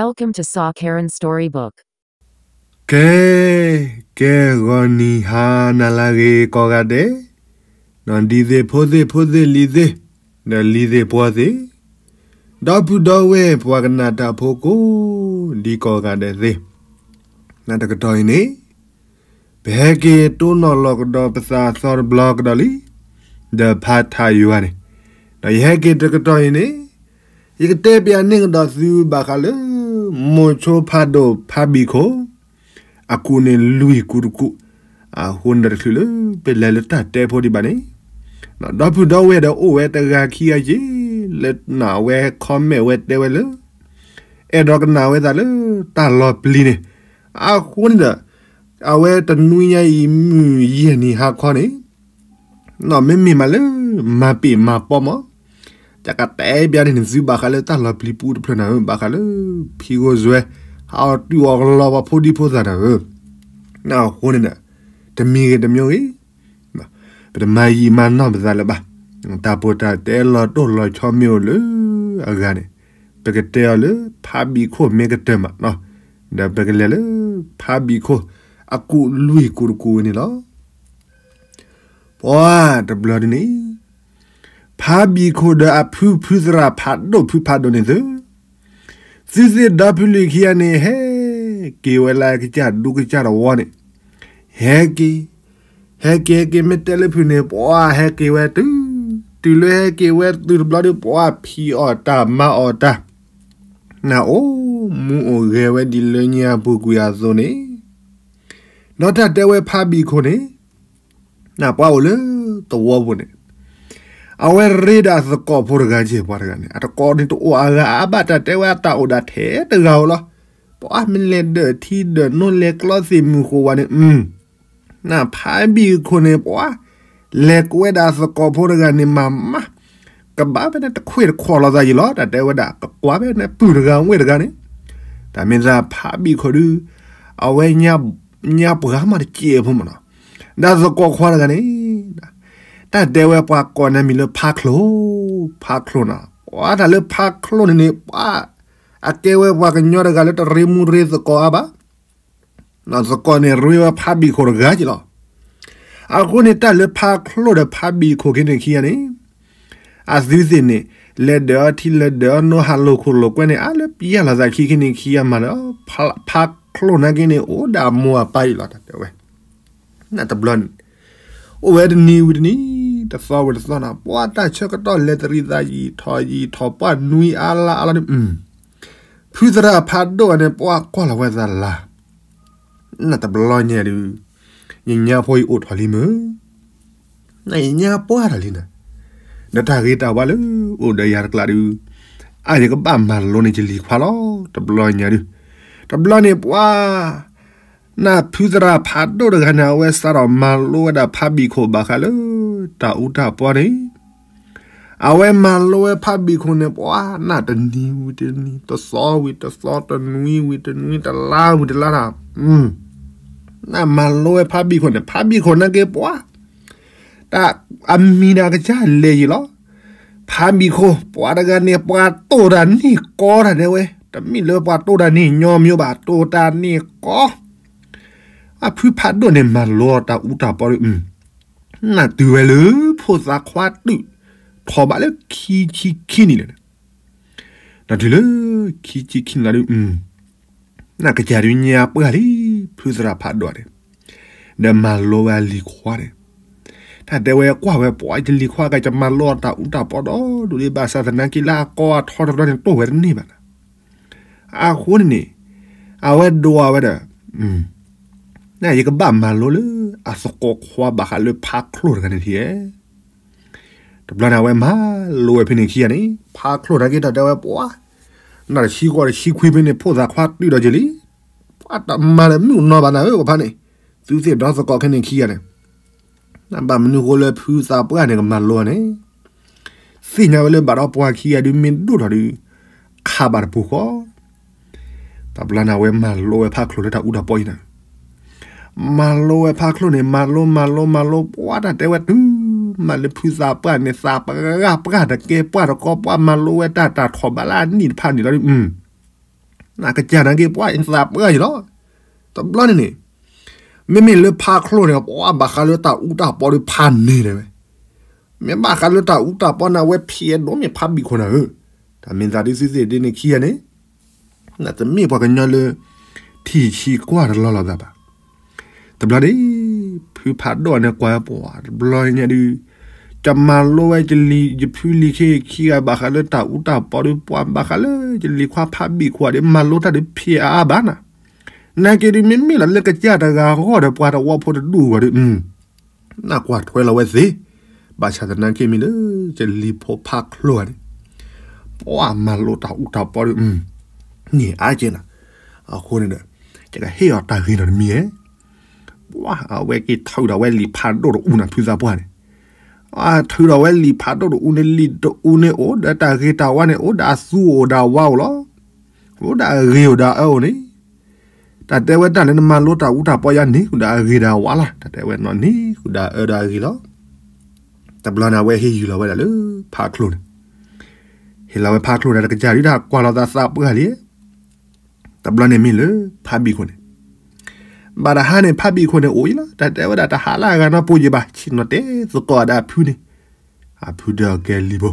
Welcome to Saw Karen Storybook. ကဲ, ကဲဂီၤနံၤဟါနၤလၢအဂ့ၤကိးဂၤဒဲး, ဒ်သ့ၣ်ဖိသ့ၣ်ဖိသ့ၣ်လံၤသ့ၣ်, ဒီးလံၤသ့ၣ်ပှီၤသ့ၣ်, ဒီပုၢ်ဒီဝဲၢ်ပှၤကနၣ်တၢ်ဖိကိးဒံကိးဂၤဒဲးသ့ၣ်, နတကတီၢ်အံၤန့ၣ် ပဟဲက့ၤတိၢ်နီၣ်လီၤကဒီးပသးအသီတဘျီကဒီးလံ, ဒီးဖးထးယွၤန့ၣ်, ဒီးယဟဲက့ၤတကတီၢ်အံၤန့ၣ်, ယကတဲပၠးန့ၢ်ကဒီးသုဘၣ်ဃးလၢ မိၤဆိဖးဒိၣ်ဖးဘံၣ်ခိၣ် အကူးန့ၣ်လွံၢ်ကူးတကူး, အဃိန့ၣ်ဒီးတချုးလၢပလဲၤလၢတၢ်တဲဖိဒံးဘၣ်န့ၣ်, ဒီပုၢ်ဒီဝဲၢ်ဒီးအိၣ်ဝဲတဂၤခံဂၤက့ၤ, လၢနၢ်ဝဲ comment ဝဲတဲဝဲလၢ အဲၣ်ဒိးကနၣ်ဝဲသးလၢတၢ်လီၤပျံၤန့ၣ်, အဃိန့ၣ်ဒီး အဝဲတနွံညါအံၤမုၢ်ယဲၢ်နံၤဟါခီန့ၣ်, မ့မ့ၢ်မးလၢ မၤပ့ၢ်မၤပီမး, တကတဲပၠးန့ၢ်သုဘၣ်ဃးလၢတၢ်လီၤပျံၤပူတဖျၢၣ်နၤဧၢ, ဘၣ်ဃးလၢ ဖံဂိၢ်စွဲ ဟးအီၣ်တုၤအီၣ်ကလီပှၤဖိဒံဖိသၣ်နၤဧၢ, အဃိန့ၣ်ဒီး တမံၤဂ့ၤတမံၤဂ့ၤ ပတမၤယံာ်မၤနီၢ်ပသးလၢၤဘၣ်. တၢ်ပီးတၢ်တဲလီၤတိၢ်လီၤဆီမ့ၢ်အိၣ်လၢအဂၤန့ၣ်, ပကတဲအီၤလၢဖးဘံၣ်ခိၣ်မ့ၢ်ကတၢၢ်မး, ဒီးပကလဲၤလၢ ဖးဘံၣ်ခိၣ် အကူးလွံၢ်ကူးတကူးဝဲန့ၣ်လီၤ. ပှၤတဘျီဒ်န့ၣ်, ဖးဘံၣ်ခိၣ်ဒီးအဖုဖုသရၣ်ဖးဒိၣ်ဖုဖးဒိၣ်န့ၣ်သု, သုသ့ၣ်ဒီဖုလံၤခံဂၤန့ၣ် ဟဲက့ၤဝဲလၢကစၢ်ဒူကစၢ်တဝီန့ၣ်, ဟဲက့ၤ, ဟဲက့ၤဟဲက့ၤမ့ၢ်တဲလၢဖုန့ၣ် ပှၤဟဲက့ၤဝဲတုၤ, တုၤလၢဟဲက့ၤဝဲတုၤတဘျီဒီး ပှၤဖံးအီၣ်တၢ်မၤအီၣ်တၢ်, နအိၣ်မူအိၣ်ဂဲၤဝဲဒ်လၢညါပူၤကွံာ်အသိးန့ၣ်, ဒီးတၢ်တဲဝဲဖးဘံၣ်ခိၣ်န့ၣ် နပှၤအိၣ်လၢသဝီပူၤန့ၣ်, အဝဲရ့ဒၣ်သကိးဖိတဂၤက့ၤပှၤတဂၤန့ၣ်, အသကိးန့ၣ်တအိၣ်အဂၤအါဘၣ်, တၢ်တဲဝဲအတၢ်အိၣ်ဒၣ်ထဲတဂၤဧိၤလီၤ. ပှၤမ့ၢ်လဲၤဒၢးထံဒၢးနိလဲၤကျီသ့ၣ်မုၢ်ဃိးဝဲန့ၣ်, နဖးဘံၣ်ခိၣ်န့ၣ် ပှၤလဲၤကွဲဒၣ်သကိးဖိတဂၤန့ၣ် မၤမၤ ကဘၣ်ဖဲန့ၣ်တခွ့ၣ်တခွီၣ်လိာ်သးယံၤလီၤ. တၢ်တဲဝဲဒၣ်ကကွၢ်ဖဲန့ၣ်ပုၢ်တဂၤဝဲၢ်တဂၤန့ၣ်, တၢ်မ့ၢ်သးဖးဘံၣ်ခိၣ်ဒုး, အဝဲညါပှၤမးတစဲးဖိမးနီၤ, ဒၣ်သကိးခွါတဂၤန့ၣ်, တၢ်တဲဝဲပှၤကိးနမံၤလၢဖးချိၣ်, ဖးချိၣ်နီၤ, ပှၤတၢ်လၢဖးချိၣ်န့ၣ်န့ၣ် ပှၤ အကဲဝဲပှၤကညီတဂၤလၢတရ့မူရ့သကိးအါဘၣ် သကိးန့ၣ်ရ့ဝဲဖးဘံၣ်ခိၣ်တဂၤက့ၤလီၤ. အဃိန့ၣ်တၢ်လၢဖးချိၣ်ဒီးဖးဘံၣ်ခိၣ်က့ၤန့ၣ်ခံဂၤန့ၣ်, အသုသ့ၣ်န့ၣ် လဲၤဒၢးအီထံလဲၤဒၢးအီနိဟးလိာ်ခိၣ်လိာ်ကွဲန့ၣ် အါလၢပယၢ်လီၤသးခံက့ၤန့ၣ်ခံဂၤမးလၢ ဖးချိၣ်နာ်က့န့ၣ် အိၣ်ဒၣ်မိၢ်အပၢ်အံၤလီၤ တၢ်တဲဝဲ နတဘျီန့ၣ် အိၣ်ဝဲတနံၤဝံၤတနံၤ, တသီဝံၤတသီနီၤ, ပှၤတၢ်ဆၢကတီၢ်လဲၤတရံးသးယံာ်ထီၣ်ယံာ်ထီၣ် ပှၤနွံအါလါအါလါန့ၣ်, ဖုသရၣ်ဖးဒိၣ်န့ၣ် ပှၤကွၢ်လီၤဝဲသးလၢ်, နတဘျီညါဒုး, ယညါဖိအံၤအိၣ်ထီၣ်လံမုၢ်, နယညါပှၢ်ထီၣ်လံနၤ, ဒီးတၢ်ဂ့ၤတၢ်ဝါလၢအိၣ်ဒီးယၤတကျါဒုး, အါယကဘၣ်မၤလိန့ၢ်ယလံၤခွါလီၤ တဘျီညါဒုး, တဘျီန့ၣ်ပှၤ နၢ်ဖုသရၣ်ဖးဒိၣ်တဂၤန့ၣ် အဝဲစးထီၣ်မၤလိဝဲဒၣ်ဖးဘံၣ်ခိၣ်ဘၣ်ဃးလၢ တၢ်အူတၢ်ပီန့ၣ်, အဝဲမၤလိဝဲဖးဘံၣ်ခိၣ်န့ၣ် ပှၤနၢ်တနံၤဝံၤတနံၤ တသီဝံၤတသီ တနွံဝံၤတနွံ တလါဝံၤတလါနီၤ, နၢ်မၤလိဝဲဖးဘံၣ်ခိၣ်န့ၣ် ဖးဘံၣ်ခိၣ်နာ်က့ပှၤ တၢ်အမံၤန့ၣ်အကစၢ်လဲၤယံၤလီၤ. ဖးဘံၣ်ခိၣ် ပှၤတဂၤန့ၣ် ပှၤတိၢ်တၢ်န့ၢ်ကီတၢ်ဒဲဝဲ, တမ့ၢ်လၢပှၤတိၢ်တၢ်န့ၢ်ညီမ့ၢ်ဘၣ် တိၢ်တၢ်န့ၢ်ကီ, အဖုဖးဒိၣ်န့ၣ် မၤလိတၢ်အူတၢ်ပီဒီး နၢ်တုၤဝဲလၢ ဖိသၣ်ခွါတုာ်ထီၣ်ဘးလၢခံဆံခံနံၣ်န့ၣ်, နၢ်တုၤလၢခံဆံခံနံၣ်လီၤဒုး နကစၢ်ဒုးညါပှၢ်လံ ဖုသရၣ်ဖးဒိၣ်န့ၣ်, ဒီးမၤလိဝဲအလံၤခွါန့ၣ်, တၢ်တဲဝဲကွၢ်ဝဲပှၤယလံၤခွါ ကယမၤလိအတၢ်အူတၢ်ပီဒီးဒိၣ်လံ ဘၣ်ဆၣ်သနာ်က့လၢအကီအထီတဘျီန့ၣ် တိၢ်ဝဲတန့ၢ်ဘၣ်နၤ, အဃိန့ၣ်န့ၣ်, အဝဲဒိးဝဲဒီး, နယကဘၣ်မၤလိလၢအသကိးခွါဘၣ်ဃးလၢဖးချိၣ်တဂၤန့ၣ်ထံဧဲ တဘျီန့ၣ် အဝဲမၤလိဝဲဖဲန့ၣ်ခံဂၤန့ၣ် ဖးချိၣ်နာ်က့တၢ်တဲဝဲပှၤ, နၢ်တဆံဃိးတဆံခွံဖဲန့ၣ် ဖိသၣ်ခွါတုာ်ဒီးက့ၤလံ, ပှၤတမၤလၢမုၢ်နီၢ်ဘၣ်နၤဧၢ ပဖါန့ၣ်, သုသ့ၣ်ဒီသကိးခဲန့ၣ်ခံဂၤန့ၣ်, နဘၣ်မနုၤဃိလၢဖုသးပှၢ်န့ၣ်ကမၤလိန့ၣ်, သ့ၣ်ညါဝဲလၢဘၣ်ဒီးပှၤခံဂၤဒုးမ့ၢ်ဒိၣ်ထီၣ်ဒုး, ခးဘၣ်တပူၤဃီ တဘျီန့ၣ် အဝဲမၤလိဝဲဖးချိၣ်လၢတၢ်အူတၢ်ပီအံၤန့ၣ်, မၤလိဝဲဖးချိၣ်န့ၣ် မၤလိမၤလိမၤလိ ပှၤတၢ်တဲဝဲတုၤမးလၢဖုသးပှၢ်န့ၣ် သးပှၢ်တကဲပှၢ်တကီ ပှၤမၤလိဝဲတၢ်တၢ်ထီၣ်ဘးလၢအနံၣ်တဖၣ်န့ၣ်လီၤဒုး, နကစၢ်နာ်က့ ပှၤအသးပှၢ်ယံၤလီၤ. တဘျီန့ၣ်န့ၣ် မ့မ့ၢ်လၢဖါချိၣ်န့ၣ် ပှၤဘၣ်ဃးလၢတၢ်အူတၢ်ပီဒီးဖးန့ၢ်ဒၣ်ဝဲ, မ့ၢ်ဘၣ်ဃးလၢတၢ်အူတၢ်ပီန့ၣ် အဝဲဖံးအဲၣ်ဒိးမ့ၢ်ဖးဘံၣ်ခိၣ်နၤဧၢ, တၢ်မ့ၢ်သးဒ်သုသ့ၣ်ဒ်န့ၣ်ခံဂၤန့ၣ် တမ့ၢ်ပှၤကညီလၢ ထံၣ်ဆံကွၢ်တလီၢ်လီၤသးဘၣ်. တဘျီန့ၣ် ဖုဖးဒိၣ်န့ၣ်ကွၢ်ပှၤတဘျီညါဒုး, ကမၤလိဝဲကလံၤ ယဖုလံၤခ့ခံဂၤ ဘၣ်ဃးလၢတၢ်အူတၢ်ပီဒီး ပှၤဘၣ်ဃးလၢကလံၤခွါဖးဘံၣ်ခိၣ်ဒီး မၤလိတၢ်ဒုးဖံးအါအါဘၣ်နၤ, နာ်က့ဒုး မ့မ့ၢ်လီၤလၢကစၢ်တဂၤအဂီၢ်ဒီး ပှၤတဝီဖိတဒူၣ်အဂီၢ်ဒီး နကွၢ်ထွဲလီၤဝဲသ့, ဘၣ်ဆၣ်သနာ်က့မ့ၢ်လၢ ကလံၤဖိဖးချိၣ်ဂၤန့ၣ် ပှၤမၤလိတၢ်အူတၢ်ပီဒီး န့ၢ်အါကဲနၤ, အဃိန့ၣ်ဒီး ယကဟ့ၣ်အီၤတၢ်ဂ့ၤနီတမံၤဧါ, ပှၤအဝဲက့ၤထုးဒီးဝဲလံာ်ဖးဒိၣ်တအူနၤ ဖုသးပှၢ်န့ၣ်, ထုးဒီးဝဲလံာ်ဖးဒိၣ်တအူန့ၣ် လံာ်တအူန့ၣ်အိၣ်ဒီးတၢ်ဂ့ၤတၢ်ဝါန့ၣ် အိၣ်ဒီးအသူအိၣ်ဒီးအဝါအိၣ်လီၤ, အိၣ်ဒီးအဂ့ၤအိၣ်ဒီးအအၢအိၣ်န့ၣ် တၢ်တဲဝဲတၢ်လၢနမၤလိတၢ်အူတၢ်ပီယါန့ၣ် ဃုာ်ဒီးအဂ့ၤဒီးအဝါလီၤ, တၢ်တဲဝဲနီၢ်န့ၣ် ဃုာ်ဒီးအအၢဒီးအဂ့ၤလီၤ. တဘျီန့ၣ်အဝဲဟ့ၣ်ယုၢ်လီၤဝဲဒၣ်လၢဖးချိၣ်န့ၣ်, ဟ့ၣ်လီၤဝဲဖးချိၣ်ဒီးတကစၢ်ဒုး တၢ်ကွၢ်လီၤသးသးပှၢ်လံ, တဘျီန့ၣ်မ့ၢ်လၢဖးဘံၣ်ခိၣ်န့ၣ်, ဘၣ်တဟါန့ၣ် ဖးဘံၣ်ခိၣ်န့ၣ်အိၣ်အံၤလီၤ, တၢ်တဲဝဲဒၣ်တဟါလၢအဂၤနီတပူၤယံၤဘၣ်, ဆ့ၣ်နီၤတဲသကိးဒီးအဖုန့ၣ်, အဖုဒီးအကဲလံၤဖိ,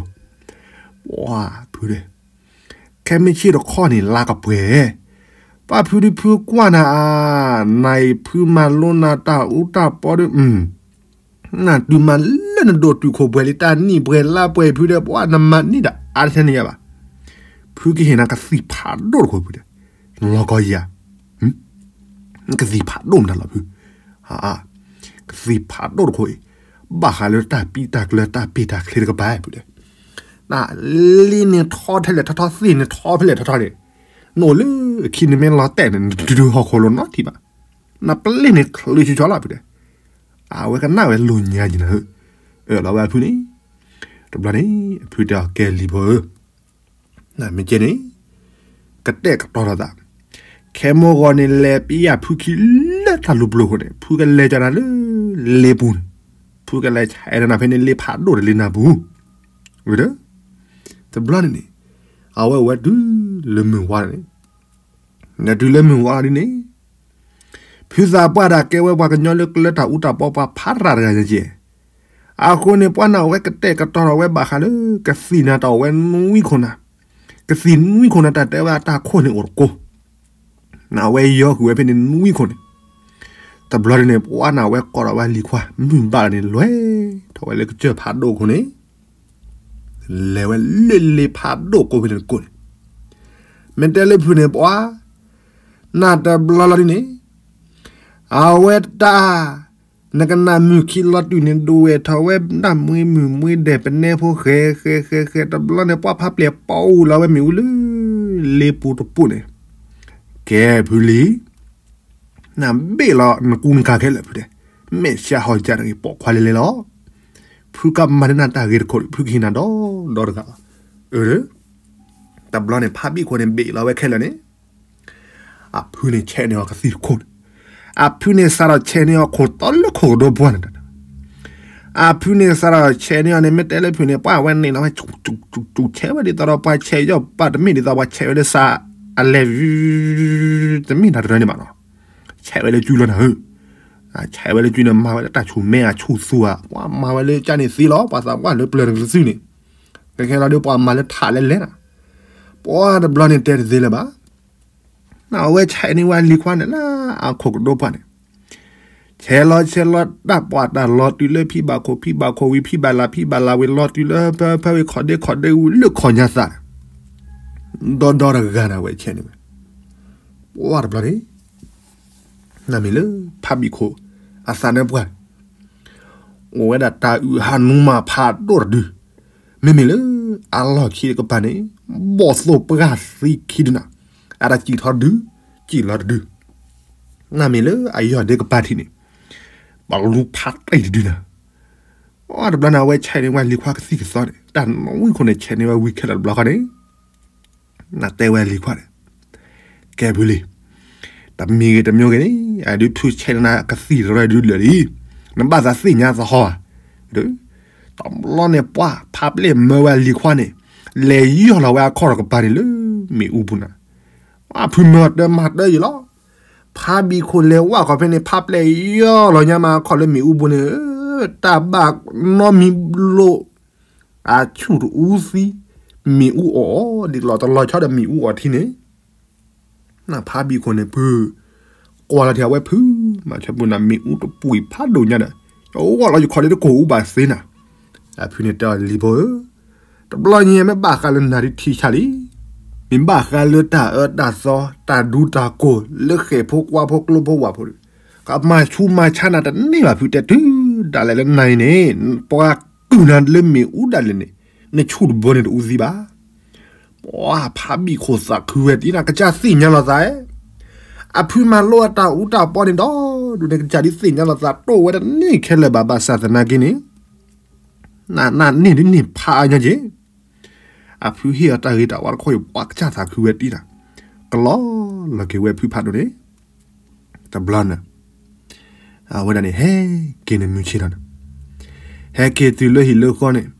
ပှၤဖုဒီး ခဲမုၢ်ဆ့ၣ်တခီန့ၣ် လါကပှဲၤ, ပှၤဖုဒုးဖုကွၢ်နၤဧါ, နၤအံၤဖုမၤလိနၤတၢ်အူတၢ်ပီဒီး နတုၤမၤလၢနဒိၣ်တုာ်ခိၣ်ပှဲၤလံတၢ်နံၣ်ပှဲၤလါပှဲၤဖုဒီး ပှၤနမၤန့ၢ်ဒၣ်အါတထံန့ၣ်ယါဘၣ်, ဖုကဟ့ၣ်နၤကသံၣ်ဖးဒိၣ်တခိၣ်ဖုဒီး, လီၤကီယၤ, ကသံၣ်ဖးဒိၣ်မတၤလီၤဖု, ကသံၣ်ဖးဒိၣ်တခိၣ်အံၤ, ဘၣ်ဃးလၢတၢ်ပံးတၢ်ကျၢၤတၢ်ပ့ၢ်တၢ်ချ့တကပၤဖုဒီး နလံန့ၣ်ထီထဲလဲၣ်ထီထီ သ့ၣ်န့ၣ်ထီဖဲလဲၣ်ထီထီန့ၣ်, နအိၣ်လၢခံန့ၣ်မ့ၢ်လီၤတဲာ်န့ၣ် နတတုၤဟီၣ်ခိၣ်လိၤနီတထံၣ်ဘၣ်, နပျ့ၢ်န့ၣ်ချုးဆူၣ်ဆီလီၤဖုဒီး, အဝဲကနၣ်ဝဲလိာ်ညါက့ၤနၤဧၢ, အၢၣ်လီၤဝဲအဖုန့ၣ်, တဘျီန့ၣ် အဖုတဲအီၤ ကဲလံၤဖိဧၢ နမ့ၢ်ကဲန့ၣ် ကတဲာ်ကတီၤလိာ်သး, ခဲမိၢ်ဂီၤန့ၣ် လဲၤပယၢ်ဖုခံလၢတၢ်လူၤပျိၤအဃိန့ၣ် ဖုကလဲၤကနၤလၢလ့ပူၤန့ၣ်, ဖုကလဲၤဆဲးနၤဖဲန့ၣ် လ့ဖးဒိၣ်တလ့နၤပူၤ, ဝဲဒီး တဘျီန့ၣ်န့ၣ် အဝဲဝဲတုၤလၢမုၢ်ဝါန့ၣ်, နတုၤလၢမုၢ်ဝါဒ်န့ၣ် ဖုသးပှၢ်ဒၣ်ကဲဝဲပှၤကညီလၢကျၢၤတၢ်အူတၢ်ပီပှၤဖးရၣ်တဂၤညါကဲ, အဃိန့ၣ် ပှၤနၢ်ဝဲကတဲာ်ကတီၤထီၣ်ဝဲဘၣ်ဃးလၢ ကသံၣ်နၤတၢ်အိၣ်ဝဲနွံခိၣ်နၤ, ကသံၣ်နွံခိၣ်နၤတၢ်တဲဝဲအတၢ်ခိၣ်န့ၣ်အိၣ်တကိး, နဝဲယီၤဃုာ်ဝဲဖဲန့ၣ်နွံခိၣ်န့ၣ်, တဘျီန့ၣ် ပှၤနၢ်ဝဲကိးထီၣ်ဝဲလံၤခွါ မုၢ်ဘၣ်န့ၣ် လဲၤထီၣ်ဝဲလၢကစၢၢ်ဖးဒိၣ်ခိၣ်န့ၣ် လဲၤဝဲလၢလ့ဖးဒိၣ်ကိးဖဲန့ၣ်ကိးန့ၣ်, မ့ၢ်တဲလၢဖုန့ၣ် ပှၤ နၢ်တဘျီလီၤဒ်န့ၣ်, အဝဲတၢ် နကနၣ်မုၢ်ခံလီၤတုၤန့ၣ် ဒိးဝဲၢ်ထီၣ်ဝဲဒၣ်မှံမုၢ်မှံဒဲးပနဲဖိဃဲဃဲဃဲဃဲ တဘျီန့ၣ် ပှၤဖးပျဲၢ်ပီအူလီၤဝဲမ့ၣ်အူလၢ လ့ပူၤတပူၤန့ၣ်, ကဲဖုလံၤ နဘ့ၣ်လီၤနကူနကၤခဲလၢာ်ဖုဒဲး, မဲာ်ဆှးဟီၣ်ကၢ်တဂ့ၤ ပိာ်ခွါလဲၤလဲၤလီၤ, ဖုကမၤန့ၢ်နၤတၢ်ဂ့ၤတခိၣ် ဖုကဟ့ၣ်နၤဒီဒီတဂၤလီၤ, အၢ တဘျီန့ၣ် ဖးဘံၣ်ခိၣ်န့ၣ်ဘ့ၣ်လီၤဝဲခဲလၢာ်န့ၣ်, အဖုန့ၣ်ဆဲးန့ၢ်အီၤကသံၣ်တခိၣ်န့ၣ်, အဖုန့ၣ်စးထီၣ်ဆဲးန့ၢ်အီၤခိၣ်တီလၢခိၣ်ကဒိပှၢ်န့ၣ်, အဖုန့ၣ်စးထီၣ်ဆဲးန့ၢ်အီၤန့ၣ် မ့ၢ်တဲလၢဖုန့ၣ် ပှၤဝဲန့ၣ်လီၤဝဲ ဆဲးဝဲဒ်သိးဒီးပှၤဆဲးယီၢ်ပာ်တမ့ၢ်ဒ်သိးပှၤဆဲးဝဲလၢစးအလဲၤ တမ့ၢ်တၢ်တရၢန့ၣ်ဘၣ်နီၤ, ဆဲးဝဲလၢကုလီၤနၤဧၢ, ဆဲးဝဲလၢကုန့ၣ် မၤဝဲလၢတၢ်ဆူၣ်မဲအဆူၣ်သူဧါ, ပှၤမၤဝဲလၢကၢ်န့ၣ်သ့လီၤ, ပှၤသးပှၢ်လၢပျၢၤန့ၣ်ကသံၣ်န့ၣ်, ကဲခဲလီၤဒီးပှၤမၤလၢထးလဲလဲနၤ, ပှၤတဘျီန့ၣ်တဲတသ့လၢၤဘၣ်, နဝဲဆဲးန့ၢ်ဝဲလံၤခွါန့ၣ်လၢအခိၣ်ကဒိပှၢ်န့ၣ်, ဆဲးလီၤဆဲးလီၤတၢ်ပှၢ်တၢ်လီၤတုၤလၢဖံဘၣ်ခိၣ် ဖံဘၣ်ခိၣ်ဝံၤ ဖံဘၣ်လၢ် ဖံဘၣ်လၢ်ဝံၤ လီၤတုၤလၢဖဲဖဲဝံၤ ခီၣ်ဒ့ခီၣ်ဒ့ဝံၤလၢခီၣ်ညါသးန့ၣ်, ဒီဒီတဂၤန့ၣ်ဝဲဆဲးန့ၢ်ဝဲ, ပှၤတဘျီန့ၣ် နမ့ၢ်လၢ ဖးဘံၣ်ခိၣ် အသးနၢပှၢ်န့ၣ် အိၣ်ဝဲဒၣ်တၢ်အုၣ်ဟးနူမးဖးဒိၣ်တဒု, မ့မ့ၢ်လၢ အလီၢ်ခံတကပၤန့ၣ် ဘီၣ်သိၣ်ပှၢ်သံခံဒုနၤ, အတၢ်စံၣ်ထီၣ်တဒု, စံၣ်လီၤတဒု, နမ့ၢ်လၢအယီၢ်ဒ့ကပၤထံးန့ၣ် ပှၤလူၤဖးတံၢ်တဒုနၤ, အတဘျီန့ၣ် အဝဲဆဲးန့ၢ်ဝဲလံၤခွါကသံၣ်ကသီန့ၣ် တၢ်နွံခိၣ်န့ၣ် ဆဲးန့ၢ်ဝဲဝံၤခဲလၢာ်တဘျီဃီန့ၣ် နတဲဝဲလံၤခွါန့ၣ်, ကဲဖုလံၤ, တမံၤဂ့ၤတမံၤဂ့ၤန့ၣ် အဒုးဖုဆဲးနၤကသံၣ်တရၢဒုးလၢာ်လံ, နဘၣ်သးသ့ၣ်ညါသဟီဧါ, တဘျီန့ၣ်ပှၤဖးပျဲၢ်မၢဝဲလံၤခွါန့ၣ်, လဲၤယီၢ်လီၤဝဲအခီၣ်တကပၤန့ၣ်လၢမ့ၣ်အူပူၤနၤ, အ အဖုမၤတၢ်မၤတၢ်ယံၤလီၤ. ဖးဘံၣ်ခိၣ်လဲၤဝဲခီဖဲန့ၣ် ဖးပျဲၢ်ယီၢ်လီၤညါမး ခီၣ်လၢမ့ၣ်အူဘိန့ၣ်, တၢ်ဘၣ်နီတမံၤဘျိ, အဆူၣ်တအူသံ, မ့ၣ်အူအီၣ်အီၤဒ်လီၤ တလီၤဆီဒီးမ့ၣ်အူအီၣ်ထံန့ၣ် ဖးဘံၣ်ခိၣ်န့ၣ် ဖု, ကွၢ်လီၤထံအဝဲဖု, မၤဆၢပူၤန့ၣ် မ့ၣ်အူတပှံၤဖးဒိၣ်ညါဒီး, ယအိၣ်လီၤယခီၣ်လၢတကိၢ်အူဘၣ်သ့နၤ. အဖုန့ၣ်တဲအီၤ လံၤဖိဧၢ, တဘျီညါမ့ၢ်ဘၣ်ဃးလၢနၤဒ်ထံဆါလံ, မ့ၢ်ဘၣ်ဃးလၢတၢ်အၢတၢ်သီ တၢ်ဒူတၢ်ကိၢ် လၢဃဲၣ်ဖိကွါဖိကျိဖိဝၣ်ဖိဒီး, ကမၤဆူးမၤဆါနၤတန့ၢ်ဘၣ်ဖုတဲတုၤဒၣ်လဲာ်လၢနၤအံၤန့ၣ်, ပှၤကုၢ်နၤလၢမ့ၣ်အူဒၣ်လဲာ်န့ၣ်, နဆူၣ်တဘိန့ၣ်တအူသံဘၣ်. ပှၤဖးဘံၣ်ခိၣ်သးခုဝဲဒ်န့ၣ် ကစၢ်သ့ၣ်ညါလီၤသး, အဖုမၤလိအတၢ်အူတၢ်ပီန့ၣ်ဒီး, ဒုးန့ၣ်ကစၢ်ဒုးသ့ၣ်ညါလီၤသးတိၢ်ဝဲတန့ၢ်ခဲလၢာ်ဘၣ် ဘၣ်ဆၣ်သနာ်က့န့ၣ်, နန့ၢ်ဒ်န့ၢ်ဖးအါညါက့ၤ, အဖုဟ့ၣ်အီၤတၢ်ဂ့ၤတၢ်ဝါတခီအံၤ ပှၤကစၢ်သးခုဝဲဒ်န့ၣ်, ကလီလီၤက့ၤဝဲဖုဖးဒိၣ်န့ၣ်, တဘျီန့ၣ် အဝဲဒၣ်န့ၣ် ဟဲက့ၤန့ၣ်မုၢ်ဆ့ၣ်ထီၣ်န့ၣ်, ဟဲက့ၤတုၤလၢဟံၣ်လၢဃီန့ၣ်,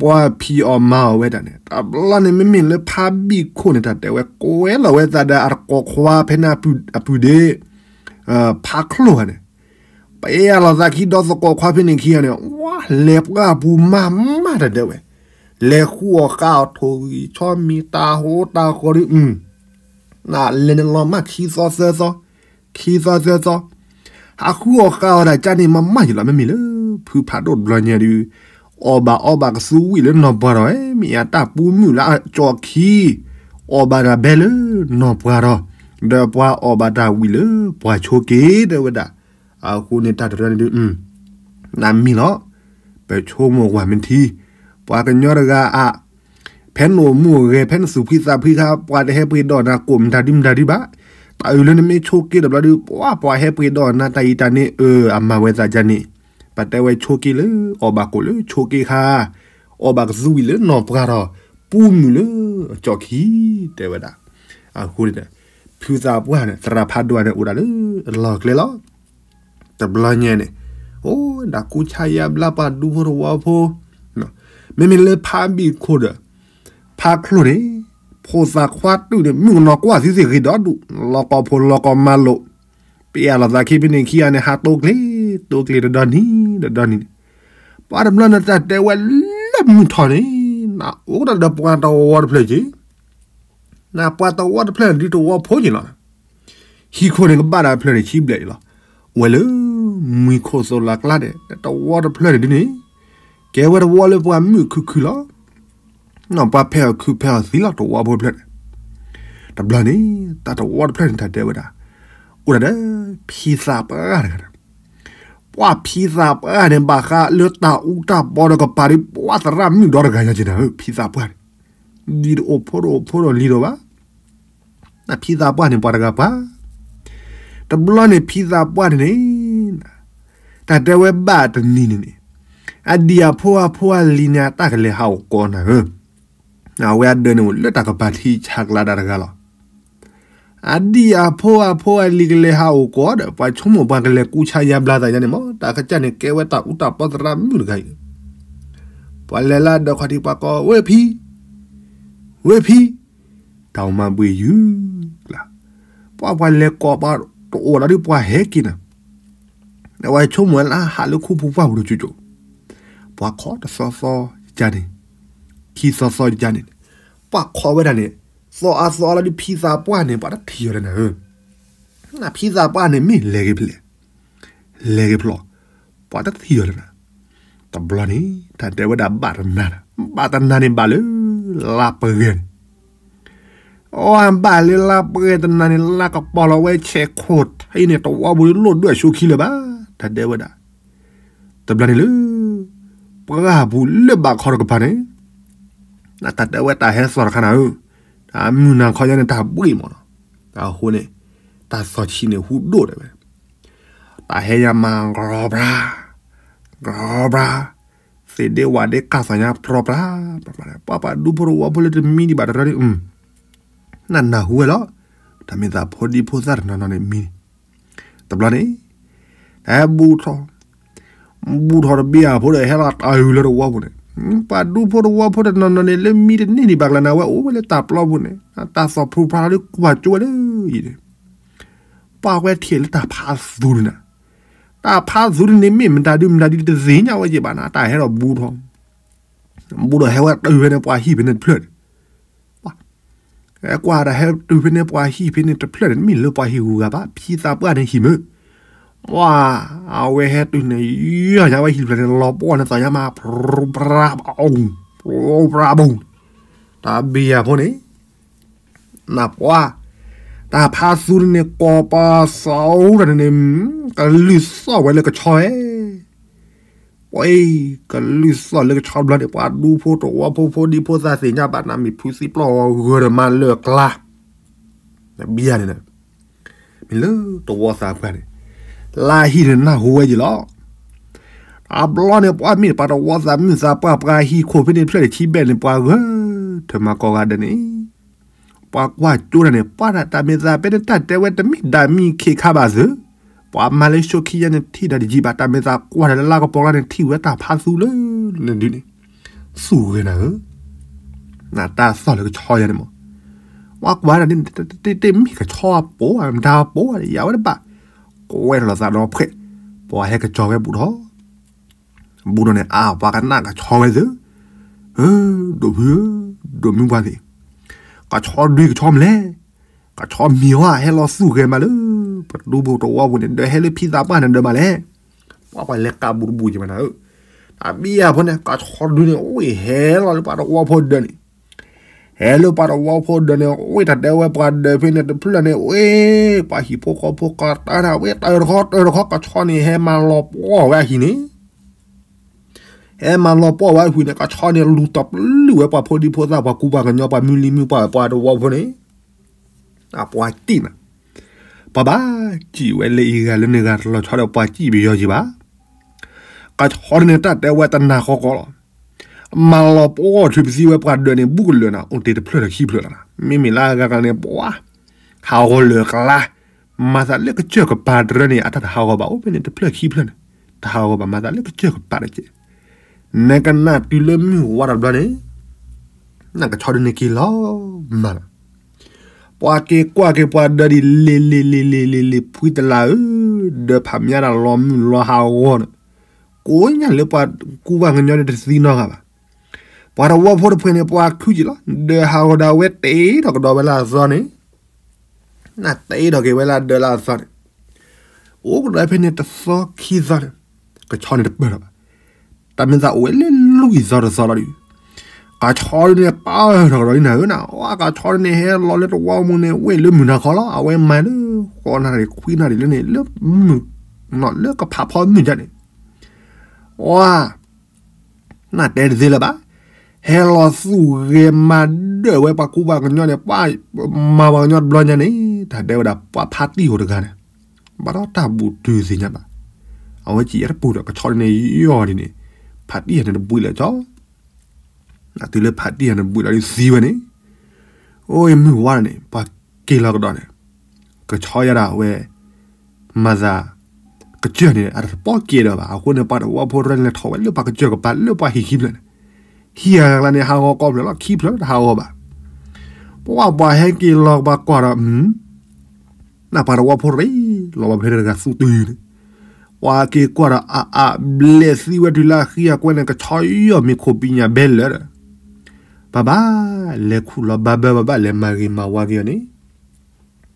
ပှၤဖံးအီၣ်မၤအီၣ်ဝဲဒၣ်န့ၣ်, တဘျီန့ၣ် မ့မ့ၢ်လၢဖးဘံၣ်ခိၣ်န့ၣ် တၢ်တဲဝဲကွဲလီၤဝဲသးဒီးအတကိးခွါဖဲန့ၣ်အပူၤဒ့, ဖးချိၣ်ဧါန့ၣ်, ပအဲၣ်လိာ်သးခံဒီးသကိးခွါဖဲန့ၣ်ခံဂၤန့ၣ်, ဝါလဲၤပှၢ်ပူၤမးမးတၢ်တဲဝဲ, လဲၤဃုအီၣ်ဃုအီၣ်ထိၣ်ဂံၢ်ဆီမံၤတၢ်ဟိတၢ်ဃီဒီး နလဲၤန့ၣ်လီၤမးခံသီသၢသီ, ခံသီသၢသီ, ဟးဃုအီၣ်ဃုအီၣ်တၢ်ကၢ်န့ၣ် မၤမးယံၤလီၤ မ့မ့ၢ်လၢ ဖုဖးဒိၣ်တဘျီညါဒုး, အီၣ်ဘၣ်အီဘၣ်ကသူဝံၣ်လၢနီၢ်ပှၢ်ဒီး မ့ၢ်အတၢ်ပူမုၣ်လၢအကၠီၣ်ခံ, အီၣ်ဘၣ်တၢ်ဘဲလၢနီၢ်ပှၢ်ဒီး, ဒီးပှၤအီၣ်ဘၣ်တၢ်ဝံၣ်လၢပှၤဆိက့ၤတဲဝဲဒၣ်, အဃိန့ၣ်တၢ်တရၢန့ၣ်ဒုး နမံၤလီၤ, ပဆိကမိၣ်ဝဲမ့ၢ်ထံ, ပှၤကညီတဂၤအါ, ဖဲနအိၣ်မူအိၣ်ဂဲၤ ဖဲနသူၣ်ဖှံသးဖှံခါ ပှၤတဟဲပှ့ၤဒီးနၤကိၣ်မတၤဒုမတၤဒုဘၣ်, တၢ်အုၣ်လၢနမ့ၢ်ဆိက့ၤတဘျီဒုး ပှၤပှၤဟဲပှ့ၤဒီးနၤတၢ်အံၤတၢ်န့ၣ် အၢ အမၤဝဲသးဒ်န့ၣ်, ပတဲဝဲဆိက့ၤလၢအီၣ်ဘၣ်ကိၣ်လၢဆိက့ၤခါ, အီၣ်ဘၣ်ကသူဝံၣ်လၢနီၢ်ပှၢ်ဒီး, ပူမုၣ်လၢအကၠီၣ်ခံ, တဲဝဲဒၣ်, အဃိန့ၣ်, ဖုသးပှၢ်န့ၣ် သရၣ်ဖးဒိၣ်န့ၣ်အိၣ်ဒၣ်လၢအလီၢ်ကျဲလီၤ တဘျီညါန့ၣ်, အိၣ်ဒၣ်ကူစါယါဘျါပှၤဒူဖိတဝီဖိ, မ့မ့ၢ်လၢဖးဘံၣ်ခိၣ်ဒီး, ဖးချိၣ်န့ၣ်, ဖိသၣ်ခွါတုၤန့ၣ် မုၣ်ကနီၤကွၢ်သုသ့ၣ်ဂ့ၤဒီဒူၣ်, လီၤကီၢ်ဖိလီၤကီၢ်မၤလိာ်, ပအဲၣ်လိာ်သးခံဖဲန့ၣ်ခံဂၤန့ၣ် ဟးတိကျ့ၤ, တိကျ့ၤတဒီနံၤ, တဒီနံၤန့ၣ်, ပှၤတဘျီန့ၣ်တၢ်တဲဝဲ လၢမုၢ်ထီၣ်န့ၣ်, နအိၣ်ဒၣ်ဒီးပှၤတဝီတဖျၢၣ်က့ၤ နပှၤတဝီတဖျၢၣ်န့ၣ်ဒ်တဝီဖိက့ၤလီၤ. ဟံၣ်ခိၣ်န့ၣ်ကဘၣ်ဒၣ်ဖျၢၣ်န့ၣ်ဆံဘျဲၣ်အံၤလီၤ. ဝဲလၢ မှံခိၣ်သိးလီၤကျါန့ၣ် တဝီတဖျၢၣ်န့ၣ်ဒ်န့ၣ်, ကဲဝဲတဝီလၢပှၤမုာ်ခုၣ်ခုၣ်လီၤ. နီၢ်ပှၤဖဲအီၣ်ခုၣ်ဖဲအီၣ်သံလီၤ တဝီဖိတဖျၢၣ်န့ၣ်. တဘျီန့ၣ် တၢ်တဝီတဖျၢၣ်န့ၣ် တၢ်တဲဝဲဒၣ်, အိၣ်ဒၣ်ဒီး ဖံသးပှၢ်တဂၤဒီး ပှၤဖံသးပှၢ်န့ၣ် ဘၣ်ဃးလၢတၢ်အူတၢ်ပီဒီးကပၤဒ် ပှၤသရၣ်မုၣ်ဒီတဂၤညါက့ၤနၤဧၢ, ဖံသးပှၢ်န့ၣ် ဒ်တအိၣ်ဖိတအိၣ်ဖိဒီးလံၤဒီးဘၣ်. ဖံသးပှၢ်န့ၣ် ပှၤတဂၤပှၤ, တဘျီန့ၣ် ဖံသးပှၢ်န့ၣ်န့ၣ် တၢ်တဲဝဲဘၣ်တနံၤန့ၣ်န့ၣ်, အဒံၣ်အဖိအဖိအလံၤန့ၣ် အတၢ်ကလဲၤဟးအိၣ်ကိးနၤဧၢ. အဝဲအဒၢးန့ၣ်အိၣ်လၢတၢ်ကပၤထံဆးကျါဒၣ်တဂၤလီၤ. အဒံၣ်အဖိအဖိအလံၤကလဲၤဟးအိၣ်ကိးဒီး ပှၤဆိကမိၣ်ပှၤကလဲၤကူစါယါဘျါသးယါန့ၣ်မး, တၢ်ကစၢ်န့ၣ်ကဲဝဲတၢ်အူတၢ်ပီသရၣ်မုၣ်တဂၤအံၤ. ပှၤလဲၤလၢအဒၢးခီၣ်ထံး ပှၤကိး ဝ့ၢ်ဖံ, ဝ့ၢ်ဖံ, တၢ်အိၣ်မၤဘှံးယုၢ်ကျါ, ပှၤပှၤလဲၤကိးပှၤတအိၣ်လီၤဒ်ပှၤဟဲက့ၤနၤ. အဝဲဆိကမိၣ်ဝဲလၢဟးလၢခူပူၤပှၢ်ပူၤတစိၤစိၤ, ပှၤခိးတသီသီယါန့ၣ်, ခံသီသီယါန့ၣ်, ပှၤခိးဝဲဒၣ်န့ၣ်, သီအါသီအါလီၤဒ်ဖံသးပှၢ်န့ၣ် ပှၤတထံၣ်အီၤလၢနၤဧၢ. ဖံသးပှၢ်န့ၣ်မ့ၢ်လဲၤဂ့ၤဖဲလဲၣ်, လဲၤဂ့ၤဖျိး, ပှၤတထံၣ်အီၤလၢနၤ. တဘျီန့ၣ် တၢ်တဲဝဲဒၣ်ဘၣ်တနၤ, ဘၣ်တနၤန့ၣ်ဘၣ်လၢ လါပှဲၤန့ၣ် အီၣ်ဘၣ်လၢလါပှဲၤတနၤန့ၣ် လါကပီၤလီၤဝဲဆဲးခိၣ်ထံးန့ၣ် တဝီပူၤလၢလိၣ်ဒွဲၣ်ဆူခံလၢၤဘၣ်, တၢ်တဲဝဲဒၣ်. တဘျီန့ၣ်လၢ ပှၢ်ပူၤလၢဘၣ်ခီတကပၤန့ၣ်, တၢ်တဲဝဲတၢ်ဟဲသီၣ်တခါနၤဧၢ, တၢ်မုၢ်နၤခီညါန့ၣ် တၢ်ဘှံးမးနီၤ, အဃိန့ၣ် တၢ်သီၣ်ဆံးန့ၣ်ဟူဒိၣ်တဲဝဲ, တၢ်ဟဲညါမၤ ကြီပြါ, ကြီပြါ, သ့ၣ်ဒ့ဝၣ်ဒ့ကၢ်သီၣ်ညါကြီပြါ, ပှၤပှၤဒူဖိတဝီဖိလၢတမံဒံးဘၣ်တရၢဒ်, နနၢ်ဟူဝဲလီၤ, တၢ်မ့ၢ်သးဖိဒံဖိသၣ်တနီၤနီၤန့ၣ်မံ, တဘျီန့ၣ်, တၢ်ဟဲဘူးထီၣ်, ဘူးထီၣ်တဘ့ၣ်အဖိဒီး ဟဲလီၤတၢ်အုၣ်လၢတဝီပူၤန့ၣ် ပှၤဒူဖိတဝီဖိတနီၤနီၤန့ၣ် လၢမံတန့ၢ်ဒံးဘၣ်ကျါန့ၣ် အဝဲအိၣ်ဝဲလၢတၢ်ပျီပူၤန့ၣ် တၢ်သီၣ်ဖျိဖျါလီၤလၢကွၢ်ကၠိဝဲလၢအံၤန့ၣ် ပှၤဝဲထံၣ်လၢတၢ်ဖးသူန့ၣ် တၢ်ဖးသူန့ၣ်မ့ၢ်မတၤဒုမတၤဒုတသ့ၣ်ညါဝဲက့ၤဘၣ်န့ၣ် တၢ်ဟဲဒီးဘူးထီၣ် ဘူးဒီးဟဲဝဲတုၤဖဲန့ၣ်ပှၤဟံၣ်ဖဲန့ၣ်တဖျၢၣ်န့ၣ် ဟဲကွၢ်ဒီးဟဲတုၤဖဲန့ၣ်ပှၤဟံၣ်ဖဲန့ၣ်တဖျၢၣ်န့ၣ် တမ့ၢ်လၢပှၤဟံၣ်ဂုၤဂၤဘၣ် ဖံသးပှၢ်န့ၣ်ဟံၣ်မုၢ် ပှၤ အဝဲဟဲတုၤန့ၣ် ယီၢ်ညါဝဲဟံၣ်တဖျၢၣ်န့ၣ် လီၤပှီၢ်န့ၣ်သီၣ်ညါမး ပြၢဘီ ပြၢဘီ တၢ်ဘံယၤဖိန့ၣ် နပှၤ တၢ်ဖးသူန့ၣ် ကိးပသီတၢ်န့ၣ် ကလုၢ်သီၣ်ဝဲလၢကဆီဝဲ ပှၤ ကလုၢ်သီၣ်လၢကဆီတဘျီန့ၣ် ပှၤဒူဖိတဝီဖိဖိဒံဖိသၣ်သ့ၣ်ညါဘၣ် နမ့ၢ်ဖုသံပျီၢ်ဂၢၤဒီးမၤလၢာ်ကျါ ဘံယၤန့ၣ် မ့ၢ်လၢတဝီသးပှၢ်န့ၣ် လါဟံၣ်န့ၣ်နၢ်ဟူဝဲက့ၤလီၤ အဘျီန့ၣ် ပှၤမ့ၢ်ပှၤတဝီသးမုၣ်သးပှၢ် ပှၤဟံၣ်ခိၣ်ဖဲန့ၣ်တဖျၢၣ်န့ၣ် ထံဘဲၣ်န့ၣ် ပှၤဂၢၢ်ထၢမၤကိးဂၤဒဲးန့ၣ် ပှၤကွၢ်ကၠိတၢ်န့ၣ် ပှၤတၢ်မ့ၢ်သးဖဲန့ၣ် တၢ်တဲဝဲတမ့ၢ်ဒၣ်မံခ့ခါဘၣ်သု ပှၤမၤလၢဆိခံယဲန့ၣ် ထံၣ်တၢ်တယံာ်ဘၣ် တၢ်မ့ၢ်သးကွၢ်တၢ်လၢလါကပီၤကျါန့ၣ် ထံၣ်ဝဲတၢ်ဖးသူလၢနဒုန့ၣ် သူၣ်ဂ့ၤနၤဧၢ နတၢ်သီၣ်လၢကဆီယဲန့ၣ်မး ပှၤကွၢ်တၢ်န့ၣ် တမ့ၢ်ကဆီအပိာ် မတၤအပိာ် ယၤဝဲတဘၣ် ကွဲထီၣ်လီၤသးဒီဖှဲး ပှၤဟဲကစီၤဝဲဘူးထီၣ် ဘူးထီၣ်န့ၣ် အါ ပှၤကနၣ်ကဆီဝဲသု ဒိၣ်ဖု ဒိၣ်မုၢ်ပှၢ်သ့ၣ် ကဆီဒုကဆီမနုၤလဲၣ် ကဆီမံၤဝဲ ဟဲလီၤသူၣ်ဂဲၤမးလၢ ပဒူဖိတဝီပူၤန့ၣ် ဒီးဟဲလၢဖံသးပှၢ်န့ၣ်ဒီးမးလဲၣ် ပှၤပှၤလဲၤကးဘူးတဘူးက့ၤမးနၤဧၢ တၢ်ဘံယၤဖိန့ၣ် ကဆီဒုန့ၣ် အိၣ်ဟဲလီၤလၢပှၤတဝီဖိဒၢးန့ၣ် ဟဲလၢပှၤတဝီဖိဒၢးန့ၣ် အိၣ်တၢ်တဲဝဲပှၤဒၢးဖဲန့ၣ်တဖျၢၣ်န့ၣ် အိၣ် ပှၤဟံၣ်ဖိဃီဖိကတၢၢ်တၢ်ဝဲ တၢၢ်တခီ တၢၢ်တခီ ကဆီန့ၣ် ဟဲမၤလီၤပှီၢ်ဝဲအဟံၣ်န့ၣ် ဟဲမၤလီၤပှီၢ်ဝဲအဟံၣ်န့ၣ် ကဆီန့ၣ် လူၤတီၤပျုၢ်ဝဲပှၤဖိဒံဖိသၣ် ပှၤကူပှၤကညီ ပှၤမုၢ်လံမုၢ်ပှၢ် ပှၤတဝီဖိန့ၣ် အပှၤတံၢ်နၤ ပှၤဘၣ်စံၣ်ဝဲလၢအံၤဂၤလၢန့ၣ်ဂၤတလီၤဆီဒီးပှၤစံၣ်ပယီၤက့ၤဘၣ် ကဆီန့ၣ် တၢ်တဲဝဲတနၤဃီကီးလီၤ မၤလီၤပှီၢ်ထုးပသံဝဲပှၤဒၢးန့ၣ် ဘူးကလၢာ်နၤ အိၣ်တ့ၢ်တဖျၢၣ်ဒီးခံဖျၢၣ်လီၤနၤ မ့မ့ၢ်လၢအဂၤဂၤန့ၣ် ပှၤ ဟးဂီၤလၢာ်ကျါ မၤသးလၢကစၢၢ်ကပၤတရၢန့ၣ် အတၢ်တဟးဂီၤဘၣ် အိၣ်ဖဲန့ၣ်တဖျၢၣ်ခံဖျၢၣ်န့ၣ် တဟးဂီၤဘၣ် မၤသးလၢကစၢၢ်ကပၤတကဲ နကနၣ်တုၤလၢမုၢ်ဝါတဘျီန့ၣ် နကဆီဒုန့ၣ်က့ၤလီၤမးလီၤ ပှၤက့ၤကွၢ်က့ၤပှၤဒၢးဒ်လ့ၤလ့ၤလ့ၤလ့ၤလ့ၤလ့ၤ ဖှံတလးဧၢ, ဒၢးဖးမၠါတၢ်လီၤမုၢ်လီၤဟးဂီၤန့ၣ်, ကိးညါလၢပှၤကူပှၤကညီန့ၣ်တသံနီတဂၤဘၣ်. ပှၤတဝီဖိတဖုန့ၣ် ပှၤခုက့ၤလီၤ, ဒၢးဟးဂီၤဒီးအဝဲတ့ထီၣ်ကဒီးဝဲလၢအသီန့ၣ်, နတ့ထီၣ်က့ၤဝဲလၢအဒၢးလၢအသီန့ၣ်, အိၣ်ကဒီးဖဲန့ၣ်တသီခံသီန့ၣ်, ကဆီန့ၣ်တပၢၢ်ထီၣ်ဘၣ်. တၢ်မ့ၢ်သးအိၣ်ဝဲလၢလွံၢ်သီတသီလီၤဒီး, ကဆီန့ၣ်ပၢၢ်ထီၣ်ကဒီးလံနၤဧၢနၤ, အကဆီန့ၣ်ဟဲလီၤလၢတဝီမူန့ၣ် ဝ့ၢ်လၢမုၢ်နၤခီလီၤ, အဝဲမၤလၢဃိးနၣ်ရံၣ်ခွံနၣ်ရံၣ်လၢန့ၣ် လၢမုၢ်, လၢကဖးဖီမုၢ်ဒ်န့ၣ်, အ နတဲတသ့လၢၤဘၣ်. ဟဲလီၤသူၣ်ဂဲၤမၤဒၢးဝဲပှၤကူပှၤကညီန့ၣ်, ပှၤမၤပှၤကညီတဘျီညါန့ၣ်, တၢ်တဲဝဲဒၣ်ပှၤဖါတံၢ်ဧိၤတဂၤန့ၣ်, ဘၣ်ဒီးတၢ်ဘူၣ်တုၤသ့ၣ်ညါဘၣ်. အဝဲစံးယဲတပူၤဒီး ကဆီဒ်န့ၣ်ယီၤဒ်န့ၣ်, ဖါတံၢ်ယၤန့ၣ်တဘှံးလၢကဆီ နတုၤလၢဖါတံၢ်ယၤန့ၣ်ဘှံးလီၤဒ်သံဝဲန့ၣ်, အိၣ်မုၢ်ဝါန့ၣ် ပှၤက့ၤလီၤကဒီးန့ၣ်, ကဆီယၤဒၣ်ဝဲ မၤသး ကစၢၢ်န့ၣ် အတပီၢ်က့ၤဒီးဘၣ်. အဃိန့ၣ် ပှၤတဝီဖိတဖုန့ၣ် လဲၤထီၣ်ဝဲလၢပှၤကစၢၢ်ကပၤ လၢပှၤဟံၣ်ခံဖျၢၣ်န့ၣ်, ဟံၣ်အဂၤန့ၣ် ဟးဂီၤကိးဖျၢၣ်လီၤ, ခံဖျၢၣ်တဟးဂီၤဘၣ်. ပှၤပှၤဟဲက့ၤလီၤကဘၣ်ကွၢ်ဒီး နပှၤတဝီဖိတဖု လီၤဘၣ်ဖဲတဂၤသူတုၤန့ၣ်, ပှၤက့ၤကွၢ်ဒီးအအဘျဲၣ်သံဝဲတုၤလၢအဃံအကွဲန့ၣ်, ကဆီယီၤမ့ၤခိၣ်ပံညၣ်ဘဲလၢာ်ဒီး, ပဘၣ်လဲၤခူၣ်လီၤဘၣ်ဘၢ ပဘၣ်လဲၤမၤဂ့ၤမၤဝါက့ၤအီၤန့ၣ်,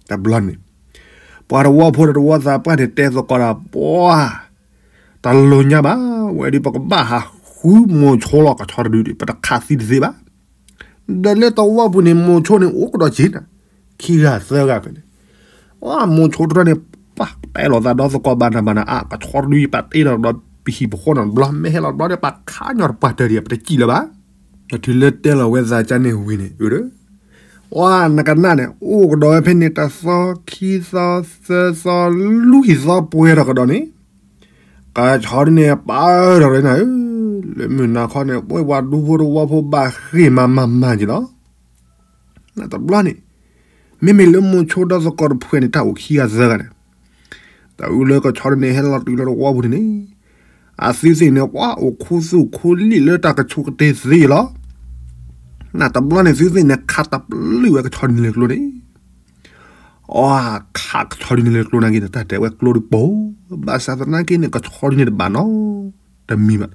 တဘျီန့ၣ် ပှၤတဝီဖိဒီးတဝီသးပှၢ်န့ၣ် တဲသကိးဒီး ပှၤ တလိၣ်ညါဘၣ်ဝဲဒီး ပကဘၣ်ဟးဃုမိၤဆိလီၤ ကဆီတဒုဒီး ပတခးသံတသ့ဘၣ်. ဒီးလၢတဝီပူၤန့ၣ် မိၤဆိန့ၣ် အိၣ်ကဒီးက့ၤနၤ, ခံဂၤသၢဂၤဖဲန့ၣ်, အ မိၤဆိတရၢန့ၣ် ပှၤတဲလီၤသးဒီသကိးဘၣ်နၤဘၣ်နၤ, အ ကဆီတဒု ပတ့ထီၣ်ဒီးပဟံၣ်ပဃီန့ၣ်တဘျီ, မ့ၢ်ဟဲလီၤတဘျီဒီး ပခးညီတပှၢ်တၢၢ်ဒီး ပတစံၣ်လၢၤဘၣ်. ဒီးတုၤလၢတဲလီၤဝဲသးကန့ၣ်ဝံၤန့ၣ်, အ နကနၣ်န့ၣ် အိၣ်ကဒီးဝဲဖဲန့ၣ် တသီ, ခံသီ, သၢသီ, လွံၢ်သီပှဲၤထီၣ်ကဒီးန့ၣ်, ကဆီဒုန့ၣ် ပၢၢ်ထီၣ်လၢနၤဧၢ, လၢမုၢ်နၤခီန့ၣ် ပှၤဒူဖိတဝီဖိဘၣ်ဃ့ၢ်မၤမၤမၤက့ၤလီၤ. တဘျီန့ၣ် မ့မ့ၢ်လၢမိၤဆိဒီသကိးတဖုန့ၣ် တၢ်အိၣ်ခံဂၤသၢဂၤန့ၣ်, တၢ်အုၣ်လၢကဆီဒုန့ၣ် ဟဲလီၤတုၤလၢတဝီပူၤန့ၣ်န့ၣ်, အသုသ့ၣ်န့ၣ် ပှၤအိၣ်ခူသူၣ်ခူလံာ်လၢတၢ်ကဆူးကတ့ၤသ့လီၤ. နတဘျီန့ၣ်သုသ့ၣ်န့ၣ် ခးတပျုာ်ဝဲကဆီဒုန့ၣ်လၢကျိန့ၣ်, အီ ခးကဆီဒုန့ၣ်လၢကျိနာ်က့န့ၣ် တၢ်တဲဝဲကျိဒုပိာ်, ဘၣ်ဆၣ်သနာ်က့န့ၣ် ကဆီဒုန့ၣ်တဘၣ်နီတမံၤဘၣ်.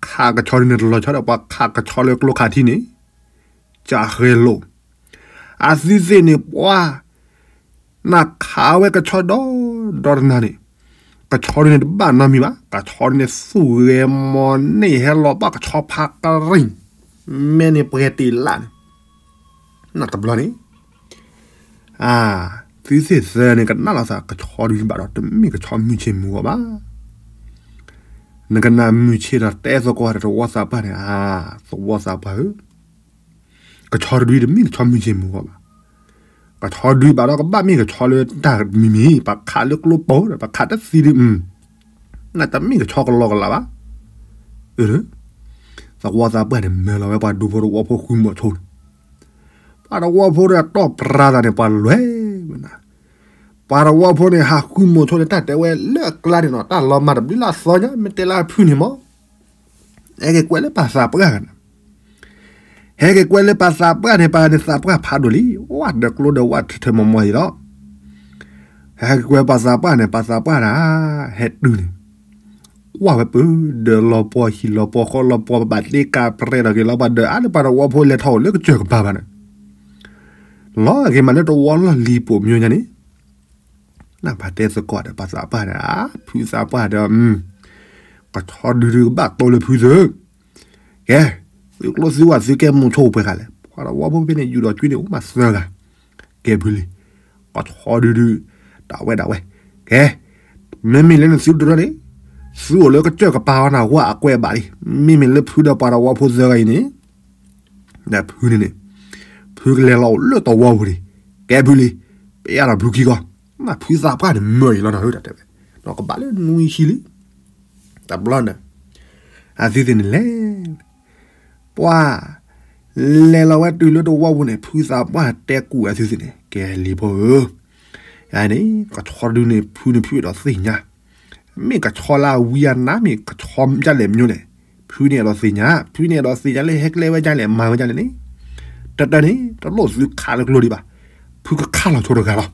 ခးကဆီဒုန့ၣ်တလီၤဆီဒီး ပှၤခးကဆီလၢကျိခးထံန့ၣ် ကၢ်ဃဲလိာ်. အသုသ့ၣ်န့ၣ် ပှၤ နခးဝဲကဆီဒီဒီတနၤန့ၣ်, ကဆီဒုန့ၣ်တဘၣ်နီတမံၤဘၣ်. ကဆီဒုန့ၣ်သူၣ်ဂဲၤမီၤန့ၢ်ဟဲလီၤဘၣ်ကဆီဖါကရံၣ်, မဲန့ၣ်ပှဲၤတ့ၢ်လၢ်န့ၣ်, နတဘျီန့ၣ် အါ, သုသ့ၣ်သၢန့ၣ် ကနၣ်လီၤသး ကဆီဒုဘၣ်ဒီး တမ့ၢ်ကဆီမုၢ်ဆ့ၣ်မုၢ်ဂီၤဘၣ်. နကနၣ်မုၢ်ဆ့ၣ်ဒီးတဲသကိးဒီးသဝီသးပှၢ်န့ၣ်, အါ, သဝီသးပှၢ်ဧၢ, ကဆီတဒုတမ့ၢ်ကဆီမုၢ်ဆ့ၣ်မုၢ်ဂီၤဘၣ်. ကဆီဒုဘၣ်ဒီးကဘၣ်မ့ၢ်ကဆီလၢတၢ်မံၤမံၤ, ပှၤခးလၢကျိပိာ်ဒီး ပှၤခးတသံဒု, နတမ့ၢ်ကဆီကလီကလးဘၣ်. အၢ, သဝီသးပှၢ်န့ၣ် မၢလီၤဝဲပှၤဒူဖိသဝီဖိဃုမီၤဆိန့ၣ်, ပှၤသဝီဖိဒီးတီၢ်ပြၤသးန့ၣ် ပှၤလွဲၢ်ဝဲနၤ, ပှၤသဝီဖိန့ၣ် ဟးဃုမီၤဆိန့ၣ် တၢ်တဲဝဲလၢအကျါန့ၣ်နီၤ, တၢ်လီၤမၢ်တဘျုးလၢအသီညါ မ့ၢ်တဲလၢအဖုန့ၣ်မး ဟဲက့ၤကွဲးလၢပှၤသးပှၢ်ဂၤန့ၣ်, ဟဲက့ၤကွဲးလၢပှၤသးပှၢ်န့ၣ် ပှၤန့ၣ်သးပှၢ်ဖးဒိၣ်လံ, ဝဲဒီးကျိဒီးဝဲထၢထၢမီၤမီၤအံၤလီၤ. ဟဲက့ၤကွဲးပှၤသးပှၢ်န့ၣ် ပှၤသးပှၢ်ဒၣ် ဟဲတုၤန့ၣ်, ကွၢ်ဝဲပၢၢ်ဒီးလီၤပှီၢ်ဟံၣ်လီၤပှီၢ်ဃီလီၤပှီၢ် ပဘၣ်တ့ကးပြဲးဒီးက့ၤလီၤ ပှၤဒီးအါလၢပှၤသဝီဖိလဲၤထီၣ်အိၣ်လၢကစၢၢ်ကပၤဘၣ်န့ၣ်, လီၤဂ့ၤမးလၢသဝီလီၢ်လံၤပိာ်မၠိညါန့ၣ် နပှၤတဲသကိးဒီးပှၤသးပှၢ်န့ၣ်, ဖုသးပှၢ်ဒီး, ကဆီဒုဒုကဘၣ်တိလၢဖုသၢ, ကဲ, သုကျိသုဝၢ်သုကဲမုာ်ဆိပှဲၤဂၤလဲၣ်, ပှၤသဝီဖိဖဲန့ၣ် ယူၤဒီးကွံန့ၣ် အိၣ်မးသၢဂၤ, ကဲဖုလံ, ကဆီဒုဒု, ဒၣ်ဝဲဒၣ်ဝဲ, ကဲ, မ့မ့ၢ်လၢနသုတရၢန့ၣ်, သုအိၣ်လၢကစၢၢ်ကပၤအီၤနၢ်ဟူအကွဲးဘၣ်လံ, မ့မ့ၢ်လၢဖုဒီးပှၤသဝီဖိသၢဂၤအံၤန့ၣ် ဒီးဖုန့ၣ်န့ၣ်, ဖုကလဲၤလီၤအိၣ်လၢသဝီပူၤလံ, ကဲဖုလံ, ပယၢ်ဒီးဖုခံဂီၢ်, မ့ၢ်ဖုသးပှၢ်န့ၣ်မၢအံၤလီၤနၤဧၢ တၢ်တဲဝဲ, ဒီးကဘၣ်လၢနွံဆံလံ, တဘျီန့ၣ်, အသုသ့ၣ်န့ၣ်လဲၤ, ပှၤ, လဲၤလီၤဝဲတုၤလၢသဝီပူၤန့ၣ် ဖုသးပှၢ်တဲကူၣ်အသုသ့ၣ်န့ၣ် ကဲလံၤဖိဧၢ, ယန့ၣ် ကဆီဒုန့ၣ် ဖုန့ၣ်ဖုအဲၣ်ဒိးသ့ၣ်ညါ မ့ၢ်ကဆီလၢအဝံအနါ မ့ၢ်ကဆီဒ်လဲၣ်မ့ၢ်န့ၣ်, ဖုန့ၣ်အဲၣ်ဒိးသ့ၣ်ညါ, ဖုန့ၣ်အဲၣ်ဒိးသ့ၣ်ညါလၢဟဲကျဲဝဲဒ်လဲၣ် မၤဝဲဒ်လဲၣ်န့ၣ်, တၢ်တၢ်န့ၣ် တလိၣ်သုခးလၢကျိဒံးဘၣ်, ဖုကခးလီၤဆိတဂၤလီၤ.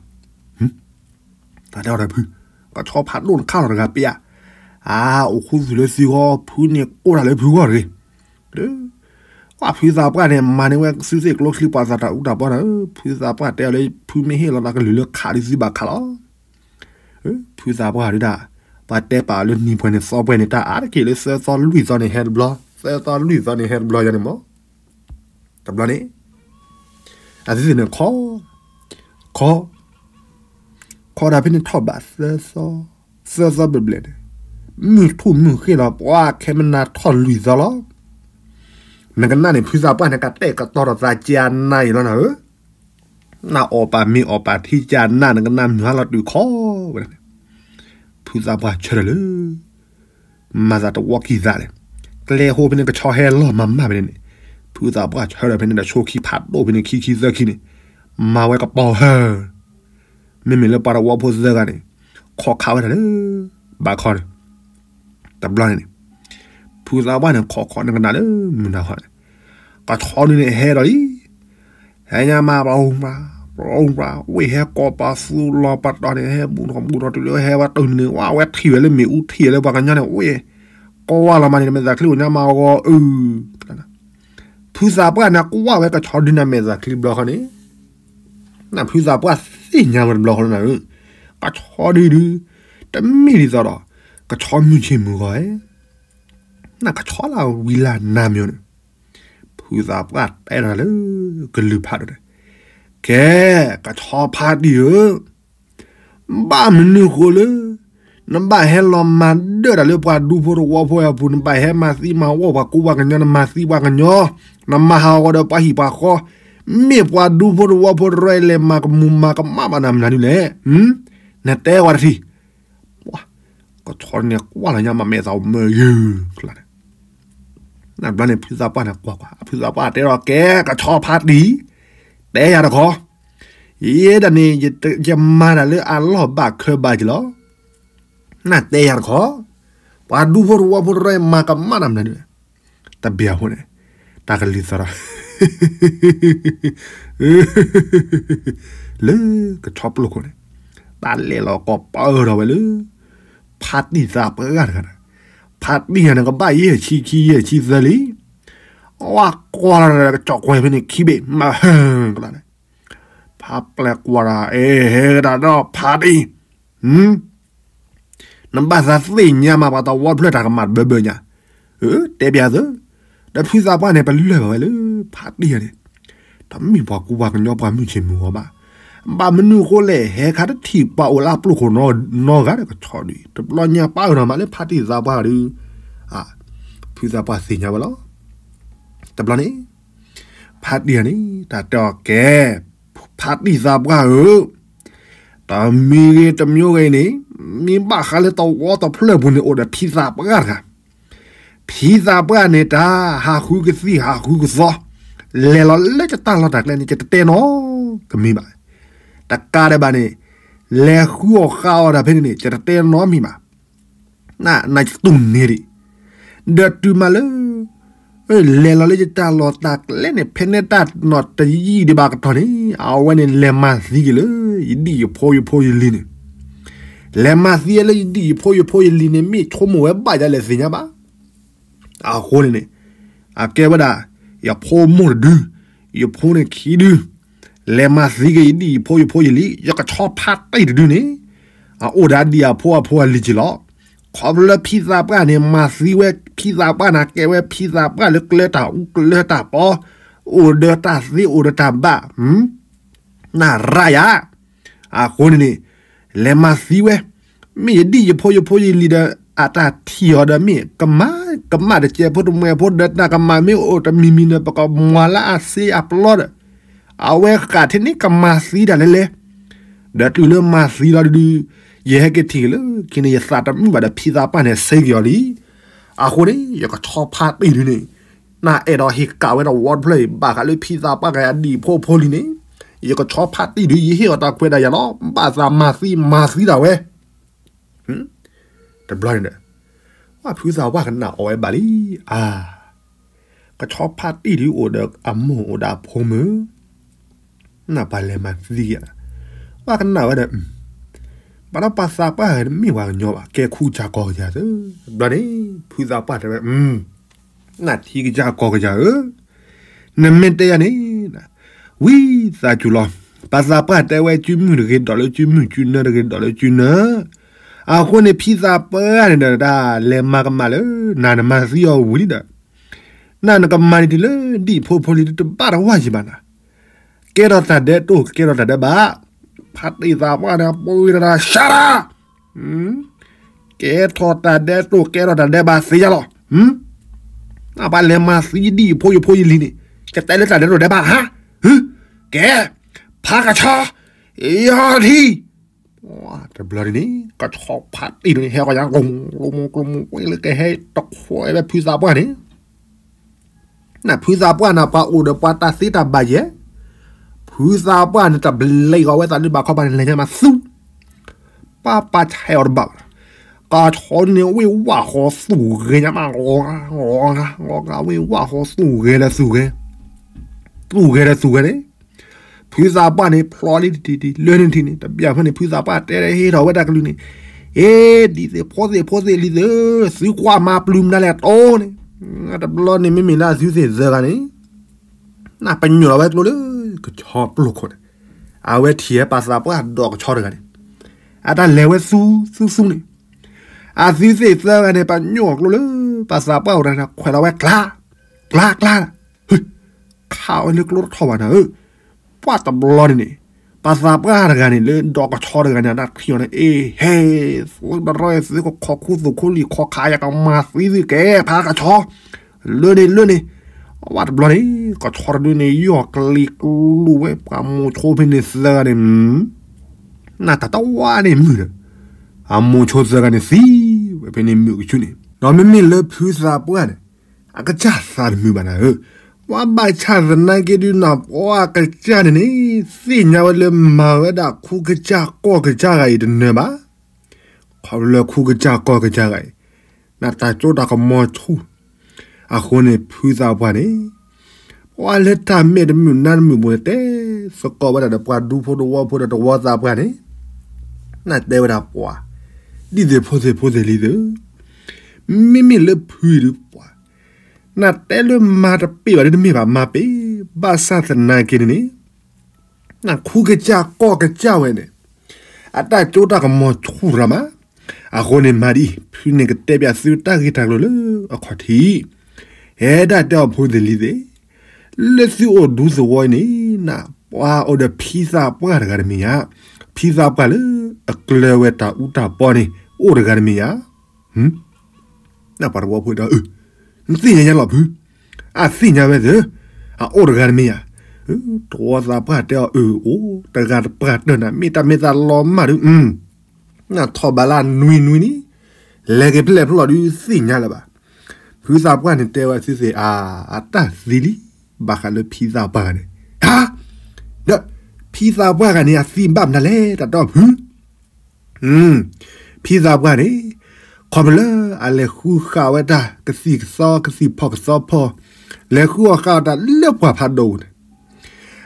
တၢ်တဲအီၤဒီးဖု, ကဆီဖးဒိၣ်န့ၣ်ခးလီၤတဂၤပ့ဧါ, အါ, အိၣ်ခူသူၣ်လၢသုဂီၢ် ဖုန့ၣ်ကိၢ်တၢ်လၢဖုဂီၢ်တဂ့ၤ, ပှၤဖုသးပှၢ်န့ၣ် မၤန့ၢ်ဝဲသုသ့ၣ်ကျိချံ ပှၤသးတၢ်အူတၢ်ပီန့ၣ်, ဖုသးပှၢ်တဲအီၤလၢ ဖုမ့ၢ်ဟ့ၣ်လီၤသးကလုၢ်လၢခးဒုးသုဘၣ်ခးလီၤ. ဖုသးပှၢ်ဒုးဒၣ်, ပှၤတဲပာ်အီၤလၢနံၤပှဲၤန့ၣ်သီပှဲၤန့ၣ် တၢ်အါတက့ၢ်လၢသၢသီလွံၢ်သီန့ၣ်ဟဲတဘျီ, သၢသီလွံၢ်သီန့ၣ်ဟဲတဘျီယၤန့ၣ်မး, တဘျီန့ၣ်, အသုသ့ၣ်န့ၣ်ခီ, ခီ, ခီဒၣ်ဖဲန့ၣ်ထီၣ်ဘးသၢသီ, သၢသီဘျဲၣ်ဘျဲၣ်န့ၣ်, မုၢ်ထူၣ်မုၢ်ဃ့လီၤ ပှၤခဲမနၤထီၣ်လွံၢ်သီလီၤ. နကနၣ်န့ၣ် ဖုသးပှၢ်န့ၣ် ကတဲာ်ကတီၤထီၣ်သးကၠၤနၤအံၤလီၤနၤဧၢ, နအီၣ်ပာ်မ့ၤအီၣ်ပာ်ထံကၠၤနၤ နကနၣ်မုၢ်ဟါလီၤတုၤခီဝဲန့ၣ်, ဖုသးပှၢ်ဆၢထၢၣ်လၢ မၤသးတဝီကံၢ်သးန့ၣ်, ကျဲဟိဖဲန့ၣ် ကဆီဟဲလီၤမၤမၢ်ဖဲန့ၣ်န့ၣ်, ဖုသးပှၢ်ဆၢထၢၣ်ဖဲန့ၣ်ဒီး ဆိခံဖးဒိၣ်ဖဲန့ၣ် ခံခံသၢခံန့ၣ်, မၤဝဲကပီၤဟၢ, မ့မ့ၢ်လၢပှၤသဝီဖိသၢဂၤန့ၣ်, ခိးခးဝဲဒၣ်လၢ ဘၣ်ခီန့ၣ်, တဘျီန့ၣ်န့ၣ်, ဖုသးပှၢ်န့ၣ် ခိးခိးနကနၣ်လၢမုၢ်နၤခီန့ၣ်, ကဆီဒုန့ၣ်ဟဲဒီးလံ ဟဲညါမး ပှၤအူပှၤ, ပှၤအူပှၤ, ဝ့ၢ်ဟဲကိးပသူလီၤပတီၢ်န့ၣ် ဟဲဘူးထီၣ်ဘူးထီၣ်တုၤလၢဟဲဝဲတုၤန့ၣ် ဝဲဝဲထံၣ်ဝဲလၢမ့ၣ်အူထံၣ်ဝဲလၢပှၤကညီန့ၣ် ဝ့ၢ်, ကွၢ်ဝဲလီၤမးန့ၣ် မဲာ်သးချံအိၣ်ညါမးအဂီၢ်အု, ဖုသးပှၢ်န့ၣ်ကွၢ်ဝဲကဆီဒုန့ၣ်မဲာ်သးချံဘျီဃီန့ၣ်, နဖုသးပှၢ်သ့ၣ်ညါဝဲတဘျီဃီလီၤနၤဧၢ, ကဆီဒုဒု, တမ့ၢ်ဒ်သိးဒီး, ကဆီမုၢ်ဆ့ၣ်မုၢ်ဂီၤဧၢ, နကဆီလၢဝံၤလၢနၤမ့ၢ်န့ၣ် ဖုသးပှၢ်တဲထီၣ်လၢ ကလုၢ်ဖးဒိၣ်န့ၣ်, ကဲ, ကဆီဖါတံၢ်ဧၢ, ဘၣ်မနုၤဃိလၢ နဘၣ်ဟဲလီၤမၤဒၢၣ်တၢ်လၢပှၤဒူဖိသဝီဖိအပူၤ, နဘၣ်ဟဲမၤသံမၤဝီပှၤကူပှၤကညီ, နမၤသံပှၤကညီ, နမၤဟးဂီၤဒီးပှၤဟံၣ်ပှၤဃီ, မ့ၢ်ပှၤဒူဖိသဝီဖိရဲလဲၤမၤကမူၤမၤကမၣ်ဘၣ်နၤမနုၤလဲၣ်, နတဲဝဲတထံၣ် ကဆီန့ၣ်ကွၢ်လီၤညါမး မဲာ်သးအိၣ်မၢယုၤကျါန့ၣ်, နဘျီန့ၣ် ဖုသးပှၢ်န့ၣ်ကွၢ်ကွၢ်, ဖုသးပှၢ်တဲဒီး ကဲ, ကဆီဖါတံၢ်, တဲယၤတခီ, ယဲဒၣ်န့ၣ် ယမၤတၢ်လၢအလီၢ်ဘၣ်ခၢဘၣ်က့ၤလီၤ, နတဲယၤတခီ, ပှၤဒူဖိတဝီဖိတရၢအံၤ မၤကမၣ်တၢ်မနုၤန့ၣ်, တဘၣ်အဃိန့ၣ်, တၢ်ကလုၢ်သီၣ်ဒီး လၢကဆီပျိၢ်ခိၣ်န့ၣ်, တၢ်လဲၤလီၤကီးပၢၢ်ထီၣ်ဝဲလၢ ဖါတံၢ်သးပှၢ်တဂၤတဂၤ, ဖါတံၢ်ယၤန့ၣ် ကဘၣ်ယဲၢ်ဆံခံ ယဲၢ်ဆံသၢလံ, အဝဲကွၢ်လီၤဒီးကစီၣ်ကွဲဖဲန့ၣ်ခံဘ့ၣ် မၤဟၢကလါန့ၣ်, ဖါပျဲၢ်ကွၢ်ဒီး အဲ ဟဲကဒီးဒီးဖါတံၢ် နဘၣ်သးသ့ၣ်ညါမး ပှၤတဝီတဖျၢၣ်တၢ်ကမၣ်တဘၢဘၢညါ, တဲပျးသု, ဒီးဖုသးပှၢ်န့ၣ် ပလၢၢ်ဘၣ်ဝဲလၢ ဖါတံၢ်ယၤန့ၣ်, တမ့ၢ်ပှၤကူပှၤကညီပှၤမုၢ်ဆ့ၣ်မုၢ်ဂီၤဘၣ်, ဘၣ်မနုၤအဃိလဲၣ် ဟဲခါတထံၣ်ပှၤအိၣ်လၢအပျိၢ်ခိၣ်နီတဂၤဒီးကဆီဒုး တဘျီညါပၢၢ်ထီၣ်မးလၢဖါတံၢ်သးပှၢ်ဒီး, ဖုသးပှၢ်သ့ၣ်ညါဝဲလီၤ. တဘျီန့ၣ်, ဖါတံၢ်န့ၣ် တၢ်တဲအီၤကဲ, ဖါတံၢ်သးပှၢ်ဧၢ, တမံၤဂ့ၤတမံၤဂ့ၤန့ၣ်, မ့ၢ်ဘၣ်ဃးလၢတဝီတဖျၢၣ်ပူၤန့ၣ် အိၣ်ဒီးဖံသးပှၢ်တဂၤ, ဖံသးပှၢ်န့ၣ် တၢ်ဟးဃုကသံၣ်ဟးဃုကသီ, လဲၤလီၤလၢယတၢ်လီၢ်တၢ်ကျဲန့ၣ် ယတတဲနီတမံၤဘၣ်, တကးဒံးဘၣ်န့ၣ်, လဲၤဃုအီၣ်ဃုအီတၢ်ဖဲန့ၣ်န့ၣ် ယတတဲနီတမံၤဘၣ် နနတူၢ်န့ၢ်ဒံး, ဒီးတုၤမးလၢ လဲၤလီၤလၢယတၢ်လီၢ်တၢ်ကျဲန့ၣ် ဖဲန့ၣ်တၢ်နီၢ်တယံာ်ဒံးဘၣ်ကတီၢ်န့ၣ် အဝဲန့ၣ်လဲၤမၤသံက့ၤလၢ ယဒံၣ်ယဖိယဖိယလံၤန့ၣ်, လဲၤမၤသံလၢယဒံၣ်ယဖိယဖိယလံၤန့ၣ် မ့ၢ်ဆိကမိၣ်ဝဲဘၣ်ယၤလဲၣ်သ့ၣ်ညါဘၣ် အဃိန့ၣ်န့ၣ်, အကဲဝဲဒၣ်, ယဖိမိၢ်တဒု, ယဖိန့ၣ်ခံဒု, လဲၤမၤသံက့ၤယဒံၣ်ယဖိယဖိယလံၤ ယကဆီဖါတံၢ်တဒုန့ၣ်, အအိၣ်ဒီးအဒံၣ်အဖိအဖိအလံၤက့ၤလီၤ. ခီဖျိလၢဖံသးပှၢ်န့ၣ် မၤသံဝဲဖံသးပှၢ်န့ၣ် ကဲဝဲဖံသးပှၢ်လၢကျဲတၢ်အူကျဲတၢ်ပီ, အိၣ်ဒီးတၢ်သ့အိၣ်ဒီးတၢ်ဘၣ် နရၣ်ယၤ, အဃိန့ၣ်န့ၣ်, လဲၤမၤသံဝဲ, မ့ၢ်ယဒံၣ်ယဖိယဖိယလံၤဒီး အတၢ်ထံၣ်အီၤဒီးမ့ၢ်ကမၣ်, ကမၣ်တစဲးဖိတမှဲးဖိဒီးတၢ်ကမၣ်မ့ၢ်အိၣ်တမံၤမံၤန့ၣ် ပကမၤလၢအစ့အပျီဒီး, အဝဲဃးထဲန့ၣ်ကမၤသံဒၣ်လဲာ်လဲာ်, ဒီးတုၤလၢမၤသံလီၤဒုး, ယဟဲက့ၤထံၣ်က့ၤလၢခံန့ၣ် ယသးတမုာ်ဘၣ်ဒီးဖံသးပှၢ်န့ၣ် ဆဲးက့ၤအီၤလံ. အဃိန့ၣ် ယကဆီဖါတံၢ်ဒုန့ၣ်, နအဲၣ်ဒိးဟ့ၣ်ကၣ်ဝဲတဝီတဖျၢၣ်အံၤ ဘၣ်ဃးလၢဖံသးပှၢ်ကယၤဒံၣ်ဖိဖိလံၤန့ၣ်, ယကဆီဖါတံၢ်ဒု ယဟ့ၣ်အီၤတၢ်ခွဲးတၢ်ယာ်လီၤ. ဘၣ်သးမၤသံမၤသံဒၣ်ဝဲ တဘျီန့ၣ်ဒီး, ဖုသးပှၢ်ကနၣ်အီၤဝဲဘၣ်လံ, အါ, ကဆီဖါတံၢ်ဒုအိၣ်ဒီးအမိၢ်အိၣ်ဒီးအဖိမုၣ်, နပှၤလဲၤမၤသံယၤ, ပှၤကနၣ်ဝဲဒီး, ဘၣ်ဒီးပှၤသးပှၢ်ဂၤတမ့ၢ်ပှၤကညီဘၣ် ကဲခူကစၢ်ကီၢ်ကစၢ်သၢ, တဘျီန့ၣ် ဖုသးပှၢ်တဲဝဲ, နထံကစၢ်ကီၢ်ကစၢ်ဧၢ, နမ့ၢ်တဲယၤန့ၣ် ဝံသးစူၤလီၤ. ပှၤသးပှၢ်တဲဝဲ စုမုၢ်တဂ့ၤ ဒိးလၢစုမုၢ်, စုနၢတဂ့ၤ ဒိးလၢစုနၢ. အဃိန့ၣ် ဖံသးပှၢ်န့ၣ်ဒီး တၢ်လဲၤမၤကမၣ်လၢ နၤနမၤသံအီၤဝံၤလံဒီး, နၤနကမၤန့ၣ်တုၤလၢ ဒံၣ်ဖိဖိလံၤတဘၣ်တဝၢ်ယံၤဘၣ်နၤ, ကဲထီၣ်တၢ်ဒဲးတအိၣ် ကဲထီၣ်တၢ်ဒဲးဘး, ဖါတံၢ်သးပှၢ်န့ၣ် ပှၤဝံၤတၢ် ရှါရၣ် ကဲထီၣ်တၢ်ဒဲးတအိၣ် ကဲထီၣ်တၢ်ဒဲးဘးသ့ယၤလီၤ. နပှၤလဲၤမၤသံယဒံၣ်ယဖိယဖိယလံၤန့ၣ် ယတဲလၢတၢ်ဒဲးတအိၣ်ဒဲးဘးဧါ, ကဲ, ဖါကဆီ, ယီၤထံ, တဘျီန့ၣ် ကဆီဖါတံၢ်န့ၣ် ဟဲကီယၤ ကျိမုကျိမုလၢကဟဲတခွဲးဝဲဖုသးပှၢ်န့ၣ် နဖုသးပှၢ်န့ၣ် ပှၤအိၣ်ဒီးပှၤတၢ်သ့တၢ်ဘၣ်ယဲၢ်, ဖုသးပှၢ်န့ၣ် တဘျဲးဂီၤဝဲသးလၢဘၣ်ခီဘၣ်န့ၣ် လဲၤညါမးသူ, ပၢ်ပၢ်ဆဲးအီၤတဘၣ်ဘၣ်, ကဆီန့ၣ်ဝ့ၢ်ဝၣ်ဃီသူၣ်ဂဲၤညါမး ဂီၤဂၤဂီၤဂၤ ဝ့ၢ်ဝၣ်ဃီသူၣ်ဂဲၤလၢသူၣ်ဂဲၤ, သူၣ်ဂဲၤလၢသူၣ်ဂဲၤန့ၣ် ဖုသးပှၢ်န့ၣ် ဖျီလံတထံၣ်တထံၣ် လၢန့ၣ်တထံၣ်န့ၣ် တဘျီဖဲန့ၣ် ဖုသးပှၢ်တဲဟ့ၣ်ထီၣ်ဝဲတၢ်ကလုၢ်န့ၣ်, အ့ ဒံၣ်သ့ၣ်ဖိသ့ၣ်ဖိသ့ၣ်လံၤသ့ၣ်, သုကွၢ်မၤပျုၤမနုၤလဲၣ်တိၢ်န့ၣ်, တဘျီန့ၣ် မ့မ့ၢ်လၢအသုသ့ၣ်သၢဂၤန့ၣ် နပညိၣ်လီၤဝဲကျိလၢ ကဆီပျိၢ်ခိၣ်န့ၣ်, အဝဲထံၣ်ဝဲပှၤသးပှၢ်ဒိးကဆီတဂၤန့ၣ်, အတၢ်လဲၤဝဲသူသူသူန့ၣ်, အသုသ့ၣ်သၢဂၤန့ၣ် ပညိၣ်အီၤကျိလၢ ပှၤသးပှၢ်အိၣ်တဂၤန့ၣ် ခွဲးလီၤဝဲကျါ, ကျါကျါ, ခးဝဲလၢကျိတထီၣ်ဘၣ်နၤဧၢ, ပှၤတဘျီန့ၣ်န့ၣ်, ပှၤသးပှၢ်တဂၤန့ၣ် လၢဒိးကဆီတဂၤန့ၣ် အတၢ်ထံၣ်အီၤန့ၣ် အ့ ဟဲ, သုတရီ သုကခိးခူသူၣ်ခိလံၤခီခး ယကမၤသံသုကဲ ဖးကဆီ, လၢန့ၣ်လၢန့ၣ်, အဝဲတဘျီန့ၣ် ကဆီတဒုန့ၣ် ယီၢ်ကျံၤကျိဝဲ ပှၤမိၤဆိဖဲန့ၣ်သၢဂၤန့ၣ်, နတၢ်တဝါန့ၣ်မုာ်ဒီး, အမိၤဆိသၢဂၤန့ၣ်သံဝဲဖဲန့ၣ်မုာ်ကဆူန့ၣ်, ဒီးမ့မ့ၢ်လၢဖုသးပှၢ်န့ၣ်, အကစၢ်သးတမုာ်ဘၣ်နၤဧၢ, ပှၤဘၣ်ဆၣ်သနာ်က့ဒုးနၤ ပှၤအကစၢ်န့ၣ်န့ၣ်, သ့ၣ်ညါဝဲလၢမၤဝဲဒၣ်ခူကစၢ်ကီၢ်ကစၢ်ဂၤအံၤတနၢၤဘၣ်, ခီဖျိလၢခူကစၢ်ကီၢ်ကစၢ်ဂၤအံၤ နတၢ်ကၠိတၢ်ကမီၤဆူၣ်. အဃိန့ၣ် ဖုသးပှၢ်န့ၣ် ပှၤလၢတၢ်မဲာ်တမုာ်နါတမုာ်ပူၤန့ၣ် တဲသကိးဝဲဒၣ်ဒီးပှၤဒူဖိတဝီဖိဒီးတဝီသးပှၢ်န့ၣ်, နတဲဝဲဒၣ်ပှၤ ဒ်သိးဖိသ့ၣ်ဖိသ့ၣ်လံသ့ၣ်ဧၢ, မ့မ့ၢ်လၢဖုအံၤဒုးပှၤ နတဲလၢမၤတပ့ၢ်ဘၣ်ဒုးတမ့ၢ်ဘၣ်, မၤပ့ၢ်, ဘၣ်ဆၣ်သနာ်က့န့ၣ်န့ၣ် နခူကစၢ်ကီၢ်ကစၢ်ဝဲန့ၣ် အတၢ်ကၠိတၢ်ကမီၤဆူၣ်ရၤမး. အဃိန့ၣ်မၤဒ်အံၤ, ဖုန့ၣ်ကတဲပၠးသုတၢ်ဂ့ၢ်တၢ်ကျိၤလၢအခီၣ်ထံး, ဟဲဒၣ်တဲအီၤဖိသ့ၣ်လံသ့ၣ်, လၢသုအိၣ်ဒူသဝီအံၤန့ၣ် နပှၤအိၣ်ဒီးဖံသးပှၢ်တဂၤတမံၤဧါ, ဖံသးပှၢ်လၢအကျၢၤဝဲတၢ်အူတၢ်ပီန့ၣ် အိၣ်တဂၤတမံၤဧါ. နပှၤတဝီဖိဒီး နသ့ၣ်ညါညါလီၤဖု, အသ့ၣ်ညါဝဲသ့ၣ်, အအိၣ်တဂၤတမံၤဧါ. တဝီသးပှၢ်တဲအီၤ အၢ အိၣ်တဂၤတပှၢ်တၢၢ်နၤ မ့ၢ်တၢ်မ့ၢ်သးလီၤမၢ်ဒုး, နထီၣ်ဘးလၢနွံနွံန့ၣ် လဲၤက့ၤဖျဲၣ်ဖျီၣ်ဒုးသ့ၣ်ညါလၢၤဘၣ်. ဖုသးပှၢ်န့ၣ်တဲဝဲသုသ့ၣ်ဧါ, အတၢ်သံလံ, ဘၣ်ဃးလၢဖံသးပှၢ်ဂၤန့ၣ်, ဟါ, ဒီး ဖံသးပှၢ်ဂၤန့ၣ် အသံဘၣ်မနုၤလဲၣ် တၢ်တဲအီၤဖု ဖံသးပှၢ်န့ၣ် ခီဖျိလၢအလဲၤဃုဃာ်ဝဲတၢ်ကသံၣ်ကသီ ကသံၣ်ဖီၣ်ကသီဖီၣ်, လဲၤဃုအီၣ်ဃာ်အီၣ်တၢ်လၢပှၤဖးဒိၣ်န့ၣ်,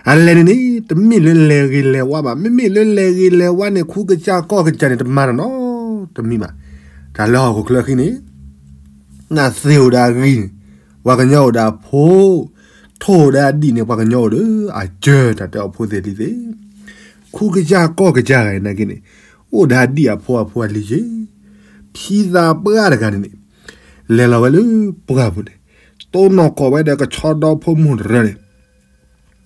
အလဲၤန့ၣ်န့ၣ် တမ့ၢ်လၢလဲၤဂ့ၤလဲၤဝါဘၣ်. မ့မ့ၢ်လၢလဲၤဂ့ၤလဲၤဝါန့ၣ် ခူကစၢ်ကီၢ်ကစၢ်န့ၣ် တမၤတၢ်နီတမံၤဘၣ်. တၢ်လၢဟီၣ်ခိၣ်ချၢဃံန့ၣ် နသ့ၣ်အိၣ်ဒီးအဂံၢ်န့ၣ် ပှၤကညီအိၣ်ဒီးအဖိ, ထိၣ်အိၣ်ဒီးအဒံၣ်န့ၣ် ပှၤကညီအိၣ်ဒီးအစၢၤ တၢ်တဲအီၤဖိသ့ၣ်လံသ့ၣ်. ခူကစၢ်ကီၢ်ကစၢ်ဂၤနာ်က့န့ၣ် အိၣ်ဒီးအဒံၣ်အဖိအဖိအလံၤက့ၤ, ဖံသးပှၢ်တဂၤန့ၣ်န့ၣ် လဲၤလီၤဝဲလၢပှၢ်ပူၤန့ၣ်, တိၢ်နီၣ်ကိးဝဲဒီးကဆီဒီဖိမုၣ်တရၢန့ၣ်,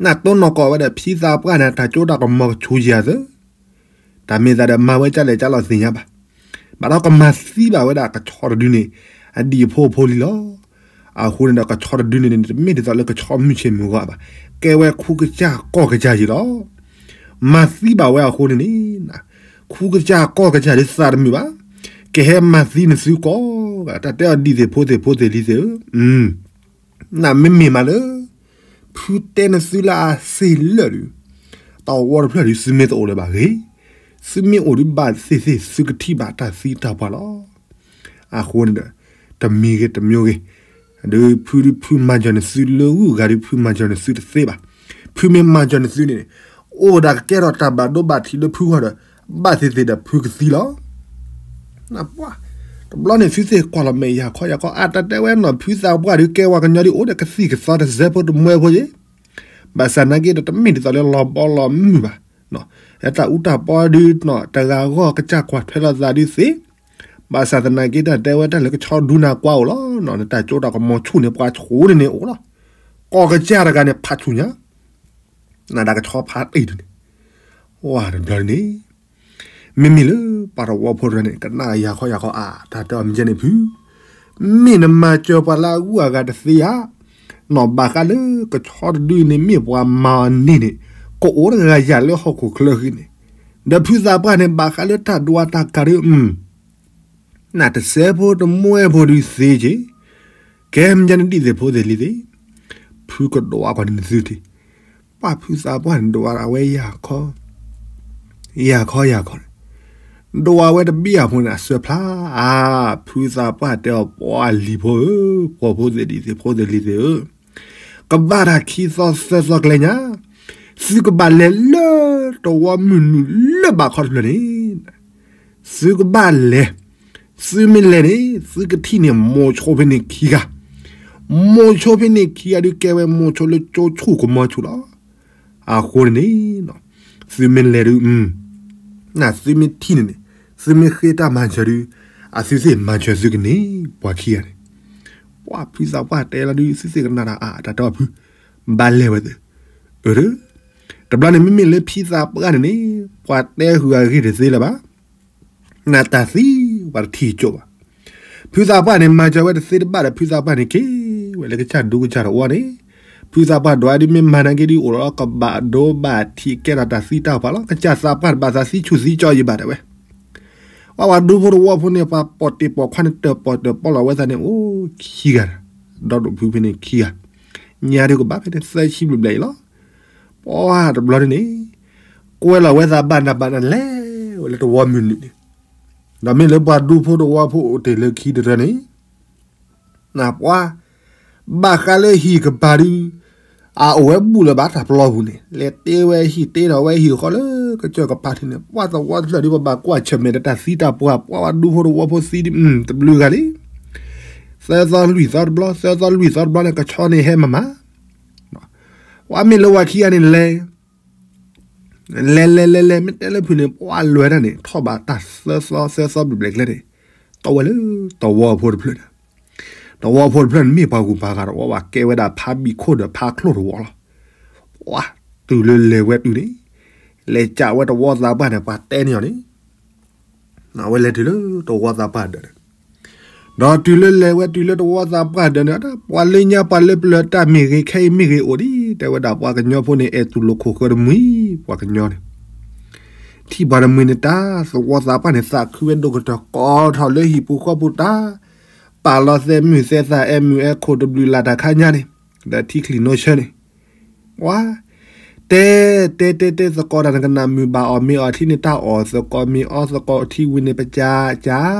နတိၢ်နီၣ်ကိးဝဲဒီးဖံသးပှၢ်န့ၣ် တၢ်ကၠိတၢ်ကမီၤကဆူယၤသၢ တၢ်မ့ၢ်သးဒီးမၤဝဲကၢ်လဲၣ်ကၢ်လီၤသ့ၣ်ညါဘၣ်. ဘၣ်ဒီးကမၤသံဘၣ်ဝဲဒၣ်ကဆီတဒုန့ၣ် အဒံၣ်အဖိအဖိလံလီၤ. အဃိန့ၣ်ဒီးကဆီတဒုန့ၣ်န့ၣ် တမ့ၢ်ဒ်သိးလၢကဆီမုၢ်ဆ့ၣ်မုၢ်ဂီၤဘၣ်, ကဲဝဲခူကစၢ်ကီၢ်ကစၢ်ယံၤလီၤ. မၤသံဘၣ်ဝဲအဃိန့ၣ်န့ၣ် ခူကစၢ်ကီၢ်ကစၢ်ဒုးသးတမုာ်ဘၣ်, ကဟဲမၤသံနသုကိးဂၤ တၢ်တဲအီၤဒ်သိးဖိသ့ၣ်ဖိသ့ၣ်လံသ့ၣ်ဧၢ နမ့မ့ၢ်မးလၢ ဖုတဲနသုလၢအစ့လၢာ်ဒုး, တၢ်ဝီတဖျၢၣ်ဒုး သုမ့ၢ်တအိၣ်လၢၤဘၣ်ဂ့ၤ, သုမ့ၢ်အိၣ်ဒုးဘၣ်သ့ၣ်သ့ၣ် သုကထံၣ်ဘၣ်တၢ်သံတၢ်ပှၢ်လီၤ. အဃိန့ၣ်ဒီး တမံၤဂ့ၤတမံၤဂ့ၤ, ဒီးဖုဒုးဖုမၤစၢၤနသုလၢဂုၤဂၤဒုး ဖုမၤစၢၤနသုတသ့ဘၣ်. ဖုမ့ၢ်မၤစၢၤနသုန့ၣ် အိၣ်ဒၣ်ကကဲထီၣ်တၢ်ဘၣ်ဒိဘၣ်ထံးလၢဖုဂီၢ်ဒီး ဘၣ်သ့ၣ်သ့ၣ်ဒီးဖုကသံလီၤ. တဘျီန့ၣ်သုသ့ၣ်ကွၢ်လီၤမဲာ်ယၤခီယၤခီ အတၢ်တဲဝဲနီၤ ဖုသးပှၢ်ဒုးကဲဝဲကညီဒုး အိၣ်ဒီးကသံၣ်ကသီတစဲးဖိတမှဲဖိယ့ၣ်, ဘၣ်ဆၣ်သနာ်က့ဒီးတမ့ၢ်ဒ်သိးလၢလီၤဘီလီၤမုၢ်ဘၣ်, လၢတၢ်အူတၢ်ပီဒုး တဂၤဂီၢ်ကစၢ်ကွၢ်ထွဲလိာ်သးဒုးသ့, ဘၣ်ဆၣ်သနာ်က့တၢ်တဲဝဲတၢ်လၢကဆီဒုးနၤကွၢ်အိၣ်လီၤ, နတၢ်ကၠိတၢ်ကမီၤဆူၣ်န့ၣ် ပှၤဆူၣ်န့ၣ်န့ၣ်အိၣ်လီၤ, ကီၢ်ကစၢ်တဂၤန့ၣ် ဖးဆူၣ်ညါ နဒၣ်ကဆီဖးတ့ၢ်တန့ၣ်, ဝၤတဘျီန့ၣ်, မ့မ့ၢ်လၢပှၤတဝီဖိတဂၤန့ၣ် ကနၣ်ယၤခီယၤခီအါ တၢ်တဲအီၤမ့ၢ်ကဲန့ၣ်ဖု, မ့ၢ်နမၤစၢၤပှၤလၢအဂုၤအဂၤတသ့ဧါ, နီၢ်ဘၣ်ဃးလၢကဆီတဒုန့ၣ်မ့ၢ်ပှၤမၤအီၤန့ၢ်န့ၣ်, ကအိၣ်တဂၤယၤလၢဟီၣ်ခိၣ်ချၢဃံန့ၣ်, ဒီးဖုသးပှၢ်န့ၣ် ဘၣ်ဃးလၢတၢ်ဒွးတၢ်ကၤဒုး နတစဲးဖိတမှဲဖိဒုးသ့က့ၤ, ကဲမ့ၢ်ကဲန့ၣ်ဒ်သိးဖိသ့ၣ်လံသ့ၣ်, ဖုကဒွးကွၢ်န့ၣ်နသုထံၣ်, ပှၤဖုသးပှၢ်န့ၣ်ဒွးဝဲယၤခီ ယၤခီယၤခီန့ၣ်, ဒွးဝဲတဘ့ၣ်အဖိန့ၣ် အစၢဖျါ, အါ, ဖုသးပှၢ်တဲအီၤ ပှၤလံၤဖိဧၢ, ပှၤဖိသ့ၣ်လံသ့ၣ် ဖိသ့ၣ်လံသ့ၣ်ဧၢ, ကဘၣ်တၢ်ခံသီသၢသီကျဲညါ, သုကဘၣ်လဲၤလၢတဝီမုၢ်နုာ်လၢဘးခီတဖျၢၣ်န့ၣ် သုကဘၣ်လဲၤ, သုမ့ၢ်လဲၤန့ၣ် သုကထံၣ်န့ၢ်မိၤဆိဖဲန့ၣ်ခံဂၤ, မိၤဆိဖဲန့ၣ်ခံဂၤဒုးကဲဝဲမိၤဆိလၢကၠိဆူၣ်ကမီၤဆူၣ်လီၤ. အဃိန့ၣ်န့ၣ်, သုမ့ၢ်လဲၤဒုး, နသုမ့ၢ်ထံၣ်န့ၣ်န့ၣ်, သုမ့ၢ်ဃ့တၢ်မၤစၢၤဒုး, အသုသ့ၣ်မၤစၢၤသုကန့ၢ်ပှၤခံဂၤန့ၣ်, ပှၤဖုသးပှၢ်တဲလီၤဒုး သုသ့ၣ်ကနၣ်တၢ်အါ တၢ်တဲအီၤဖု, ဘၣ်လဲၤဝဲသ့ၣ်, အၢ တဘျီန့ၣ်မ့မ့ၢ်လၢဖံသးပှၢ်န့ၣ်န့ၣ်, ပှၤတဲဃုာ်အဂ့ၢ်တသ့လၢၤဘၣ်, နတၢ်သံပှၤတထံၣ်ကၠိဘၣ်. ဖုသးပှၢ်န့ၣ် မၤစၢၤဝဲတသ့တဘၣ်ဒီး ဖုသးပှၢ်န့ၣ်က့ၤဝဲလၢကစၢ်ဒူကစၢ်တဝီန့ၣ်, ဖုသးပှၢ်ဒွးဒုးမ့ၢ်မၤနာ်က့ဒုး အိၣ်ဒီးကဘၣ်ဒိဘၣ်ထံးကဲထီၣ်တၢ်သံတၢ်ပှၢ်လီၤ. ကစၢ်သးပှၢ်တဘၣ်သးသံဆူၣ်သံကၠီယံာ်ဘၣ်တဲဝဲ ပှၤဝဲဒူဖိတဝီဖိန့ၣ် ပှၤပိာ်တ့ၢ်ပိာ်ခွါန့ၣ် တၢၣ်ပီၣ်တၢၣ်ပီလီၤဝဲသးန့ၣ် အိၣ်ခံဂၤ, ဒီဒိၣ်ဖုဖဲန့ၣ်ခံဂၤ, ညါဒုးကဘၣ်ဖဲန့ၣ်သၢဆံဘျဲၣ်ဘျဲၣ်အံၤလီၤ. ပှၤတဘျီန့ၣ်န့ၣ်, ကွဲလီၤဝဲသးဘၣ်နးဘၣ်နးလဲၤဝဲလၢတဝီမုၢ်နုာ်န့ၣ်, ဒီးမ့ၢ်လၢပှၤဒူဖိတဝီဖိအိၣ်တ့ၢ်လၢခံတရၢန့ၣ် ပှၤ ဘၣ်ဃးလၢဟံၣ်ကပၤဒုး အအိၣ်ဝဲဘူၣ်လၢၤဘၣ်တၢ်ပျီပူၤန့ၣ် လဲၤတ့ဝဲဟံၣ်တ့ထီၣ်ဝဲဟံၣ်ဃီလၢကစၢၢ်ကပၤထံးန့ၣ် ပှၤသဝီတဖျၢၣ်ဒုး ပဘၣ်ကွၢ်ဆၢၣ်မဲာ်ဒီးတၢ်သံတၢ်ပှၢ် ပှၤဝဲဒူဖိသဝီဖိသံဒုး တဘျုးဂၤလံ. သၢသီလွံၢ်သီတဘျီ သၢသီလွံၢ်သီတဘျီန့ၣ် ကဆီန့ၣ်ဟဲမၤမၤ ပှၤမ့ၢ်လၢဝၤခံဂၤန့ၣ်လဲၤ လဲၤလဲၤလဲၤလဲၤ မ့ၢ်တဲလၢဖုန့ၣ် ပှၤလွဲၤတၢ်န့ၣ် ထီၣ်ဘၣ်တၢ်သၢသီသၢသီဘျဲၣ်ဘျဲၣ်ကျဲန့ၣ် တီဝဲလၢသဝီဖိတဖျၢၣ်န့ၣ် သဝီဖိတဖျၢၣ်န့ၣ် မ့ၢ်ပှၤဂုၤပှၤဂၤတဝီဘၣ် ကဲဝဲဒၣ်ဖါဘံၣ်ခိၣ်ဒီးဖါချိၣ်တဝီလီၤ. ပှၤတုၤလၢလဲၤဝဲတုၤန့ၣ် လဲၤကးဝဲသဝီသးပှၢ်န့ၣ် ပှၤတဲန့ၢ်အီၤန့ၣ် အဝဲလဲၤတုၤလၢသဝီသးပှၢ်ဒၢးန့ၣ် ဒီးတုၤလၢလဲၤဝဲတုၤလၢသဝီသးပှၢ်ဒၢးန့ၣ် ပှၤလၢညါပှၤလၢပျၢၤတၢ်မ့ၢ်ဂ့ၤ ခဲအံၤမ့ၢ်ဂ့ၤအိၣ်ဒံး တဲဝဲဒၣ်ပှၤကညီဖိန့ၣ် အဲၣ်တူၢ်လိာ်ခိၣ်ဃၢၤတမှံၤ ပှၤကညီန့ၣ် ထံၣ်ပှၤတမှံၤန့ၣ်တၢ် သဝီသးပှၢ်န့ၣ် သးခုဝဲဒိၣ်ကတၢၢ် ကိးထီၣ်လၢဟံၣ်ပူၤဃီပူၤတၢ် ပာ်လီၤသဲမုၢ်သဲသး အဲၣ်မုၢ်အဲၣ်ခိၣ်တဘျုးလၢ်တၢ်ခါညါန့ၣ် ဒီးထံချံၣ်နီဆၢန့ၣ် ပှၤ တဲ တဲတဲတဲသကိးတၢ်နကနၣ်မုာ်ဘၣ်အီၤမ့ၢ်အီၤထံန့ၣ် တၢ်အီၣ်သကိးမ့ၢ်အီသကိးထံဝံၤန့ၣ် ပကၢ်ကၢ်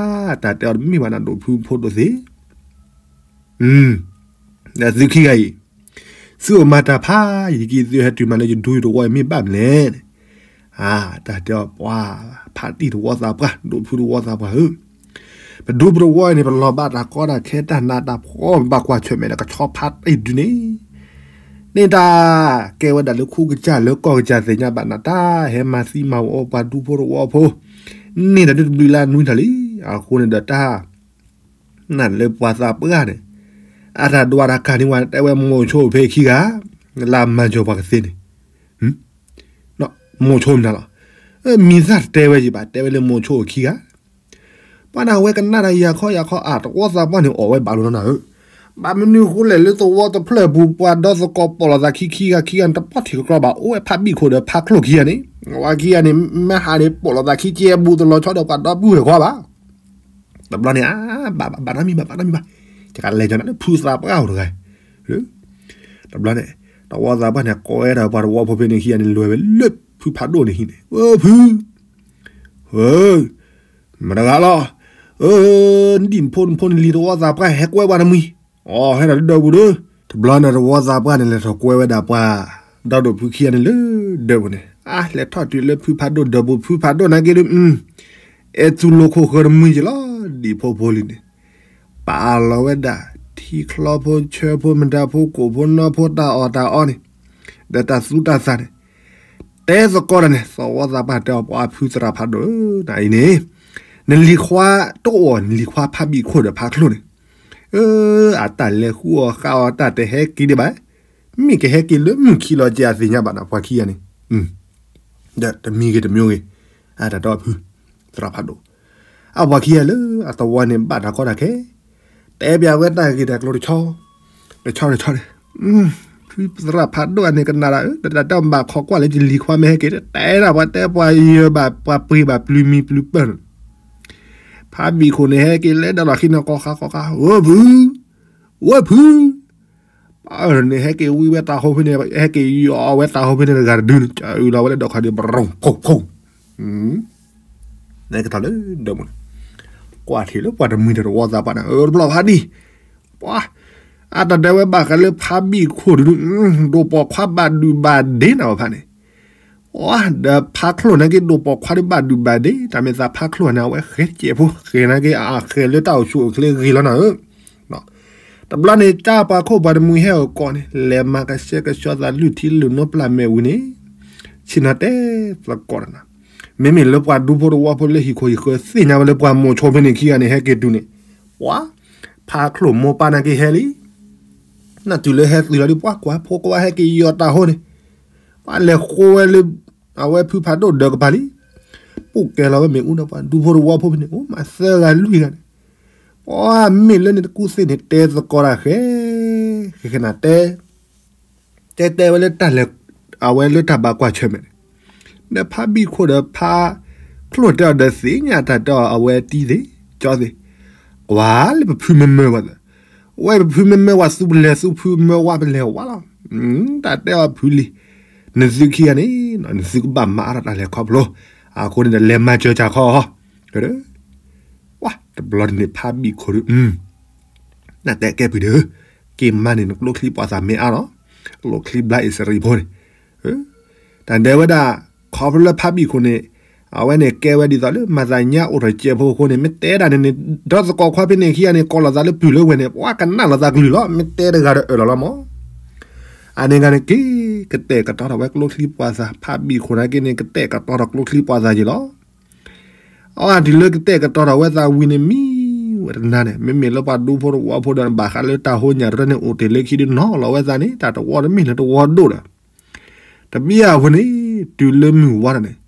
တၢ်တဲအီၤတမ့ၢ်ဘၣ်နၤဒိၣ်ဖုဖိဒိၣ်သ့ၣ် သုခံဂၤအံၤ သုအိၣ်မၤတၢ်ဖးယံာ်ကံ သုဟဲတုၤမးလၢယဒူယတဝီအံၤမ့ၢ်ဘၣ်မနုၤလဲၣ်န့ၣ် အါ တၢ်တဲအီၤပှၤ ဖးတံၢ်တဝီသးပှၢ် ဒိၣ်ဖုတဝီသးပှၢ်ဧၢ ပဒူပတဝီအံၤန့ၣ် ပလီၤဘၣ်တၢ်ကီတၢ်ခဲတၢ်နးတၢ်ဖှီၣ် ပဘၣ်ကွၢ်ဆၢၣ်မဲာ်ဒီးကဆီဖါတံၢ်ဒုန့ၣ် န့ၣ်တၢ်ကဲဝဲဒၣ်လၢခူကစၢ်လၢကီၢ်ကစၢ်သ့ၣ်ညါဘၣ်နၤ တၢ်ဟဲမၤသံမၤဝီပှၤဒူဖိတဝီဖိ န့ၢ်တၢ်ဒုတဘျုးလၢနွံထီၣ်လံ အဃိန့ၣ်ဒီးတၢ် နၢ်လၢပှၤသးပှၢ်န့ၣ် အတၢ်ဒွးတၢ်ကၢ်န့ၣ်ဝဲ တဲဝဲမိၤဆိဖဲခံဂၤ လၢမၤစၢၤပှၤကသ့န့ၣ် မိၤဆိမနုၤလီၤ မံၤသၣ်တတဲဝဲယံၤဘၣ် တဲဝဲလၢမိၤဆိခံဂၤ ပှၤနၢ်ဝဲကနၣ်တၢ်ယၤခီယၤခီအါ တဝီသးပှၢ်န့ၣ် အီၣ်ဝဲဘၣ်လိာ်နီၤဧၢ ဘၣ်မနုၤဃိလဲၣ်လၢသဝီတဖျၢၣ်ပူၤ ပှၤဒီသကိးပိာ်လိာ်သးခံခံဂၤခံဂၤန့ၣ် တပီၢ်ထံးကကြီဘၣ် အိၣ်ဝဲဖးဘံၣ်ခိၣ်ဒီးဖးချိၣ်ခံဂၤန့ၣ် ဝဲခံဂၤန့ၣ် မ့ၢ်ဟးန့ၣ်ပိာ်လိာ်သးခံကဲဘူးတလီၤဆီဒီးပှၤဒီပုၢ်ဝဲၢ်ခွါဘၣ် တဘျီန့ၣ် အါ ဘၣ်ဘၣ်ဘၣ်နီတမံၤဘၣ် ဘၣ်နီတမံၤဘၣ် ယကလဲၤကၠီနၤလၢဖုသးပှၢ်အိၣ်တဂၤ တဘျီန့ၣ် တဝီသးပှၢ်န့ၣ် ကိးဝဲဒၣ်ပှၤတဝီဖိဖဲန့ၣ်ခံဂၤန့ၣ် လဲၤဝဲလၢဖုဖးဒိၣ်န့ၣ်ဟံၣ်န့ၣ် အိ ဖု ဟၢ မတၤတဂၤလီၤ အၢ နဒံၣ်နဖိနဖိနလံၤတဝီသးပှၢ် ဟဲကွဲပှၤတမှံၤ အိ ဟဲဒီးလၢဒၢးပူၤဒီး တဘျီန့ၣ်တဝီသးပှၢ်န့ၣ် လဲၤထီၣ်ကွဲဝဲဒၣ်ပှၤ ဒီဒိၣ်ဖုခံဂၤန့ၣ်လၢဒၢးပူၤန့ၣ် အါ လဲၤထီၣ်တုၤလၢဖုဖးဒိၣ်ဒၢးပူၤ ဖုဖးဒိၣ်နာ်က့ဒီး အဲၣ်တူၢ်လိာ်ခိၣ်ဃၢၤတမှံၤက့ၤလီၤ ဒံၣ်ဖိဖိလံၤန့ၣ် ပာ်လီၤဝဲဒၣ် ထံချီဖိဆၢဖိမတၤဖိကိၣ်ဖိနီဖိတၢ်အီၣ်တၢ်အီန့ၣ် ဒီးတၢ်သူတၢ်သၣ်န့ၣ် တဲသကိးတၢ်န့ၣ် သဝီသးပှၢ်တဲအီၤ ပှၤဖုသရၣ်ဖးဒိၣ်ဧၢ နအံၤန့ၣ် နလံၤခွါတအိၣ် နလံၤခွါဖးဘံၣ်ခိၣ်ဒီးဖးချိၣ်န့ၣ် အၢ အတၢ်လဲၤဃုအီၣ်ဃုအီတၢ်တဟဲက့ၤဒံးဘၣ် မ့ၢ်ကဟဲက့ၤလၢမုၢ်ခံလီၤက့ၤအသ့ၣ်ညါဘၣ်နၤ ပှၤခံဂၤန့ၣ် ဒီးတမံၤဂ့ၤတမံၤဂ့ၤ အတၢ်တဲအီၤဖု သရၣ်ဖးဒိၣ် အပှၤခံဂၤလၢအသဝီန့ၣ်ဘၣ်တၢ်ကီတၢ်ခဲ တဲပျးဝဲတၢ်ဂ့ၢ်တၢ်ကျိၤတဆီ တဆီတဆီန့ၣ် ဖုသရၣ်ဖးဒိၣ်အန့ၣ် ကနၣ်ဒၣ်ဧၢ တၢ်တဲအီၤဘၣ်ခိးကွၢ်လၢယလံၤခွါမ့ၢ်ဟဲက့ၤ တဲဒၣ်ပှၤတဲပှၤယၢၤဘၣ် ပှၤပှ့ၤဘၣ်ပျုၤမံၤပျုၤပၢၢ်န့ၣ် ဖးဘံၣ်ခိၣ်န့ၣ် ဟဲက့ၤလဲၤဒီးလီၢ်ခံန့ၣ် ကိးဃါကိးဃါ ဝဲၢ်ဖု ဝဲၢ်ဖု ပှၤန့ၣ် ဟဲက့ၤဝံဝဲတၢ်ဟိဖဲန့ၣ် ဟဲက့ၤယီၤဝဲတၢ်ဟိဖဲန့ၣ်တဂၤတဒုန့ၣ် ကအုလီၤဝဲလၢဒီးခီဒံး ပရိဖု နဲကထီၣ်လၢဒၢးပူၤန့ၣ် ကွၢ်ထံၣ်လၢပှၤတမှံၤတဝီသးပှၢ်န့ၣ် အၢ တဘျီဖးဒံၣ် ပှၤ အတၢ်ဒဲဝဲဘၣ်ဃးလၢဖးဘံၣ်ခိၣ်ဒုး ဒိၣ်ပိာ်ခွါဘၣ်ဒုးဘၣ်ဒ့နၤဝဲဖးန့ၣ် ဒီးဖးချိၣ်နာ်က့ ဒိၣ်ပိာ်ခွါဒုးဘၣ်ဒုးဘၣ်ဒ့ တၢ်မ့ၢ်သးဖးချိၣ်န့ၣ် အဝဲဃဲကဲးဖိ ဃဲနာ်က့ အဃဲလၢတၢ်အိၣ်ဆူၣ်အိၣ်ချ့ဂ့ၤလီၤနၤဧၢ တဘျီန့ၣ် တၢ်ပှၤခိၣ်ပှၤတမှံၤဟဲအိၣ်ကိးန့ၣ် လဲၤမၤကဆှဲကဆှီသးလုၢ်ထံလုၢ်နိပျၢ်မဲာ်ဝံၤန့ၣ် ဆ့ၣ်နီၤတဲသကိးတၢ်နၤ မ့မ့ၢ်လၢပှၤဒူဖိတဝီဖိလၢဟံၣ်ခိၣ်ဟံၣ်ဃၢၤသ့ၣ်ညါဝဲလၢပှၤမိၤဆိဖဲန့ၣ်ခံဂၤန့ၣ် ဟဲက့ၤတုၤန့ၣ် ပှၤ ဖးချိၣ်မိၢ်ပၢ်နာ်က့ဟဲလံ နတုၤလၢဟဲသွံၣ်လီၤဒုး ပှၤကွၢ်ဖိကွၢ်ဟဲက့ၤယီၤတၢ်ဟိန့ၣ် ပှၤလဲၤဃိဝဲလၢ အဝဲဖုဖးဒိၣ်ဒၢးကပၤလံ ပူၣ်ကဲလီၤဝဲမ့ၣ်အူဒီးပှၤဒူဖိတဝီဖိဖဲန့ၣ် အိၣ်မးသၢဂၤလွံၢ်ဂၤန့ၣ် ပှၤမ့ၢ်လၢန့ၣ်တကူသ့ၣ်န့ၣ် တဲသကိးတၢ်ဃဲ ဃဲဃဲနၤတဲ တဲတဲဝဲလၢတၢ်လဲၤ အဝဲလၢတၢ်ဘၣ်ကွၢ်ဆၢၣ်မဲာ်န့ၣ် ဒီးဖးဘံၣ်ခိၣ်ဒီးဖးချိၣ်တဲအီၤဒီးသ့ၣ်ညါတၢ်တဲအီၤ အဝဲတံၤသ့ၣ် ကၠီသ့ၣ် ကွၢ်လၢပဖုမ့ၢ်မၢဝဲသ့ၣ် ဝဲပဖုမ့ၢ်မၢဝဲ သူပလဲၤသူဖုမၢဝဲပလဲၤဝဲလီၤ တၢ်တဲအီၤဖုလံ နသုခံဂၤန့ၣ် နသုကဘၣ်မၤအါထီၣ်တၢ်လဲၤခီဖျိ အဃိန့ၣ်ဒီးလဲၤမၤစၢၤစၢ်ခီ ဝါ တဘျီန့ၣ်ဖးဘံၣ်ခိၣ်ဒုး နတဲကဲပုၢ်ဒီး, က့ၤမၤန့ၢ်နကျိချံပှာ်သၣ်မ့ၢ်အါလီၤ, ကျိချံဘျါအ့စရံဖိန့ၣ်, တၢ်ဒဲးဝဲဒၣ်, ခီဖျိလၢဖးဘံၣ်ခိၣ်န့ၣ်, အဝဲန့ၣ်ကဲဝဲဒ်သိးလၢမၤသးညါအိၣ်ထီၣ်စဲးဖိအဃိန့ၣ် မ့ၢ်တဲဒၣ်န့ၣ်န့ၣ် ဒီးသကိးခွါဖဲန့ၣ်ခံဂၤန့ၣ် ကိးလီၤသးလၢပုၢ်လၢဝဲၢ်န့ၣ် ပှၤကနၣ်လီၤသးကလုၢ်လီၤ မ့ၢ်တဲတဂၤဒီးအၢၣ်လီၤလီၤမး, အန့ၣ်ဂၤန့ၣ်က့ၤ, ကတဲာ်ကတီၤထီၣ်ဝဲကျိချံပှာ်သၣ် ဖးဘံၣ်ခိၣ်နာ်က့န့ၣ် ကတဲာ်ကတီၤထီၣ်ကျိချံပှာ်သၣ်က့ၤလီၤ အဝဲတုၤလၢကတဲာ်ကတီၤထီၣ်ဝဲသးဝံၤန့ၣ်မံဝဲတနၤန့ၣ် မ့မ့ၢ်လၢပှၤဒူဖိတဝီဖိဒီးဘၣ်ဃးလၢတၢ်ဟိညၣ်တရၢန့ၣ်အိၣ်တ့ၢ်လၢခံဒုးနီၤလီၤဝဲသးန့ၣ် တၢ်တဝီတမ့ၢ်လၢတဝီဒိၣ်ဒီး, တမံၤအဃိန့ၣ်, တုၤလၢမုၢ်ဝါထီၣ်န့ၣ်,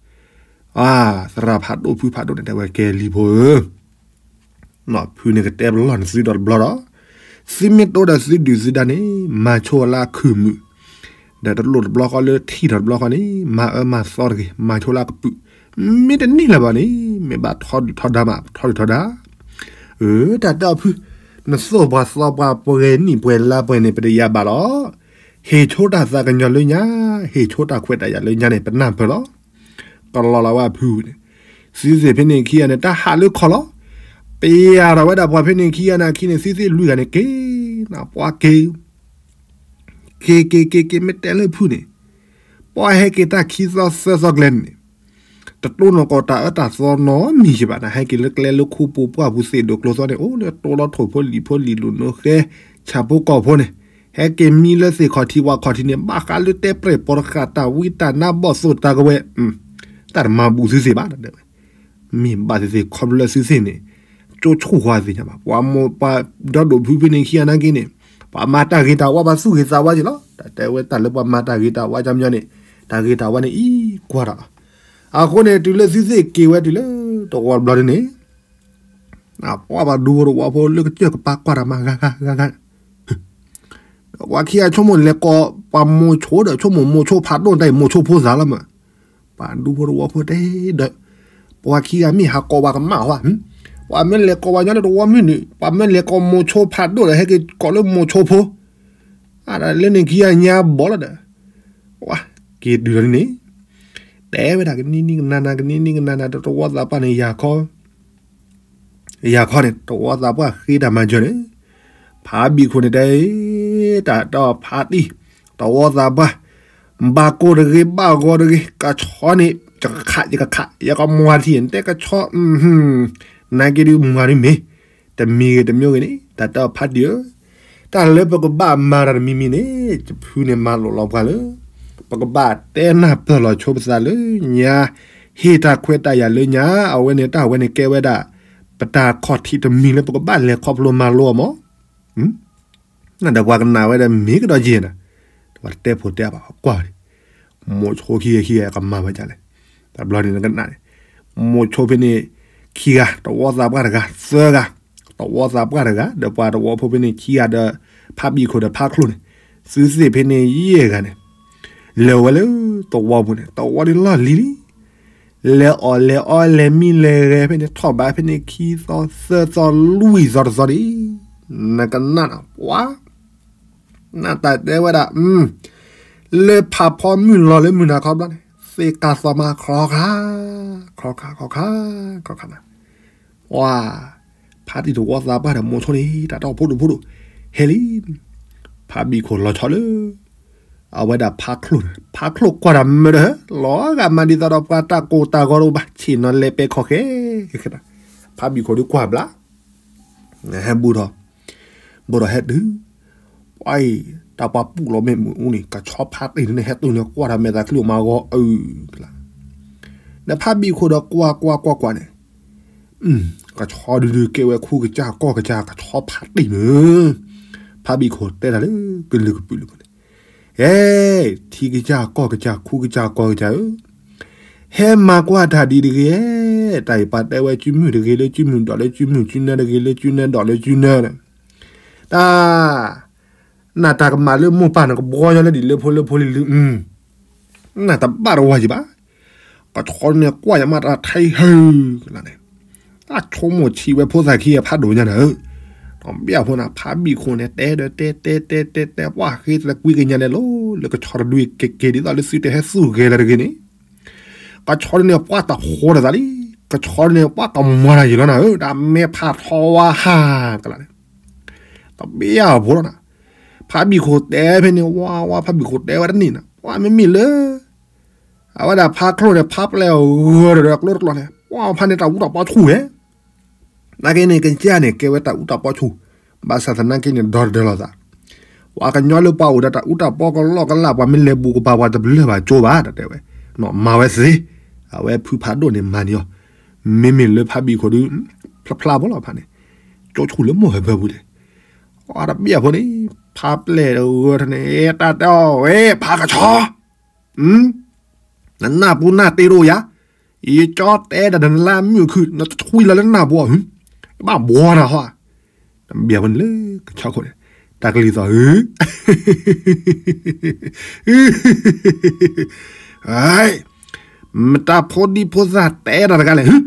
သရၣ်ဖးဒိၣ်ဖုဖးဒိၣ်န့ၣ် တဲဝဲကဲလံဖိဧၢ ဖုန့ၣ်ကတဲပလီၢ်န့ၣ်သုဒီးတဘျီဒီး, သုမ့ၢ်တအိၣ်ဒီးသုဒုၣ်သုဒါန့ၣ် မၤဆိလၢခုၣ်မုၣ်, ဒီးတလိၣ်တဘျီဃီလၢထံၣ်ထီၣ်တဘျီဃီန့ၣ် မၤအၢမၤသီတဂ့ၤ မၤဆိလၢကပုာ်, မ့ၢ်တန့ၢ်လၢၤဘၣ်န့ၣ် မ့ၢ်ဘၣ်ထီဒုၣ်ထီဒါမး ထီဒုၣ်ထီဒါ, အၢ တၢ်တဲအီၤဖု, နသိၣ်ပှၤသီပှၤပှဲၤနံၣ်ပှဲၤလါပှဲၤန့ၣ် ပတယၤဘၣ်လီၤ, ဟ့ၣ်ဆိတၢ်သးကညီၤလၢညါ, ဟ့ၣ်ဆိတၢ်ခွဲးတၢ်ယာ်လၢညါန့ၣ် ပနၢ်ပၢၢ်လီၤ ကလီၤလီၤဝဲအဖုန့ၣ်, သုသ့ၣ်ဖဲန့ၣ်ခံဂၤန့ၣ် တၢ်ဟးလၢခီၣ်လီၤ, ပယၤထီၣ်ဝဲဒၣ်ပှၤဖဲန့ၣ်ခံဂၤန့ၣ်အခံန့ၣ် သုသ့ၣ်လွံၢ်ဂၤန့ၣ်က့ၤ, နပှၤက့ၤ, က့ၤက့ၤက့ၤက့ၤ မ့ၢ်တဲလၢဖုန့ၣ်, ပှၤဟဲက့ၤတၢ်ခံသီသၢသီကျဲန့ၣ် တတိၢ်နီၢ်ကီၢ်တၢ်အၢတၢ်သီနီတမံၤယဘၣ် နဟဲက့ၤလၢကျဲလၢခိပူၤပှၢ်ပူၤသ့ၣ်ဒိၣ်ကျိၤသီန့ၣ် အိၣ်လၢတိလီၤထိၣ်ဖိလံၤဖိလံၤလိာ်နိဃဲ ဆၣ်ဖိကီၢ်ဖိန့ၣ်, ဟဲက့ၤမံလၢသ့ၣ်ခီၣ်ထံးဝၣ်ခီၣ်ထံးန့ၣ် ဘၣ်ဃးလၢတဲပြဲၢ်ပိာ်တဃာ်တၢ်ဝံတၢ်နါဘီၣ်သိၣ်တၢ်ကဝဲၢ်, တၢ်တမၤဘူးသုသ့ၣ်ဘၣ်တဲဝဲ, မ့ၢ်ဘၣ်သ့ၣ်သ့ၣ်ခီဖျိလၢသုသ့ၣ်န့ၣ်, ကၠိဆိၣ်ဃီသ့ၣ်ညါဘၣ် ပှၤမိၢ်ပှၤဒီဒိၣ်ဖုဖဲန့ၣ်ခံဂၤနာ်က့န့ၣ်, ပှၤမၤတၢ်ဂ့ၤတၢ်ဝါ ပှၤသူၣ်ဂ့ၤသးဝါက့ၤလီၤ တၢ်တဲဝဲတၢ်လၢပှၤမၤတၢ်ဂ့ၤတၢ်ဝါကညီန့ၣ်, တၢ်ဂ့ၤတၢ်ဝါန့ၣ်အံၤကွၢ်တၢ်လီၤ, အဃိန့ၣ် တုၤလၢသုသ့ၣ်က့ၤဝဲတုၤလၢတဝီတဘျီဒ်န့ၣ် ပှၤပှၤဒူဖိတဝီဖိလၢကစၢၢ်ကပၤကွၢ်တၢ်မၤဂၤဂၤဂၤဂၤ, ပှၤခံဂၤဆိကမိၣ်လဲၤကိး ပှၤမိၤဆိဒီး ဆိကမိၣ်မိၤဆိဖးဒိၣ်တၢ်အံၤ မိၤဆိဖိသၣ်လီၤမး, ပှၤဒူဖိတဝီဖိတဲဒီး, ပှၤခံဂၤမ့ၢ်ဟးကိးပှၤကမၣ်ဝဲ, ပှၤမ့ၢ်လဲၤကိးပှၤညီလၢတဝီမုၢ်နုာ် ပှၤမ့ၢ်လဲၤကိးမိၤဆိဖးဒိၣ်ဒီး ဟဲက့ၤကိးလၢမိၤဆိဖိ, လၢန့ၣ်ခံဂၤညါဘီလီၤဒီး, က့ၤတုၤလီၤန့ၣ်, တဲဝဲဒၣ်ကနံၣ်နံၣ်ကနၤနၤ ကနံၣ်နံၣ်ကနၤနၤ တဝီသးပှၢ်န့ၣ် ယၤခီန့ၣ် တဝီသးပှၢ်ဃ့တၢ်မၤစၢၤန့ၣ်, ဖးဘံၣ်ခိၣ်န့ၣ်တဲ, တၢ်တီဖးတံၢ်, တဝီသးပှၢ်, ဘၣ်ကိၢ်တဂ့ၤ ဘၣ်ဂီၤတဂ့ၤ ကဆီန့ၣ်, ယကခး ယကခး ယကမွၤထံၣ်န့ၣ် တဲကဆီ, နာ်က့ဒုးမွၤဒုးမ့ၢ်, တမံၤဂ့ၤတမံၤဂ့ၤန့ၣ် တၢ်တီဖးတံၢ်ဧၢ, တၢ်လၢပကဘၣ်မၤတၢ်တမံၤမံၤန့ၣ် ယဖုန့ၣ်မၤလိာ်လီၤပှၤလၢ ပကဘၣ်တဲနၢ်ပၢၢ်လီၤဆိပသးလၢညါ, ဟ့ၣ်တၢ်ခွဲးတၢ်ယာ်လၢညါ အဝဲန့ၣ်တၢ်ဝဲန့ၣ်ကဲဝဲဒၣ် ပတၢ်ခီၣ်ထံးတမံၤလၢပကဘၣ်လဲၤခီဖျိမၤလိအီၤမး, ဒီးပှၤကနၣ်ဝဲဒီးမ့ၢ်ကဒီးယဲၢ်နၤ, ပှၤတဲဖိတဲအါဘၣ်ကွၢ်န့ၣ်, မိၤဆိခံဂၤခံဂၤကမၤဝဲဒ်လဲၣ်, တဘျီန့ၣ်နကနၣ်န့ၣ်, မိၤဆိဖဲန့ၣ်, ခံဂၤ တဝီသးပှၢ်တဂၤ သၢဂၤ, တဝီသးပှၢ်တဂၤ ဒီးပှၤတဝီဖိဖဲန့ၣ်ခံဂၤဒီး, ဖးဘံၣ်ခိၣ်ဒီးဖးချိၣ်န့ၣ်, သုသ့ၣ်ဖဲန့ၣ်ယဲၢ်ဂၤန့ၣ်, လဲၤဝဲလၢ, တဝီပူၤန့ၣ် တဝီဒ်လီၢ်လံၤလံ လဲၤအီၣ်လဲၤအီလဲၤမံလဲၤဂဲၤဖဲန့ၣ် ထီၣ်ဘးဖဲန့ၣ်ခံသီသၢသီလွံၢ်သီတသီန့ၣ်, နကနၣ်နပှၤ, နတၢ်တဲဝဲဒၣ်, လၢဖးဖီမုၢ်လီၤလၢမုၢ်နၤခီဘျီန့ၣ် သ့ၣ်ကးသီမးခီခါ, ခီခါ ခီခါ, ခီခါနၤ, ပှၤ, ဖးတံၢ်တဝီသးပှၢ်ဒီးမိၤဆိန့ၣ် တၢ်တီၢ်ဖိဒိၣ်ဖိဒိၣ်, ဟဲလံ, ဖးဘံၣ်ခိၣ်လီၤဆီလၢ အဝဲဒၣ်ဖးချိၣ်န့ၣ် ဖးချိၣ်ကွၢ်တၢ်မၢဒီး လီၤဂာ်မးဒ်သိးဒီးပှၤတၢ်ကိၢ်တၢ်ဂီၤတအိၣ်ဘၣ် ဆ့ၣ်နီၤလဲၤပဲခီၣ်ဃဲ, ဖးဘံၣ်ခိၣ်ဒုးကွၢ်ဘျါ, ဟဲဘူးထီၣ်, ဘူးထီၣ်ဟဲတုၤ, ပှၤအံၤ, တၢ်ပှၤပူၣ်လီၤမ့ၣ်အူန့ၣ် ကဆီဖးတံၢ်န့ၣ် ဟဲတုၤန့ၣ် ကွၢ်တၢ်မဲာ်သးချံအိၣ်မးဂီၤအုၣ်, ဒီးဖးဘံၣ်ခိၣ်ဒီးကွၢ်ကွၢ်ကွၢ်ကွၢ်န့ၣ် ကဆီဒုဒုကဲဝဲခူကစၢ်ကီၢ်ကစၢ် ကဆီဖးတံၢ်မ့ၢ်, ဖးဘံၣ်ခိၣ်တဲတၢ်လၢကလုာ်ကပုာ်လၢပူၤန့ၣ်, ဟဲ, ထံကစၢ်ကီၢ်ကစၢ် ခူကစၢ်ကီၢ်ကစၢ်ဧၢ, ဟဲမၤကွၢ်တၢ်ဒ်တဂ့ၤ, တၢ်အံၤပှၤတဲဝဲ စုမုၢ်တဂ့ၤလၢစုမုၢ် ဒီးလၢစုမုၢ် စုနၢတဂ့ၤလၢစုနၢ ဒီးလၢစုနၢ, တၢ် နတၢ်ကမၣ်လၢမိၢ်ပၢ်န့ၣ် ကဘှီညီလၢဒ်လၢဖိလၢဖိလံၤလံၤ, နတဘၣ်တဝီယံၤဘၣ်, ကဆီန့ၣ်ကွၢ်ယမးတၢ်ထဲဟၢကလါန့ၣ်, တၢ်ဆိကမိၣ်ဆံးဝဲဖိသၣ်ခံဂၤဖးဒိၣ်ညါန့ၣ်ဧၢ, ဒီးဘၣ်ဖိန့ၣ် ဖးဘံၣ်ခိၣ်န့ၣ် တဲဒီးတဲတဲတဲတဲတဲ ပှၢ်ဃ့သကွံကညါန့ၣ်လီၤ, လၢကဆီတဒုက့ၤက့ၤဒ်သိးလၢသုတဟဲသူၣ်ဂဲၤလၢတဂ့ၤန့ၣ် ကဆီန့ၣ်ပှၢ်တၢ်ဃီတသးလံ, ကဆီန့ၣ်ပှၢ်ကမၤတၢ်ယံာ်လီၤနၤဧၢ, တၢ်မဲာ်ဖးထီဝါဟးကလါန့ၣ်, တဘၣ်အဖိလီၤနၤ. ဖးဘံၣ်ခိၣ်တဲဖဲန့ၣ် ဝါဝါ ဖးဘံၣ်ခိၣ်တဲဝဲတန့ၢ်နၤ, ပှၤမ့မ့ၢ်လၢ အဝဲဒၣ်ဖးချိၣ်န့ၣ် ဖးပျဲၢ်ဂၢၢ်ဒီးကျိတကျီန့ၣ် ပှၤဖးန့ၣ်တၢ်အူတၢ်ပီဆူၣ်ဝဲ နာ်က့န့ၣ် ကစၢ်န့ၣ် ကဲဝဲတၢ်အူတၢ်ပီဆူၣ်, ဘၣ်ဆၣ်သနာ်က့န့ၣ် ဒီတဒၢလီၤသး, ပှၤကညီလၢပှၤအိၣ်ဒီးတၢ်အူတၢ်ပီကလီကလး ပှၤမ့ၢ်လဲၤဘူးကပၤ ပှၤတဘျၢဘၣ်ကၠိဘၣ် တၢ်တဲဝဲ, မၤဝဲသ့, အဝဲဖုဖးဒိၣ်န့ၣ်မၤန့ၢ်အီၤ, မ့မ့ၢ်လၢဖးဘံၣ်ခိၣ်ဒုး ဖျါဖျါဖိလီၤဖးန့ၣ်, ကၠိဆူၣ်လၢမိၢ်ဟၢဖၢပူၤန့ၣ်, အတဘၣ်အဖိန့ၣ်, ဖးပျဲၢ်ဂၢၢ်ထီၣ်န့ၣ် တၢ်တဲအီၤဝဲ ဖးကဆီ နနၢ်ပူၤနၢ်တ့ဒိၣ်ယၤ, ယကၠီတဲဒီးနလၢမုၢ်ခုၣ် နတထွံလီၤလၢနၢ်ပူၤဧါ, ဘၣ်ဘှီနၤဟီ, တဘၣ်ဖိန့ၣ်လၢကဆီခိၣ်န့ၣ်, တၢ်ကလုၢ်သီၣ်ဧၢ မတၤဖိဒံဖိသၣ်တဲတၢ်တဂၤလဲၣ်,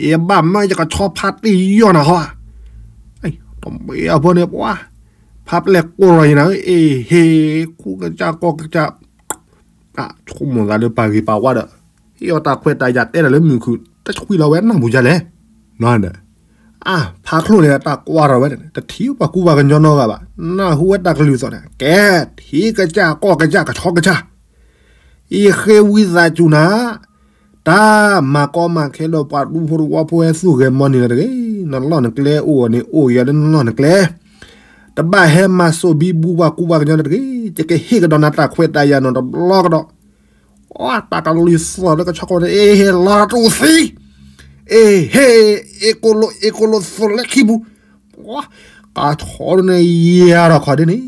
ယဘၣ်မၢယကဆီဖးတ့ၢ်ယီၢ်နၤဟီ, တဘၣ်ဖိန့ၣ်ပှၤ, ဖးပျဲၢ်ကိးလီၤယၤနၤ, အ့ဟ့, ခူကစၢ်ကီၢ်ကစၢ် ဆိကမိၣ်သးလၢပှၤဂ့ၤပှၤဝါဒီး, ဟ့ၣ်အီၤတၢ်ခွဲးတၢ်ယာ်တဲတၢ်လၢမုၢ်ခုၣ် တထွံလီၤဝဲနၢ်ပူၤဒ်လဲၣ်, အါ, ဖးချိၣ်န့ၣ် တၢ်ကွၢ်ထီၣ်ဝဲန့ၣ် တထံၣ်ပှၤကူပှၤကညီနီတဂၤဘၣ်, နၢ်ဟူဝဲတၢ်ကလုၢ်သီၣ်န့ၣ် ကဲ, ထံကစၢ်ကီၢ်ကစၢ်ကဆီကစၢ်, ယဃ့ဝံသးစူၤနၤ, တၢ်မၤကီမၤခဲလၢပှၤဒူဖိတဝီဖိဟဲသူၣ်ဂဲၤမီၢ်န့ၣ်လီၤတဂ့ၤ, နလီၢ်နကျဲအိၣ်အီၤန့ၣ် အိၣ်ယၤလၢနလီၢ်နကျဲ တဘၣ်ဟဲမၤစိာ်ဘံဘူပှၤကူပှၤကညီန့ၣ်တဂ့ၤ, ယကဟ့ၣ်ကဒီးနၤတၢ်ခွဲးတၢ်ယာ်နီတဘျီကဒီး, အတၢ်ကလုၢ်သီၣ်လၢကဆီခိၣ်န့ၣ် အ့ဟ့ၣ်လီၤတအိၣ်သံ, အ့ဟ့ၣ်, အ့ကိၣ်လိၣ်အ့ကိၣ်လိၣ်သိးလၢခံပူၤ, ကဆီဒုန့ၣ်ယၤထီၣ်ခီဒ်န့ၣ်,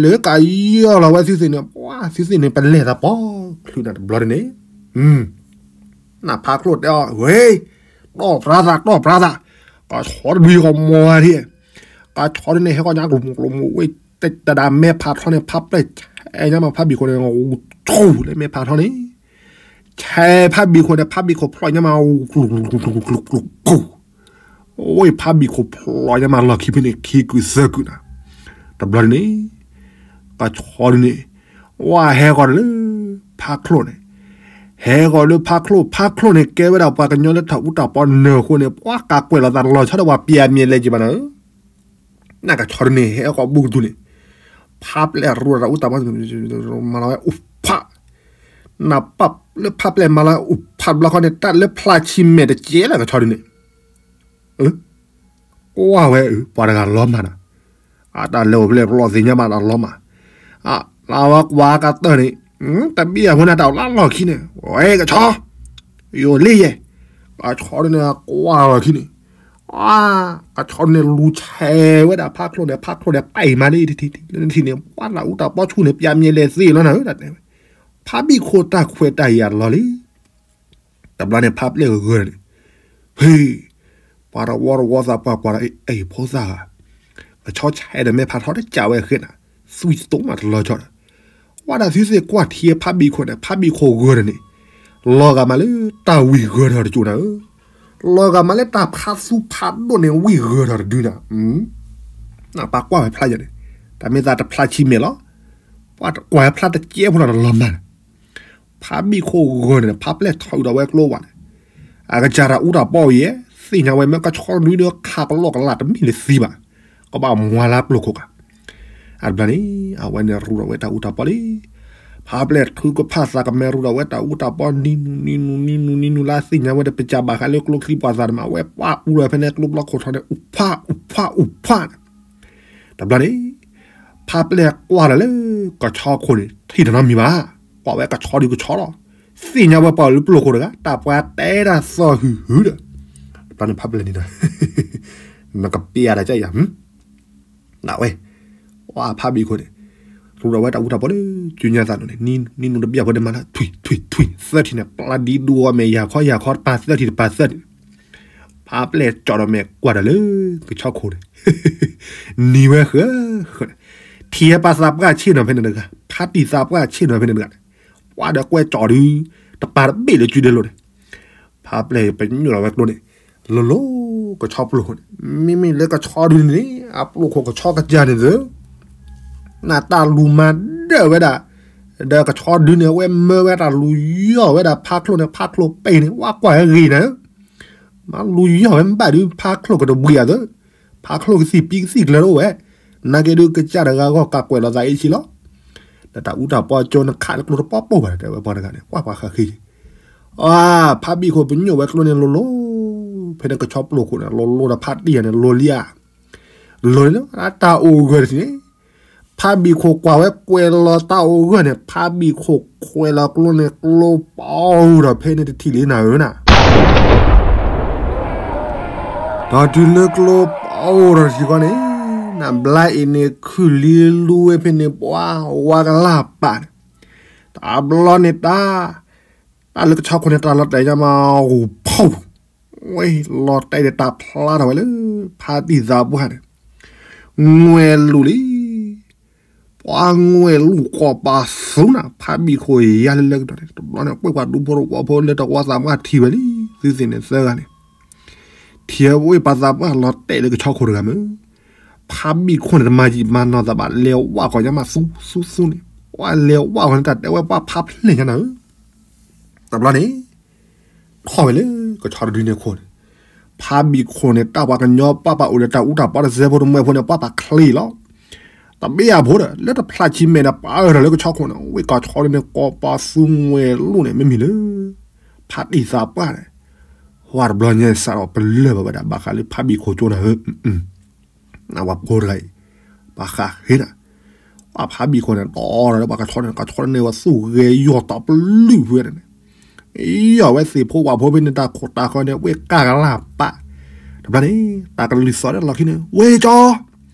လၢကယီၢ်လီၤဝဲသုသ့ၣ်န့ၣ် ပှၤသုသ့ၣ်န့ၣ် ပလဲၤသးပှီၢ်ချုးနၤတဘျီဒ်န့ၣ် နဖးချိၣ်တဲအီၤဝဲ, တီၢ်ပြါသး တီၢ်ပြါသး, ကဆီတဒုကမီၤဒံး, ကဆီဒုန့ၣ် ဟဲကီၢ်ညါကျိၤမုၢ်ကျိၤမုၢ်ဝဲ, တဒၣ်မဲာ်ဖးထီန့ၣ် ဖးပျဲၢ်ဆဲးညါမးဖးဘံၣ်ခိၣ်န့ၣ် ဂူၤထူလၢမဲာ်ဖးထီန့ၣ်, ဆဲးဖးဘံၣ်ခိၣ်န့ၣ် ဖးဘံၣ်ခိၣ်ဖျီၣ်ညါမး ဂူၤကျိၤကျိၤကျိၤကျိၤကျိၤကျိၤ ဝဲဖးဘံၣ်ခိၣ်ဖျီၣ်ညါမးလီၢ်ခံဖဲန့ၣ် ခံကုာ်သၢကုာ်နၤ, တဘျီဒ်န့ၣ်, ကဆီဒုန့ၣ်, ဝဲဟဲဃီၤလၢ, ဖးချိၣ်န့ၣ်, ဟဲဃီၤလၢဖးချိၣ် ဖးချိၣ်န့ၣ် ကဲဝဲဒၣ်ပှၤကညီလၢတၢ်အူတၢ်ပီနၢၤအဃိန့ၣ် ပှၤကကွဲးလီၤသးတလီၤဆီဒီးပှၤပျဲမံၤလဲၤက့ၤဘၣ်နၤဧၢ, နကဆီဒုန့ၣ် ဟဲဃီၤဘူးကတူၤန့ၣ်, ဖးပျဲၢ်ရူၢ်တၢ်အူတၢ်ပီ, မၤလီၤဝဲအိၣ်ဖး နပာ်လၢဖးပျဲၢ်မၤလီၤအိၣ်ဖးတဘျီဃီန့ၣ် တၢ်လၢဖျါဆံမဲာ်တကဲလၢကဆီဒုန့ၣ်, ကွၢ်ဝဲ ပှၤတဂၤလီၤမၢ်နၤ, အတၢ်လဲၤအိၣ်ဖျဲၣ်ပျီၢ်သ့ၣ်ညါမးတၢ်လီၤမၢ်, လၢဝဲကွၢ်ကတၢၢ်န့ၣ်, တဘ့ၣ်အဖိန့ၣ်တၢ်အိၣ်လၢလီၢ်ခံန့ၣ်, ဝဲကဆီ, ယိၤလ့ယဲၢ်, ကဆီဒုန့ၣ်ကွၢ်လီၢ်ခံန့ၣ်, ကဆီဒုန့ၣ်လူၤဆဲးဝဲဒၣ်ဖးချိၣ်န့ၣ် ဖးချိၣ်န့ၣ် ပာ်အံၤမးလၢထံၣ်န့ၣ် ပှၤတၢ်အူတၢ်ပီဆူၣ်န့ၣ် ပျဲမံၤလဲၤသ့လီၤနၤဧၢ တၢ်တဲဝဲ, ဖးဘံၣ်ခိၣ်တၢ်ခွဲးတၢ်ယာ်လီၤလံ တဘျီန့ၣ် ဖးပျဲၢ်ဂၢၢ်န့ၣ်, ဟ့ၣ်, ပှၤတဝီတဝီသးပှၢ်ကွၢ်ဒီး အဖိသၣ်ဧၢ, ကဆီဆဲးဒီးမဲာ်ဖးထီတကးဝဲဃဲနၤ, သွံၣ်တတိၢ်မးတလီၤဆီဒီး, ကွၢ်ဒၣ်သုသ့ၣ်ကွၢ်ထံဖးဘံၣ်ခိၣ်န့ၣ် ဖးဘံၣ်ခိၣ်ဂၢၢ်န့ၣ်န့ၣ်, လီၤဂာ်မးလၢတၢ်ဝံၢ်ဂၢၢ်ထီၣ်တကၠိၢ်နၤဧၢ, လီၤဂာ်မးလၢတၢ်ဖးသူဖးဒိၣ်န့ၣ်ဝံၢ်ဂၢၢ်ထီၣ်တဒုနၤ, နပာ်ကွၢ်ဝဲဖျါယၤန့ၣ်, တၢ်မ့ၢ်သးတဖျါဆံမဲာ်လီၤ, ပှၤကွၢ်ဝဲဖျါတကဲဖိလီၤတလီၤမၢ်န့ၣ် ဖးဘံၣ်ခိၣ်ဂၢၢ်န့ၣ် ဖးပျဲၢ်ထီၣ်ယူၤဒီးဝဲကျိဝဲန့ၣ်, အကစၢ်တၢ်အူတၢ်ပီအံၤ, သ့ၣ်ညါဝဲမ့ၢ်ကဆီဒုဒီးခးကလီကလးတမ့ၢ်လၢသံဘၣ်, ကဘၣ်မွၤလၢပျိၢ်ခိၣ်ကး, အတဘျီန့ၣ်, အဝဲန့ၣ်ရူးဒီးဝဲတၢ်အူတၢ်ပီလံ, ဖးပျဲၢ်ထုကဖၣ်သးကမဲရူးဒီးဝဲတၢ်အူတၢ်ပီ နံၤနုၤနံၤနုၤနံၤနုၤနံၤနုၤလၢသ့ၣ်ညါဝဲဒီးပစၢ်ဘၣ်ဃးလၢကျိချံပှၤသးန့ၣ်မး အဝဲပှၤအူဒီးဖဲန့ၣ်ကျိဘျီခိၣ်ထီန့ၣ် အူဖးအူဖးအူဖးန့ၣ် တဘျီန့ၣ်, ဖးပျဲၢ်ကွၢ်ဒီးလၢ ကဆီခိၣ်န့ၣ် ထံၣ်တနီတမံၤဘၣ်, ကွၢ်ဝဲကဆီဒုကဆီလီၤ, သ့ၣ်ညါဝဲပှၤလၢပျိၢ်ခိၣ်တဂၤ တၢ်ပှၤတဲတၢ်သီၣ်ဟုၣ်ဟုၣ်ဒီး, တဘျီန့ၣ်ဖးပျဲၢ်န့ၣ်ဒီး, နကပျဲတၢ်ကယၤ, နဝဲ, ကွၢ်ဖးဘံၣ်ခိၣ်န့ၣ်, ရူးဒီးဝဲတၢ်အူတၢ်ပီလၢ ကၠူညါသးဒိၣ်န့ၣ် နံၤနုၤတဘျီဖိန့ၣ်မၤလၢ ထွံၣ်ထွံၣ်ထွံၣ် သၢထံၣ်န့ၣ် ပျၢ်ဒံးဒူအီၤမဲာ်ယၤခီယၤခီတပၤသၢထံၣ်တပၤသၢထံၣ်န့ၣ် ဖးပျဲၢ်ကၠီဒီးမဲာ်ကွၢ်ဒီးလၢ ကဆီခိၣ်န့ၣ်, နံၤဝဲဃၢၤဃၢၤန့ၣ်, ထံၣ်ဟဲပာ်သးပှၢ်ဆ့ၣ်နီၤဖဲန့ၣ်တဂၤ ဖးတံၢ်သးပှၢ်ဆ့ၣ်နီၤဖဲန့ၣ်တဂၤန့ၣ်, ကွၢ်ဒီးကွဲကၠီဒု, တပၤတဘ့ၣ်လၢကုဒဲလိာ်န့ၣ်, ဖးပျဲၢ်ပညိၣ်လီၤဝဲကျိန့ၣ်, လိၤလိၤ, ကဆီပျိၢ်ခိၣ်န့ၣ်, မ့မ့ၢ်လၢကဆီဒုန့ၣ် အပျိၢ်ခိၣ်ကဆီကစၢ်န့ၣ်သၢ နတၢ်လူၤမၤဒၢၣ်ဝဲဒၣ်, ဒီးကဆီဒုန့ၣ် အဝဲမၢဝဲတၢ်လူၤယီၢ်ဝဲဒၣ်ဖးချိၣ်န့ၣ် ဖးချိၣ်ပဲာ်န့ၣ် ဝဲကွၢ်ဟဲဂ့ၤနၤ, မၤလူၤယီၢ်ဝဲမ့ၢ်ဘၣ်ဒုးဖးချိၣ်ကတဘှံးအသၢ, ဖ အချိၣ်ကသံၣ်ပံကသံၣ်ကျၢၤတအိၣ်ဝဲ, နာ်က့ဒုးကစၢ်တဂၤဂီၢ်ကးကွဲးလီၤသးအ့ၣ်ဆံလီၤ. ဒီးတၢ်အူတၢ်ပီကၠိနခးလၢကျိတပီၣ်ပိၢ်ဘၣ် တဲဝဲပှၤတဂၤန့ၣ် ကွၢ်ပှၤဃးဃ့, အဖါဘံၣ်ခိၣ်ပညိၣ်ဝဲကျိန့ၣ်လိၤလိၤ, ဖဲန့ၣ်ကဆီပျိၢ်ခိၣ်န့ၣ် လိၤလိၤဒီးဖါတံၢ်ယၤန့ၣ်လိၤလံဧါ, လိၤန့ၣ် တၢ်အိၣ်ဂၢၢ်တထံၣ်န့ၣ် ဖါဘံၣ်ခိၣ်ကွၢ်ဝဲကွဲးလီၤတၢ်အိၣ်ဂၢၢ်န့ၣ် ဖါဘံၣ်ခိၣ်ခွဲးလီၤကျိန့ၣ်ကျိပီၢ်ဒီးဖဲန့ၣ်တထံၣ်လံနၤဧၢနၤ ဒီးတုၤလၢကျိပီၢ်ဒီးတထံၣ်ဃီန့ၣ်, နဘျါအံၤန့ၣ်ခုၣ်လံလူဝဲဖဲန့ၣ်ပှၤဝါကလၢ်ပာ်န့ၣ်, တဘျီန့ၣ်တၢ်, တၢ်လၢကဆီခိၣ်န့ၣ် တၢ်လီၤတဲာ်ညါမးဂူၤဖီၣ်, ဝဲလီၤတဲာ်ဒီးတၢ်ဖျါထီၣ်ဝဲလၢ ဖါတံၢ်သးပှၢ်န့ၣ်, ငွဲၢ်လူၢ်လံ ပှၤငွဲၢ်လူၢ်ကီၢ်ပာ်သူနၤ ဖါဘံၣ်ခိၣ်ယါလၢလၢကဒီးန့ၣ် တဘျီန့ၣ် ကွဲၢ်ပှၤဒူဖိတဝီဖိလၢတဝီသးပှၢ်ထံၣ်ဝဲလံ, သုသ့ၣ်န့ၣ်သၢဂၤန့ၣ်, ထံၣ်ဝဲပှၤသးပှၢ်လီၤတဲာ်လၢကဆီခိၣ်တဂၤမ့ၢ်, ဖါဘံၣ်ခိၣ်န့ၣ် တမၤယံာ်မၤနီၢ်သးဘၣ် လဲၤဝၣ်ဃီၤညါမးသူသူသူန့ၣ်, ပှၤလဲၤဝၣ်ဃီၤန့ၣ် တၢ်တဲဝဲပှၤဖးဖျဲၣ်ညါနၤဧၢ, တဘျီန့ၣ် ထီၣ်ဝဲလၢကဆီတဒုန့ၣ်ခိၣ်န့ၣ်, ဖါဘံၣ်ခိၣ်န့ၣ် တၢ်ပှၤကညီပှၤပာ်အိၣ်ဒီးတၢ်အူတၢ်ပီတစဲးဖိတမှဲဖိန့ၣ် ပှၤပာ်ချ့လီၤ, တဘ့ၣ်အဖိဒီး လၢတဖျးဆံမဲာ်ဒီး ပာ်အၢၣ်ထီၣ်လၢကဆီခိၣ်န့ၣ် ဝ့ၢ်ကီၢ်ဆီဒုန့ၣ် ကီၢ်ပၤသူငွဲၢ်လူၢ်န့ၣ် မ့မ့ၢ်လၢ ဖါတံၢ်သးပှၢ်န့ၣ်, ဝဲတဘျီညါစးဒီးပလၢၢ်ဘၣ်ဝဲဒၣ် ဘၣ်ဃးလၢဖါဘံၣ်ခိၣ်ကၠိနၤဧၢ နဝၤဖိတဂၤအံၤ, ပှၤဃးဃ့နၤ, ပှၤဖါဘံၣ်ခိၣ်န့ၣ် တီဒီးလၢပှၤကဆီန့ၣ် ကဆီန့ၣ်ဝဲသူၣ်ဂဲၤယီၢ်တပလုာ်ဖဲန့ၣ်, ယီၢ်ဝဲသ့ၣ်ဖိဝၤဖိဖဲန့ၣ် တၢ်ခိၣ်တၢ်ဃၢၤန့ၣ် ဝ့ၢ်ကၢ်ကလၢ်ပာ်, တဘျီန့ၣ် တၢ်ကလုၢ်သီၣ်ဒီးလီၢ်ခံန့ၣ် ဝ့ၢ်ကၠီ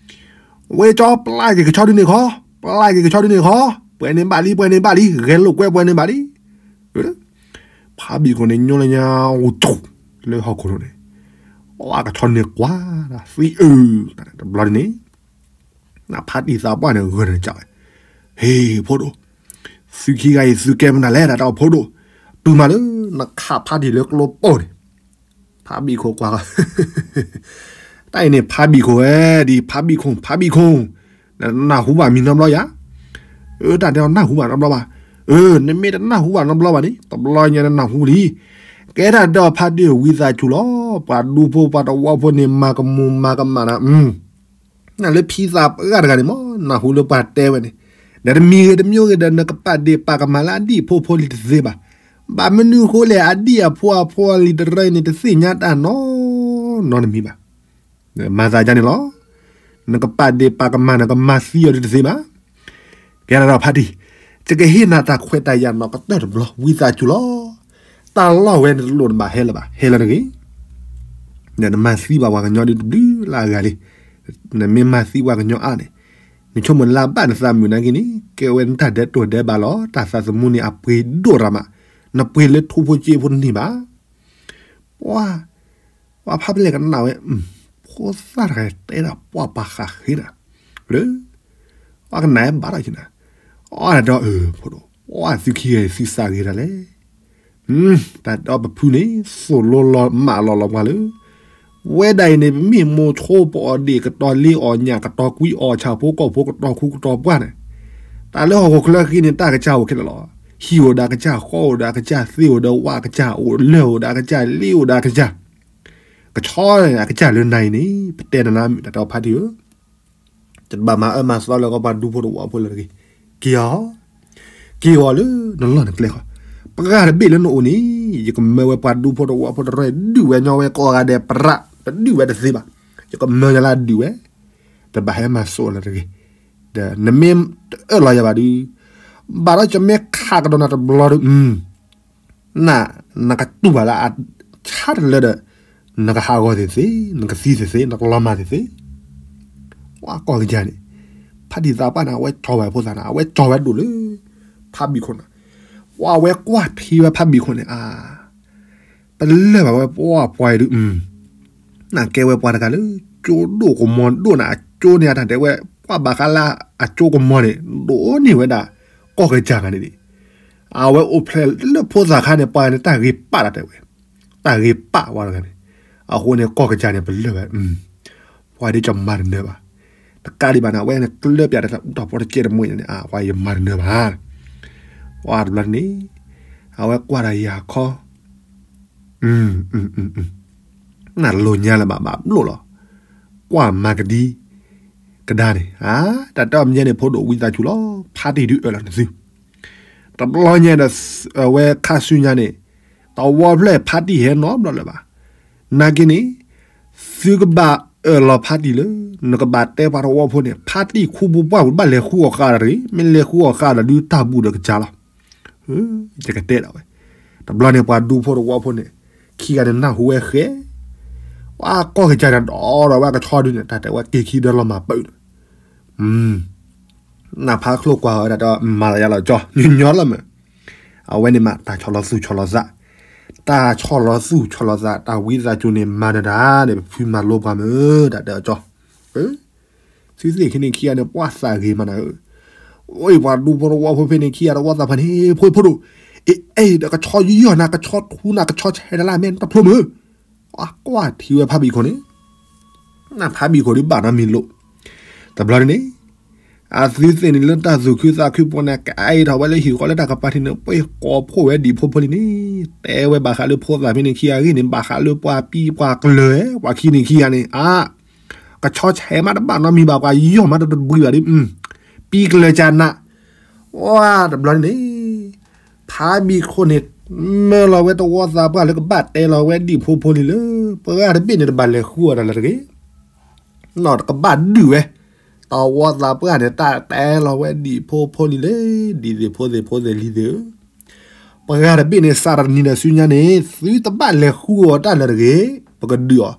ဝ့ၢ်ကၠီ ပျၢ်က့ၤကဆီဒုန့ၣ်ခီ, ပျၢ်က့ၤကဆီဒုန့ၣ်ခီ, ပှဲၤန့ၢ်ဘၣ်လံ ပှဲၤန့ၢ်ဘၣ်လံ ဂဲၤလိာ်ကွဲပှဲၤန့ၢ်ဘၣ်လံ, ဖါဘံၣ်ခိၣ်န့ၣ် ညိလၢညါအိၣ်ကၠိ လၢဟီၣ်ခိၣ်န့ၣ်, အကဆီန့ၣ်ကွၢ်သံအုး, တဘျီန့ၣ် နဖါတံၢ်သးပှၢ်န့ၣ် ဂၢၢ်န့ၣ်ကးဝဲ, ဟ့ၣ်ဖိဒိၣ်, သုခံဂၤအံၤသုကဲမနုၤလဲၣ် တၢ်တဲအီၤဖိဒိၣ်, တုၤမးလၢ နခးဖါတံၢ်လၢကျိပိၢ်န့ၣ်, ဖါဘံၣ်ခိၣ်ကွၢ်, တၢ်အံၤန့ၣ် ဖါဘံၣ်ခိၣ်ဝဲ, ဒ်ဖါဘံၣ်ခိၣ် ဖါဘံၣ်ခိၣ်, နနၢ်ဟူဘၣ်မံၤနီတဘျီယၤ, အၢ တၢ်တဲအီၤနၢ်ဟူဘၣ်နီတဘျီဘၣ်, အၢ နမ့ၢ်တနၢ်ဟူဘၣ်နီတဘျီဘၣ်န့ၣ် တဘျီညါနနၢ်ဟူလံ, ကဲဒၣ်ဒီးဖါတံၢ်ဝံသးစူၤလီၤ, ပှၤဒူဖိပှၤတဝီဖိန့ၣ် မၤကမူၤမၤကမၣ်နၤ နလၢဖံသးပှၢ်တဂၤန့ၣ်မ့ၢ် နၢ်ဟူလၢပှၤတဲဝဲန့ၣ်, ဒီးတမံၤဂ့ၤတမံၤဂ့ၤဒီး နကပာ်ဒ့ၣ်ပာ်ကမၣ်လၢအဒံၣ်အဖိဖိလံတသ့ဘၣ်, ဘၣ်မနုၤဃိလဲၣ် အဒံၣ်အဖိအဖိအလံၤတရၢအံၤန့ၣ် တသ့ၣ်ညါတၢ်နီၢ်နီတမံၤဘၣ်, မၤသးဒ်န့ၣ်လီၤ, နကပာ်ဒ့ၣ်ပာ်ကမၣ် နကမၤသံအီၤဒ်တသ့ဘၣ်, ကဲဒၣ်ဒီးဖါတံၢ်, ယကဟ့ၣ်နၤတၢ်ခွဲးတၢ်ယာ်နီၢ်ကတၢၢ်တဘျီ ဝံသးစူၤလီၤ, တၢ်လီၢ်ဝဲန့ၣ်တလိၣ်နဘၣ်ဟဲလၢၤဘၣ် ဟဲလၢၤတဂ့ၤ နမၤသံဘၣ်ပှၤကညီဒ်တဘျုးလၢအဂၤလံ, နမ့ၢ်မၤသံပှၤကညီအါန့ၣ်, နဆိကမိၣ်လၢအဘၣ်နသးမုာ်နာ်က့န့ၣ် ကဲဝဲနတၢ်ဒဲးတိၢ်ဒဲးဘးလီၤ, တၢ်သးသမူန့ၣ်အပှ့ၤဒိၣ်ရၤမး, နပှ့ၤလၢထူဖိက့ဖိတန့ၢ်ဘၣ်, ပှၤ, ပှၤဖးဖဲလဲၣ်ကနၣ်ဝဲ, ဖိသၣ်တဂၤတဲဒၣ်ပှၤပှၤဃးဃ့နၤ, လၢ, ပှၤကနၣ်ဝဲဘၣ်ထီၣ်က့ၤနၤ, အီၣ်ဒီးအၢ ဖိဒိၣ်, ပှၤသုခံဂၤသုသးဂ့ၤတၢ်လဲၣ် တၢ်ဒီးပဖုန့ၣ် သိၣ်လိလီၤမးလီၤလီၤပှၤလၢ ဝဲဒၣ်အံၤန့ၣ် ပမ့ၢ်မိၤဆိပအီၣ်ဒ့ၣ်ကတီၤလ့အီၣ်ညၣ်ကတီၤကွံအီၣ်ဆၣ်ဖိကီၢ်ဖိကတီၤခူကတီၤပှၢ်န့ၣ်, တၢ်လၢဟီၣ်ခိၣ်ချၢဃံန့ၣ် တၢ်ကစၢ်အိၣ်ခဲလၢာ်လီၤ. ဟံၣ်အိၣ်ဒီးအကစၢ်, ဃီအိၣ်ဒီးအကစၢ်, သ့ၣ်အိၣ်ဒီးဝၣ်အကစၢ်, အိၣ်လၢၢ်အိၣ်ဒီးအကစၢ်, လ့အိၣ်ဒီးအကစၢ်, ကဆီန့ၣ် အကစၢ်လၢနၤအံၤန့ၣ် ပတဲနၤလၢအမုာ်တၢ်တီဖါတံၢ်ဧၢ တဘၣ်မၤအၢမၤသီလၢကီးပှၤဒူဖိတဝီဖိလၢတဂ့ၤ, က့ၤအီၤ, က့ၤအီၤလၢနလီၢ်နကျဲဃီ, ပှၤတဘ့ၣ်လၢနအိၣ်န့ၣ် ယကမၢဝဲပှၤဒူဖိတဝီဖိတရၢ ဒုးဝဲညီဝဲကိးဂၤဒဲးပြး, တဒုးဝဲတသ့ဘၣ်, ယကမၢညီလၢအဒုးဝဲ, တဘၣ်ဟဲမၤစိးလၢတဂ့ၤ, ဒီးနမ့ၢ်တအၢၣ်လီၤယၤဘၣ်ဒုး, ဘၣ်ဒီးယမ့ၢ်ခးကဒီးနၤတဘျီဒုး န, နကတူၢ်ဘၣ်လၢအဆါတလၢဒီး, နကဟးဂီၤသ့ၣ်သ့ၣ်, နကသံသ့ၣ်သ့ၣ်, နကလီၤမၢ်သ့ၣ်သ့ၣ်, ပှၤကီၢ်ကစၢ်န့ၣ်, ဖါတံၢ်သးပှၢ်န့ၣ် အဝဲကၠီဝဲဖိသၣ်န့ၣ် အဝဲကၠီဝဲဒိၣ်လၢ, ဖါဘံၣ်ခိၣ်န့ၣ်, ပှၤဝဲကွၢ်ထံဝဲဖါဘံၣ်ခိၣ်န့ၣ် အါ ပလၢၢ်ဘၣ်ဝဲပှၤပှၤအံၤဒုး, နကဲဝဲပှၤတဂၤလၢ ကၠိဒိၣ်ကမီၤဒိၣ်န့ၣ် အကၠိန့ၣ်အတၢ်တဲဝဲ, ပှၤဘၣ်ဃးလၢအကၠိကမီၤန့ၣ် ဒိၣ်န့ၢ်ဝဲဒၣ်, ကီၢ်ကစၢ်ဂၤန့ၣ်ဒံး, အဝဲအိၣ်ဖျဲၣ်လၢဖိသၣ်ခါန့ၣ် ပှၤန့ၣ်တၢ်ဂ့ၤပာ်လီၤတဲဝဲ, တၢ်ဂ့ၤပာ်ဝဲတဂၤန့ၣ်, အဃိန့ၣ် ကီၢ်ကစၢ်န့ၣ် ပလၢၢ်ဝဲ ပှၤဒ်ကမၤတနၢၤဘၣ်, တကးဒံးဘၣ်န့ၣ် အဝဲန့ၣ်ကျၢပၠးတၢ်တၢ်အူတၢ်ပီတကဲတမှဲန့ၣ် အဝဲယမၤတနၢၤဘၣ်, ပှၤတဘျီန့ၣ်, အဝဲကွၢ်ဒီးယၤခီ, နလိာ်ညါလၢၤဘၣ်ဘၣ်ဘျိၣ်လီၤ, ကွၢ်မၤကဒံကဒါန့ၣ် တၢ်တဲအီၤမ့ၢ်န့ၣ် ဖိဒိၣ်ဝံသးစူၤလီၤ ဖါတံၢ်ဒုးအၢၣ်လီၤနသု တဘျီညါဒီး အဝဲခါဆူညါန့ၣ် တဝီဖျၢၣ်ဖါတံၢ်ဟဲနီတဘျီလၢၤဘၣ်. နာ်က့န့ၣ် သုကဘၣ်အၢၣ်လီၤဖါတံၢ်လၢ နကဘၣ်တဲပှၤတဝီဖိန့ၣ် ဖါတံၢ်ခူပူၤပှၢ်ပူၤ ဘၣ်လဲၤဃုအီၣ်ဃာ်ဒီးတဂ့ၤ, မ့ၢ်လဲၤဃုအီၣ်ဃာ်ဒီးဒုးတၢ်ဘူၣ်ဒီးကစၢ်လီၤ. ယကတဲဒၣ်ဝဲ တဘျီန့ၣ် ပှၤဒူဖိတဝီဖိန့ၣ် ခံဂၤန့ၣ်နၢ်ဟူဝဲဃဲ ပှၤကီၢ်ကစၢ်န့ၣ်ဒီးဒီးဝဲကဆီဒုန့ၣ် တၢ်တဲဝဲက့ၤခံဒီလီၤမၤပၢၢ်ဒီး နၢ်ဖးချိၣ်ကွၢ်ဝဲဒၣ်ဒီးမၤလၢယလီၤကၠီ ညီညီလီၤမး, အဝဲန့ၣ်မး တၢ်ဆီၣ်လီၤသူၣ်ဆီၣ်လီၤသး, တၢ်ဆီၣ်လီၤသူၣ်ဆီၣ်လီၤသး တၢ်ဝံသးစူၤန့ၣ် မၤနဒၣ်န့ၣ် ပဖုမၤလိပှၤမုာ် တၢ်တဲအီၤကၠီ, သုသ့ၣ်ခံန့ၣ်ခံဂၤန့ၣ် ပှၤသးဂ့ၤမးနၤဧၢ, အိၣ်ပှၤဒူဖိတဝီဖိဖဲန့ၣ်ခံဂၤတဝီသးဖၣ်န့ၣ် ဖိဖိဒိၣ်, အ့ၣ်အဲၣ်ဒီးကဆီယီၢ်နၤ ကဆီထူနၤ ကဆီဆဲးနၤလၢအမဲာ်တဖျိမုာ်, အကွၢ်ထံဝဲဖါဘံၣ်ခိၣ်န့ၣ် နဖါဘံၣ်ခိၣ်ဒုးဘၣ်နီတမံၤလိာ်, တဘျီန့ၣ်န့ၣ်, အသုသ့ၣ်န့ၣ်လၢတၢ်သူၣ်ခုသးခုပူၤန့ၣ် ကအဲၣ်ထီၣ်ဝဲလၢဟံၣ်ဃီလၢတၢ်ကပၤထံးန့ၣ် ပှ့ၤကိးဖှိၣ်ဝဲဒံၣ်ဖိဖိလံန့ၣ်, တဲဝဲဘၣ်ဃးလၢဖိသၣ်ဖဲန့ၣ်ခံဂၤအဂ့ၢ်န့ၣ် ဘၣ်ဃးလၢပှၤပံပှၤကျၢၤ ပှၤခံန့ၣ်ခံဂၤန့ၣ် အါ, ကဆီဆဲးမးတဘၣ်နီတမံၤဘၣ် ပှၤယီၢ်မးတတဘှံးဘၣ်ဒီး, ပံကျၢၤကနး, ဝါတဘျီန့ၣ်န့ၣ် ဖါဘံၣ်ခိၣ်န့ၣ် မၢလီၤဝဲတဝီသးပှၢ်လၢကဘၣ်တဲလီၤဝဲဒံၣ်ဖိဖိလံလၢ ပှၤတဘ့ၣ်န့ၣ်တဘၣ်လဲၤဃုအီၣ်တၢ်လၢၤတဂ့ၤ, နီၢ်တကဘၣ်ဒုးဝဲ, တဝီသးပှၢ်န့ၣ် တၢ်တဲလီၤဝဲဒံၣ်ဖိဖိလံလၢ ဒံၣ်သ့ၣ်ဖိသ့ၣ်ဖိသ့ၣ်လံၤသ့ၣ်ဧၢ ပှၤတဘ့ၣ်န့ၣ် စးထီၣ်တနံၤဒီးဆူညါန့ၣ် သုတဘၣ်လဲၤဃုအီၣ်တၢ်လၢၤတဂ့ၤ, ပကဒုးအီၤ,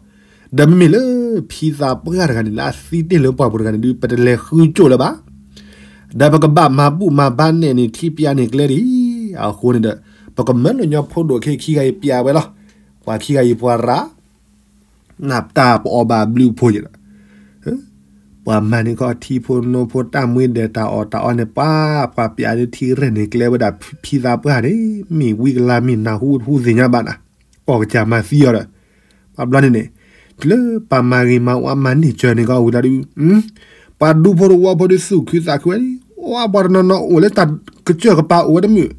ဒီးမ့မ့ၢ်လၢ ဖံသးပှၢ်တဂၤန့ၣ် လၢအသံတ့ၢ်လၢပှၢ်ပူၤတဂၤန့ၣ်ဒုး ပတလဲၤဃုကၠိၣ်လၢၤဘၣ်, ဒီးပကဘၣ်မၤဘူၣ်မၤဘါနဲၣ်န့ၣ် ထံပျးန့ၣ်ကျဲဒ်အံၤ, အဃိန့ၣ်ဒီး ပကမၢလၢညီဖိဒိၣ်ခဲခံဂၤအံၤပျးဝဲလီၤ, ပှၤခံဂၤအံၤပှၤရၤ နၢ်တၢ်ပအီၣ်ဘၣ်ဘျုးဖိယဲဒီး, ပှၤမၤန့ၢ်ခီၣ်ထံဖိနိဖိတၢ်မှံဒဲးတၢ်အီၣ်တၢ်အီန့ၣ် ပှၤပှၤပျးလၢထံရဲၣ်န့ၣ်ကျဲဝဲဒၣ်ဖံသးပှၢ်န့ၣ်, မ့ၢ်ဝံကလါမ့ၢ်နၢ်ဟူတဟူသ့ၣ်ညါဘၣ်နၤ, ကီၢ်ကစၢ်မၤသံအီၤဒီး, ပှၤဘျီန့ၣ်န့ၣ်, တုၤလၢပှၤမၤဂ့ၤမၤဝါမၤန့ၢ်စၢၤန့ၣ်ကီၢ်ဝံၤလီၤဒုး, ပှၤဒူဖိတဝီဖိဒုးသူၣ်ခုသးခုဝဲလံ, ဝဲပှၤတနီၤနီၤအိၣ်လၢတၢ်ကစၢၢ်ကပၤအိၣ်ဝဲတမုာ်,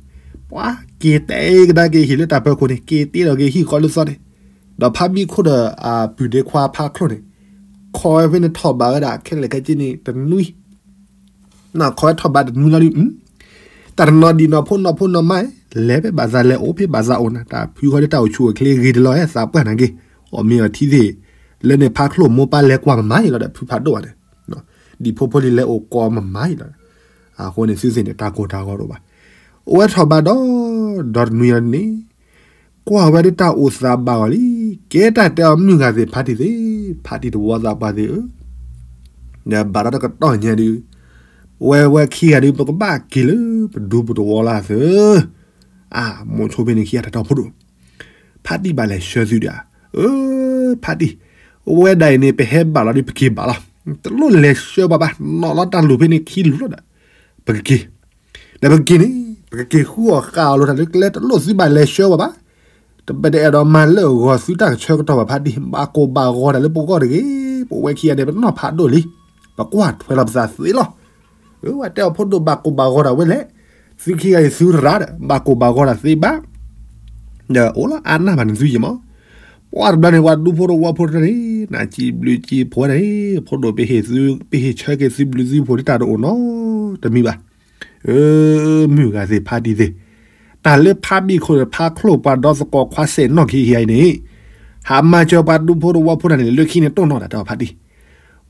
ပှၤက့ၤတဲကဒါက့ၤဟံၣ်လၢတၢ်ပၢၤခိၣ်န့ၣ် က့ၤတ့လီၤက့ၤဟံၣ်ဃီလၢသီန့ၣ် ဒီးဖါဘံၣ်ခိၣ်ဒီးအပုၢ်ဒ့ခွါဖါချိၣ်န့ၣ်, ခီဝဲဖဲန့ၣ်ထီၣ်ဘးဝဲဒၣ်ခဲလၢာ်ခဲဆ့န့ၣ်တနွံ, နခီဝဲထီၣ်ဘးတနွံလီၤဒုး, တၢ်တနီၤဒံးနီၤဖိနီၤဖိနီၤမါ, လဲၤဖဲဘၣ်သးလဲၤအိၣ်ဖဲဘၣ်သးအိၣ်နၤ တၢ်ဖုဃီလၢတၢ်အိၣ်ဆူၣ်အိၣ်ချ့ဂ့ၤတလီၤဟဲသးပှၢ်နၤက့ၤ, အီၣ်မ့ၤအီထံသ့ၣ်, လၢန့ၣ်ဖါချိၣ်မိၢ်ပၢ်လဲၤကွၢ်မမါအံၤလီၤဒီးဖုဖးဒိၣ်ဘၣ်န့ၣ်, ဒံၣ်ဖိဖိလံၤလဲၤအိၣ်ကိးမမါအံၤလီၤ, အဃိန့ၣ်သုသ့ၣ်န့ၣ် တၢ်ကိၢ်တၢ်ဂီၤတအိၣ်ဘၣ်, အိၣ်ဝဲထီၣ်ဘးဒီး, ဒီတနွံအံၤန့ၣ်, ကွၢ်ဝဲဒၣ်တၢ်အိၣ်သးဘၣ်အီၤလံ, ကဲတၢ်တဲအီၤမုၢ်ဂၤသ့ၣ်ဖါတံၢ်သ့ၣ်, ဖါတံၢ်တဝီသးပှၢ်သ့ၣ်ဧၢ, ဒီးဘၣ်ဒီးတကတီၢ်ညါဒုး, ဝဲဝဲခံဂၤဒုး ပကဘၣ်က့ၤလၢပဒူပတဝီလၢသၢ, အါ, မိၤဆိဖဲန့ၣ်ခံဂၤတၢ်တီဖိဒိၣ်, ဖါတံၢ်ဘၣ်လဲၤဆှၢသုဒီး, အၢ, ဖါတံၢ်, ဝဲဒၣ်အံၤန့ၣ် ပဟဲဘၣ်လီၤဒုး ပက့ၤဘၣ်လီၤ, တလိၣ်လဲၤဆှၢပှၤဘၣ်, နီၣ်လီၤတၢ်လိၣ်ဖဲန့ၣ်ခံလူၤလီၤဒီး, ပကက့ၤ ဒီးပကက့ၤန့ၣ် ပကက့ၤဃုအီၣ်ဃာ်အီၤလိာ်တၢ်လၢကျဲ တလိၣ်သုဘၣ်လဲၤဆှၢဝဲဘၣ်, တပတအဲၣ်ဒိးမၤလၢအဂီၢ်သုတၢ်ကဆှၢကတီၢ်ဘၣ်ဖါတံၢ်, ဘၣ်ကိၢ်ဘၣ်ဂီၤတၢ်လၢပဂီၢ်တဂ့ၤ, ပဝဲခံဂၤန့ၣ် ပနီၢ်ဖးဒိၣ်လံ, ပကွၢ်ထွဲလီၤပသးသ့လီၤ, ဝဲတဲအီၤဖိဒိၣ်ဘၣ်ကိၢ်ဘၣ်ဂီၤတၢ်ဝဲလဲၣ်, သုခံဂၤအံၤသုရၤဒီး ဘၣ်ကိၢ်ဘၣ်ဂီၤတၢ်သ့ဘၣ် ဒီးအိၣ်လီၤအါနၢ်ဘၣ်န့ၣ်သုယံၤမး, ပှၤတဘျီန့ၣ် ပှၤဒူဖိတဝီဖိတၢ်န့ၣ် နၤစံးဘျုးစံးဖှိၣ်ဝဲဒၣ်န့ၣ် ဖိဒိၣ်ပဟ့ၣ်သု ပဟ့ၣ်ဆၢက့ၤသုဘျုးသုဖှိၣ်လၢတၢ်တအိၣ်နီတမံၤဘၣ်, အၢ မုၢ်ဂၤသ့ၣ်ဖါတံၢ်သ့ၣ်, တၢ်လၢဖါဘံၣ်ခိၣ်ဒီးဖါချိၣ်ပှၤဒီသကိးခွါစဲၣ်နီၣ်ခံခံဂၤအံၤန့ၣ်, ဟးမၤစၢၤပှၤဒူဖိတဝီဖိတၢ်န့ၣ် လၢခံန့ၣ်တိၢ်နီၣ်တၢ်တဲအီၤဖါတံၢ်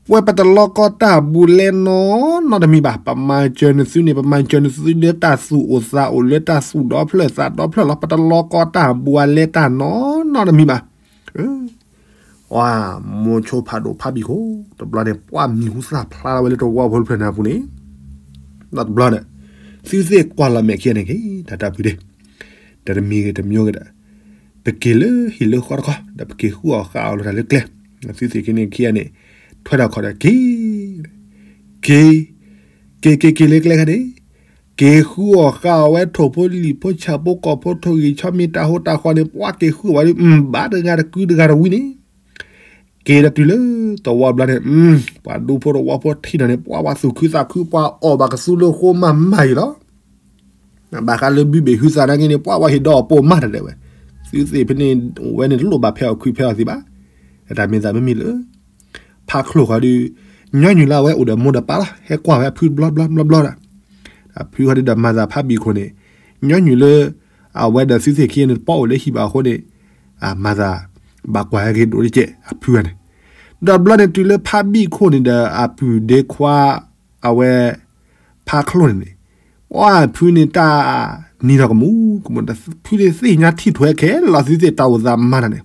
ပဝဲပတလီၤကီတၢ်ဘူးလဲနီၢ်နီၢ်တမံၤဘၣ်, ပမၤစၢၤနသုန့ၣ် ပမၤစၢၤနသုလၢတၢ်သူၣ်အိၣ်သးအိၣ်လၢတၢ်သူၣ်ဒီဖျၢၣ်သးဒီဖျၢၣ်လီၤ, ပတလီၤကီတၢ်ဘူးအလဲတၢ်နီၢ်နီၢ်တမံၤဘၣ်. ဝါ, မိၤဆိဖးဒိၣ်ဖါဘံၣ်ခိၣ် တဘျီန့ၣ် ပှၤမံၤဟူသၣ်ဖျါလီၤဝဲလၢတဝီဖိတဖျၢၣ်န့ၣ်အပူၤန့ၣ်, ဒီးတဘျီန့ၣ် သုသ့ၣ်ကွၢ်လီၤမဲာ်ခံဂၤန့ၣ်က့ၤ တၢ်တၢ်ပူၤဒ့ တၢ်တမံၤဂ့ၤတမံၤဂ့ၤဒီး ပက့ၤလၢဟံၣ်လၢဃီတခီ ဒီးပက့ၤဃုအီၣ်ဃာ်အီၤလိာ်တၢ်လၢကျဲ, သုသ့ၣ်က့ၤန့ၣ်ခံဂၤန့ၣ် ထွဲဒီးခီၣ်ဒီးက့ၤ, က့ၤ, က့ၤက့ၤက့ၤလၢကျဲခါန့ၣ်, က့ၤဃုအီၣ်ဃာ်အီၤဝဲထိၣ်ဖိလံၣ်ဖိဆၣ်ဖိကီၢ်ဖိထိၣ်ဂံၢ်ဆီမ့ၢ်တၢ်ဟိတၢ်ဃီန့ၣ် ပှၤက့ၤဃုအီၣ်ဝဲဒ် ဘၣ်တဂၤတကုတဂၤတဝံၤန့ၣ်, က့ၤဒီးတုၤလၢတဝီဘျီန့ၣ်, ပှၤဒူဖိတဝီဖိထံၣ်ဒီးန့ၣ် ပှၤဝဲသူၣ်ခုသးခု ပှၤအီၣ်ဘၣ်ကသူလၢဃိမးမးအံၤလီၤ. ဘၣ်ဃးလၢဘုဘ့ၣ်ဟုသးနာ်က့န့ၣ် ပှၤဝဲဟ့ၣ်ဒီးအီၤပိာ်မးတၢ်ဒဲးဝဲ, သုသ့ၣ်ဖဲန့ၣ် ဝဲန့ၣ်တလိၣ်ဘၣ်ဖဲအီၣ်ခွံဖဲအီၣ်သံဘၣ်. တၢ်မ့ၢ်သးမ့မ့ၢ်လၢ ဖါချိၣ်ဃီဒီး ညီနုၢ်လၢအဝဲအိၣ်ဒီးမိၢ်ဒီးပၢ်လီၤ ဟဲကွၢ်ဝဲအဖုတဘျီဘျီဘျီဘျီဒီး အဖုဃီဒီး မၤသးဖါဘံၣ်ခိၣ်န့ၣ် ညီနုၢ်လၢ အဝဲဒီးသုသ့ၣ်ခံဂၤန့ၣ်တပီၢ်အိၣ်လၢဟံၣ်ဘၣ်အဃိန့ၣ် မၤသး ဘၣ်ကွၢ်ဟဲက့ၤဒိၣ်တကဲး အဖုဂၤန့ၣ် ဒီးဘျီန့ၣ်တုၤလၢဖါဘံၣ်ခိၣ်န့ၣ်ဒီးအပုၢ်ဒ့ခွါ အဝဲ ဖါချိၣ်န့ၣ်န့ၣ် အဖုန့ၣ်တၢ် နံၤဒီးကမူၤကမူၤ ဖုန့ၣ်သ့ၣ်ညါထံၣ်ထွဲခဲလၢာ်သုသ့ၣ်တၢ်အိၣ်သးမၤတၢ်န့ၣ်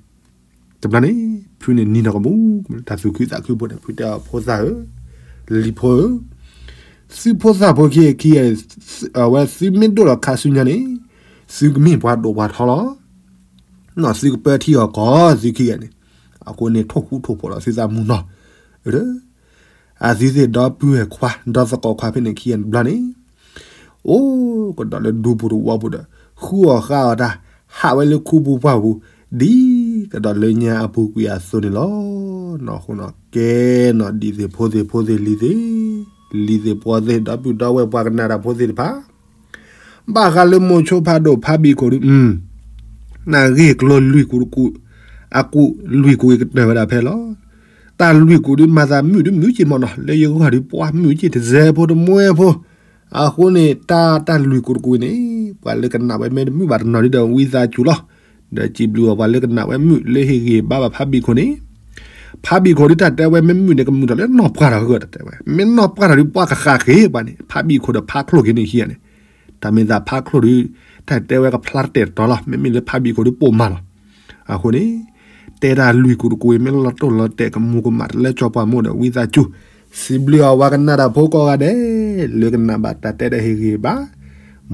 တဘျီန့ၣ် ဖုန့ၣ်နံၤဒီးကမူၤကမူၤ တၢ်သူၣ်ခုသးခုဖိန့ၣ် ဖုတဲအီၤဖိသၣ်ဧၢ လံၤဖိဧၢ သုဖိသၣ်ဖိခံဂၤခံဂၤ အဝဲသုမ့ၢ်ဒိၣ်လီၤခါဆူညါန့ၣ် သုကမ့ၢ်ပှၤဒိၣ်ပှၤထီလီၤ နီၢ်သုကပၢထံအီၣ်ကီၢ်သုခံဂၤန့ၣ် အဃိန့ၣ်ထိၣ်ဃူထိၣ်ဖိးလီၤသုသးမူနီၤ အသုသ့ၣ်ဒီပုၢ်ဝဲၢ်ခွါ ဒီသကိးခွါဖဲန့ၣ်ခံဂၤန့ၣ်တဘျီန့ၣ် အိၣ်ကဒီးလၢဒူပူၤတဝီပူၤဒီး ဃုအီၣ်ဃါအီၣ်တၢ် ဟးဝဲလၢခူပူၤပှၢ်ပူၤ ဒ်ကဒီးလၢညါအပူၤကွံာ်အသိးန့ၣ်လီၤ. နီၢ်ဃိနီၢ်ကဲနီၢ် ဒ်သ့ၣ်ဖိသ့ၣ်ဖိသ့ၣ်လံၤသ့ၣ် လံၤသ့ၣ်ပှီသ့ၣ် ဒီပုၢ်ဒီဝဲၢ်ပှၤကနၣ်တၢ်ဖိသ့ၣ်တဖၣ် ဘၣ်ဃးလၢမိၤဆိဖးဒိၣ်ဖါဘံၣ်ခိၣ်ဒု နဂ့ၢ်ကျိၤလွံၢ်ကူးတကူး အကူးလွံၢ်ကူးအံၤကတၢၢ်ဝဲဒၣ်ဖဲလီၤ. တၢ်လွံၢ်ကူးဒု မၤသးမုာ်ဒု မုာ်က့ၤမ့ၢ်နီၤ လၢယဂီၢ်ဒု ပှၤမုာ်က့ၤတစဲးဖိတမှဲဖိ အဃိန့ၣ် တၢ်တၢ်လွံၢ်ကူးတကူးအံၤန့ၣ် ပှၤလၢကနၣ်ဝဲမ့ၢ်တမုာ်ဘၣ်တနီၤဒုဒီးဝံသးစူၤလီၤ. ဒီးစံးဘျုးအီၤ ပှၤလၢကနၣ်ဝဲမုာ်လၢဟ့ၣ်ဂံၢ်ဘါဘၣ်ဖါဘံၣ်ခိၣ်န့ၣ် ဖါဘံၣ်ခိၣ်ဒု တၢ်တဲဝဲမ့ၢ်မုာ်န့ၣ် ကမုာ်ထီၣ်လၢနီၢ်ပှၢ်တၢ်ဂၢၢ်တၢ်တဲဝဲ မ့ၢ်နီၢ်ပှၢ်တၢ်ဒု ပှၤကဃၣ်ဃ့ၢ်ပှၤန့ၣ် ဖါဘံၣ်ခိၣ်ဒီးဖါချိၣ်က့ၤန့ၣ်ခံဂၤန့ၣ် တၢ်မ့ၢ်သးဖါချိၣ်ဒု တၢ်တဲဝဲကဖျါတတဲာ်တတီၤလီၤ. မ့မ့ၢ်လၢဖါဘံၣ်ခိၣ်ဒုပိာ်မးလီၤ. အဃိန့ၣ် တဲတၢ်လွံၢ်ကူးတကူးအံၤ မ့ၢ်လီၤတိၢ်လီၤတဲာ်ကမူၤကမၣ်တလၢကၠီပှၢ်မိၢ်ဒီးဝံသးစူၤ စံးဘျုးအီၤ ပှၤကနၣ်တၢ်ဖိကိးဂၤဒဲး လၢကနၣ်ဘၣ်တၢ်တဲဒီးဟ့ၣ်ဂံၢ်ဘါ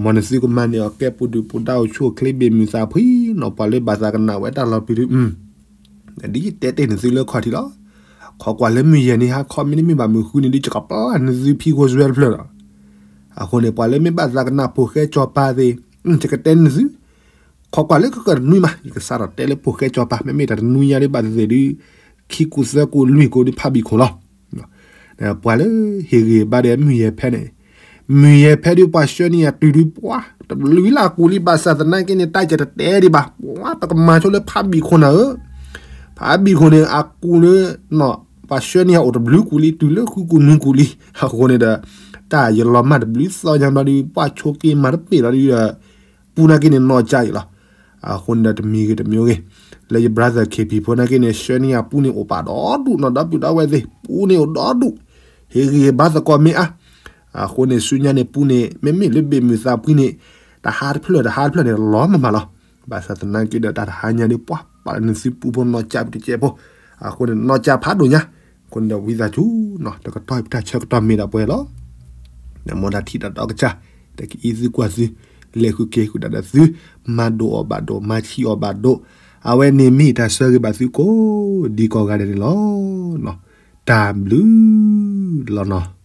မ်နသုကမၤန့ၢ်အီၤကဲပူၤဒုၣ်ပူၤဒါအိၣ်ဆူၣ်အိၣ်ချ့ဘ့ၣ်မုၢ်သးဖှံနီၤ ပှၤလၢဘၣ်သးကနၣ်ဝဲတၢ်လီၤပျံၤဒု ဒ်တဲတ့ၢ်နသုလၢခီၣ်ထံးလီၤ. ခိးကွၢ်လၢမုၢ်ယဲၢ်နံၤဟါခီ မ့တမ့ၢ်ဘၣ်မုၢ်ဃုနံၤဒု ယကပျၢ်နသုဖံဖိစွဲတဖျၢၣ်လီၤ. အဃိန့ၣ် ပှၤလၢမ့ၢ်ဘၣ်သးကနၣ်ဖိၣ်ဃဲကၠီပၤသ့ၣ် ယကတဲနသု ခိးကွၢ်လၢကကတနွံမး ယကစးထီၣ်တဲလၢဖိၣ်ဃဲကၠီပၤ မ့မ့ၢ်တၢ်တနွံညါဒုဘၣ်သ့ၣ်သ့ၣ်ဒု ခံကူးသၢကူးလွံၢ်ကူးဒုဖါဘံၣ်ခိၣ်လီၤ. ပှၤလၢဟ့ၣ်ဂံၢ်ဘါဒီးမုၢ်ယဲၢ်ဖဲန့ၣ် မုၢ်ယဲၢ်ဖဲဒု ပှၤဆှၢန့ၢ်ယၤတုၤဒု ပှၤတဘျုးလၢအကူးလံ ဘၣ်ဆၣ်သနာ်က့န့ၣ် တၢ်ကတတဲဒံးဘၣ် ပှၤပကမၤဆိလၢဖါဘံၣ်ခိၣ်နၤဧၢ, ဖါဘံၣ်ခိၣ်န့ၣ် အကူးလၢ ပှၤဆှၢန့ၢ်ယၤအိၣ်တဘျုးကူးလံ တုၤလၢဃုကူးနွံကူးလံ. အဃိန့ၣ်ဒီး တၢ်ယလီၤမၢ်တဘျုးသီညါဘျီဒု ပှၤဆိးက့ၤမၤတပ့ၢ်လီၤဒုဒီး ပူနာ်က့န့ၣ်နီၢ်ကၠါအံၤလီၤ. အဃိန့ၣ်ဒီးတမံၤဂ့ၤတမံၤဂ့ၤ လၢယ brother ခ့ပံၤဖိနာ်က့န့ၣ် ဆှၢန့ၢ်ယၤပူန့ၣ်အိၣ်ပာ်ဒီဒူၣ်နီၤ ဒီပုၢ်ဒီဝဲၢ်သ့ၣ် ပူန့ၣ်အိၣ်ဒီဒူၣ် ဟ့ၣ်ဂံၢ်ဟ့ၣ်ဘါသကိးမ့ၢ်အါ. အဃိန့ၣ် ဆူညါန့ၣ် ပူန့ၣ် မ့မ့ၢ်လၢဘ့ၣ်မုၢ်သးဖှံန့ၣ် တဟါတဖျၢၣ်တဟါတဖျၢၣ်န့ၣ် လီၤမးမးလီၤ. ဘၣ်ဆၣ်သနာ်က့ဒီး တၢ်တဟါညါဒု ပှၤပာ်လၢနသုပူဖိနီၢ်ကၠါပတကဲးဖိ အဃိန့ၣ် နီၢ်ကၠါဖးဒိၣ်ညါ အဃိန့ၣ်ဒီးဝံသးစူၤနီၤ တကတီၢ်အံၤပတၢ်ဆၢကတီၢ်မ့ၢ်ဒၣ်ပှဲၤလီၤ. မ်တၢ်ထံၣ်တၢ်ဒီကစၢ် တကအံးသုကွၢ်သု လဲၤဃုာ်က့ၤဃုာ်ဒၣ်ဒီးသု မၤဒိၣ်အီၣ်ဘၣ်ဒိၣ် မၤဆံးအီၣ်ဘၣ်ဒိၣ် အဝဲန့ၣ်မ့ၢ်တၢ်ဆၢဂ့ၤဘၣ်သုကိးဒံကိးဂၤဒဲးန့ၣ်လီၤ. တၢ်ဘျုးလီၤနီၤ.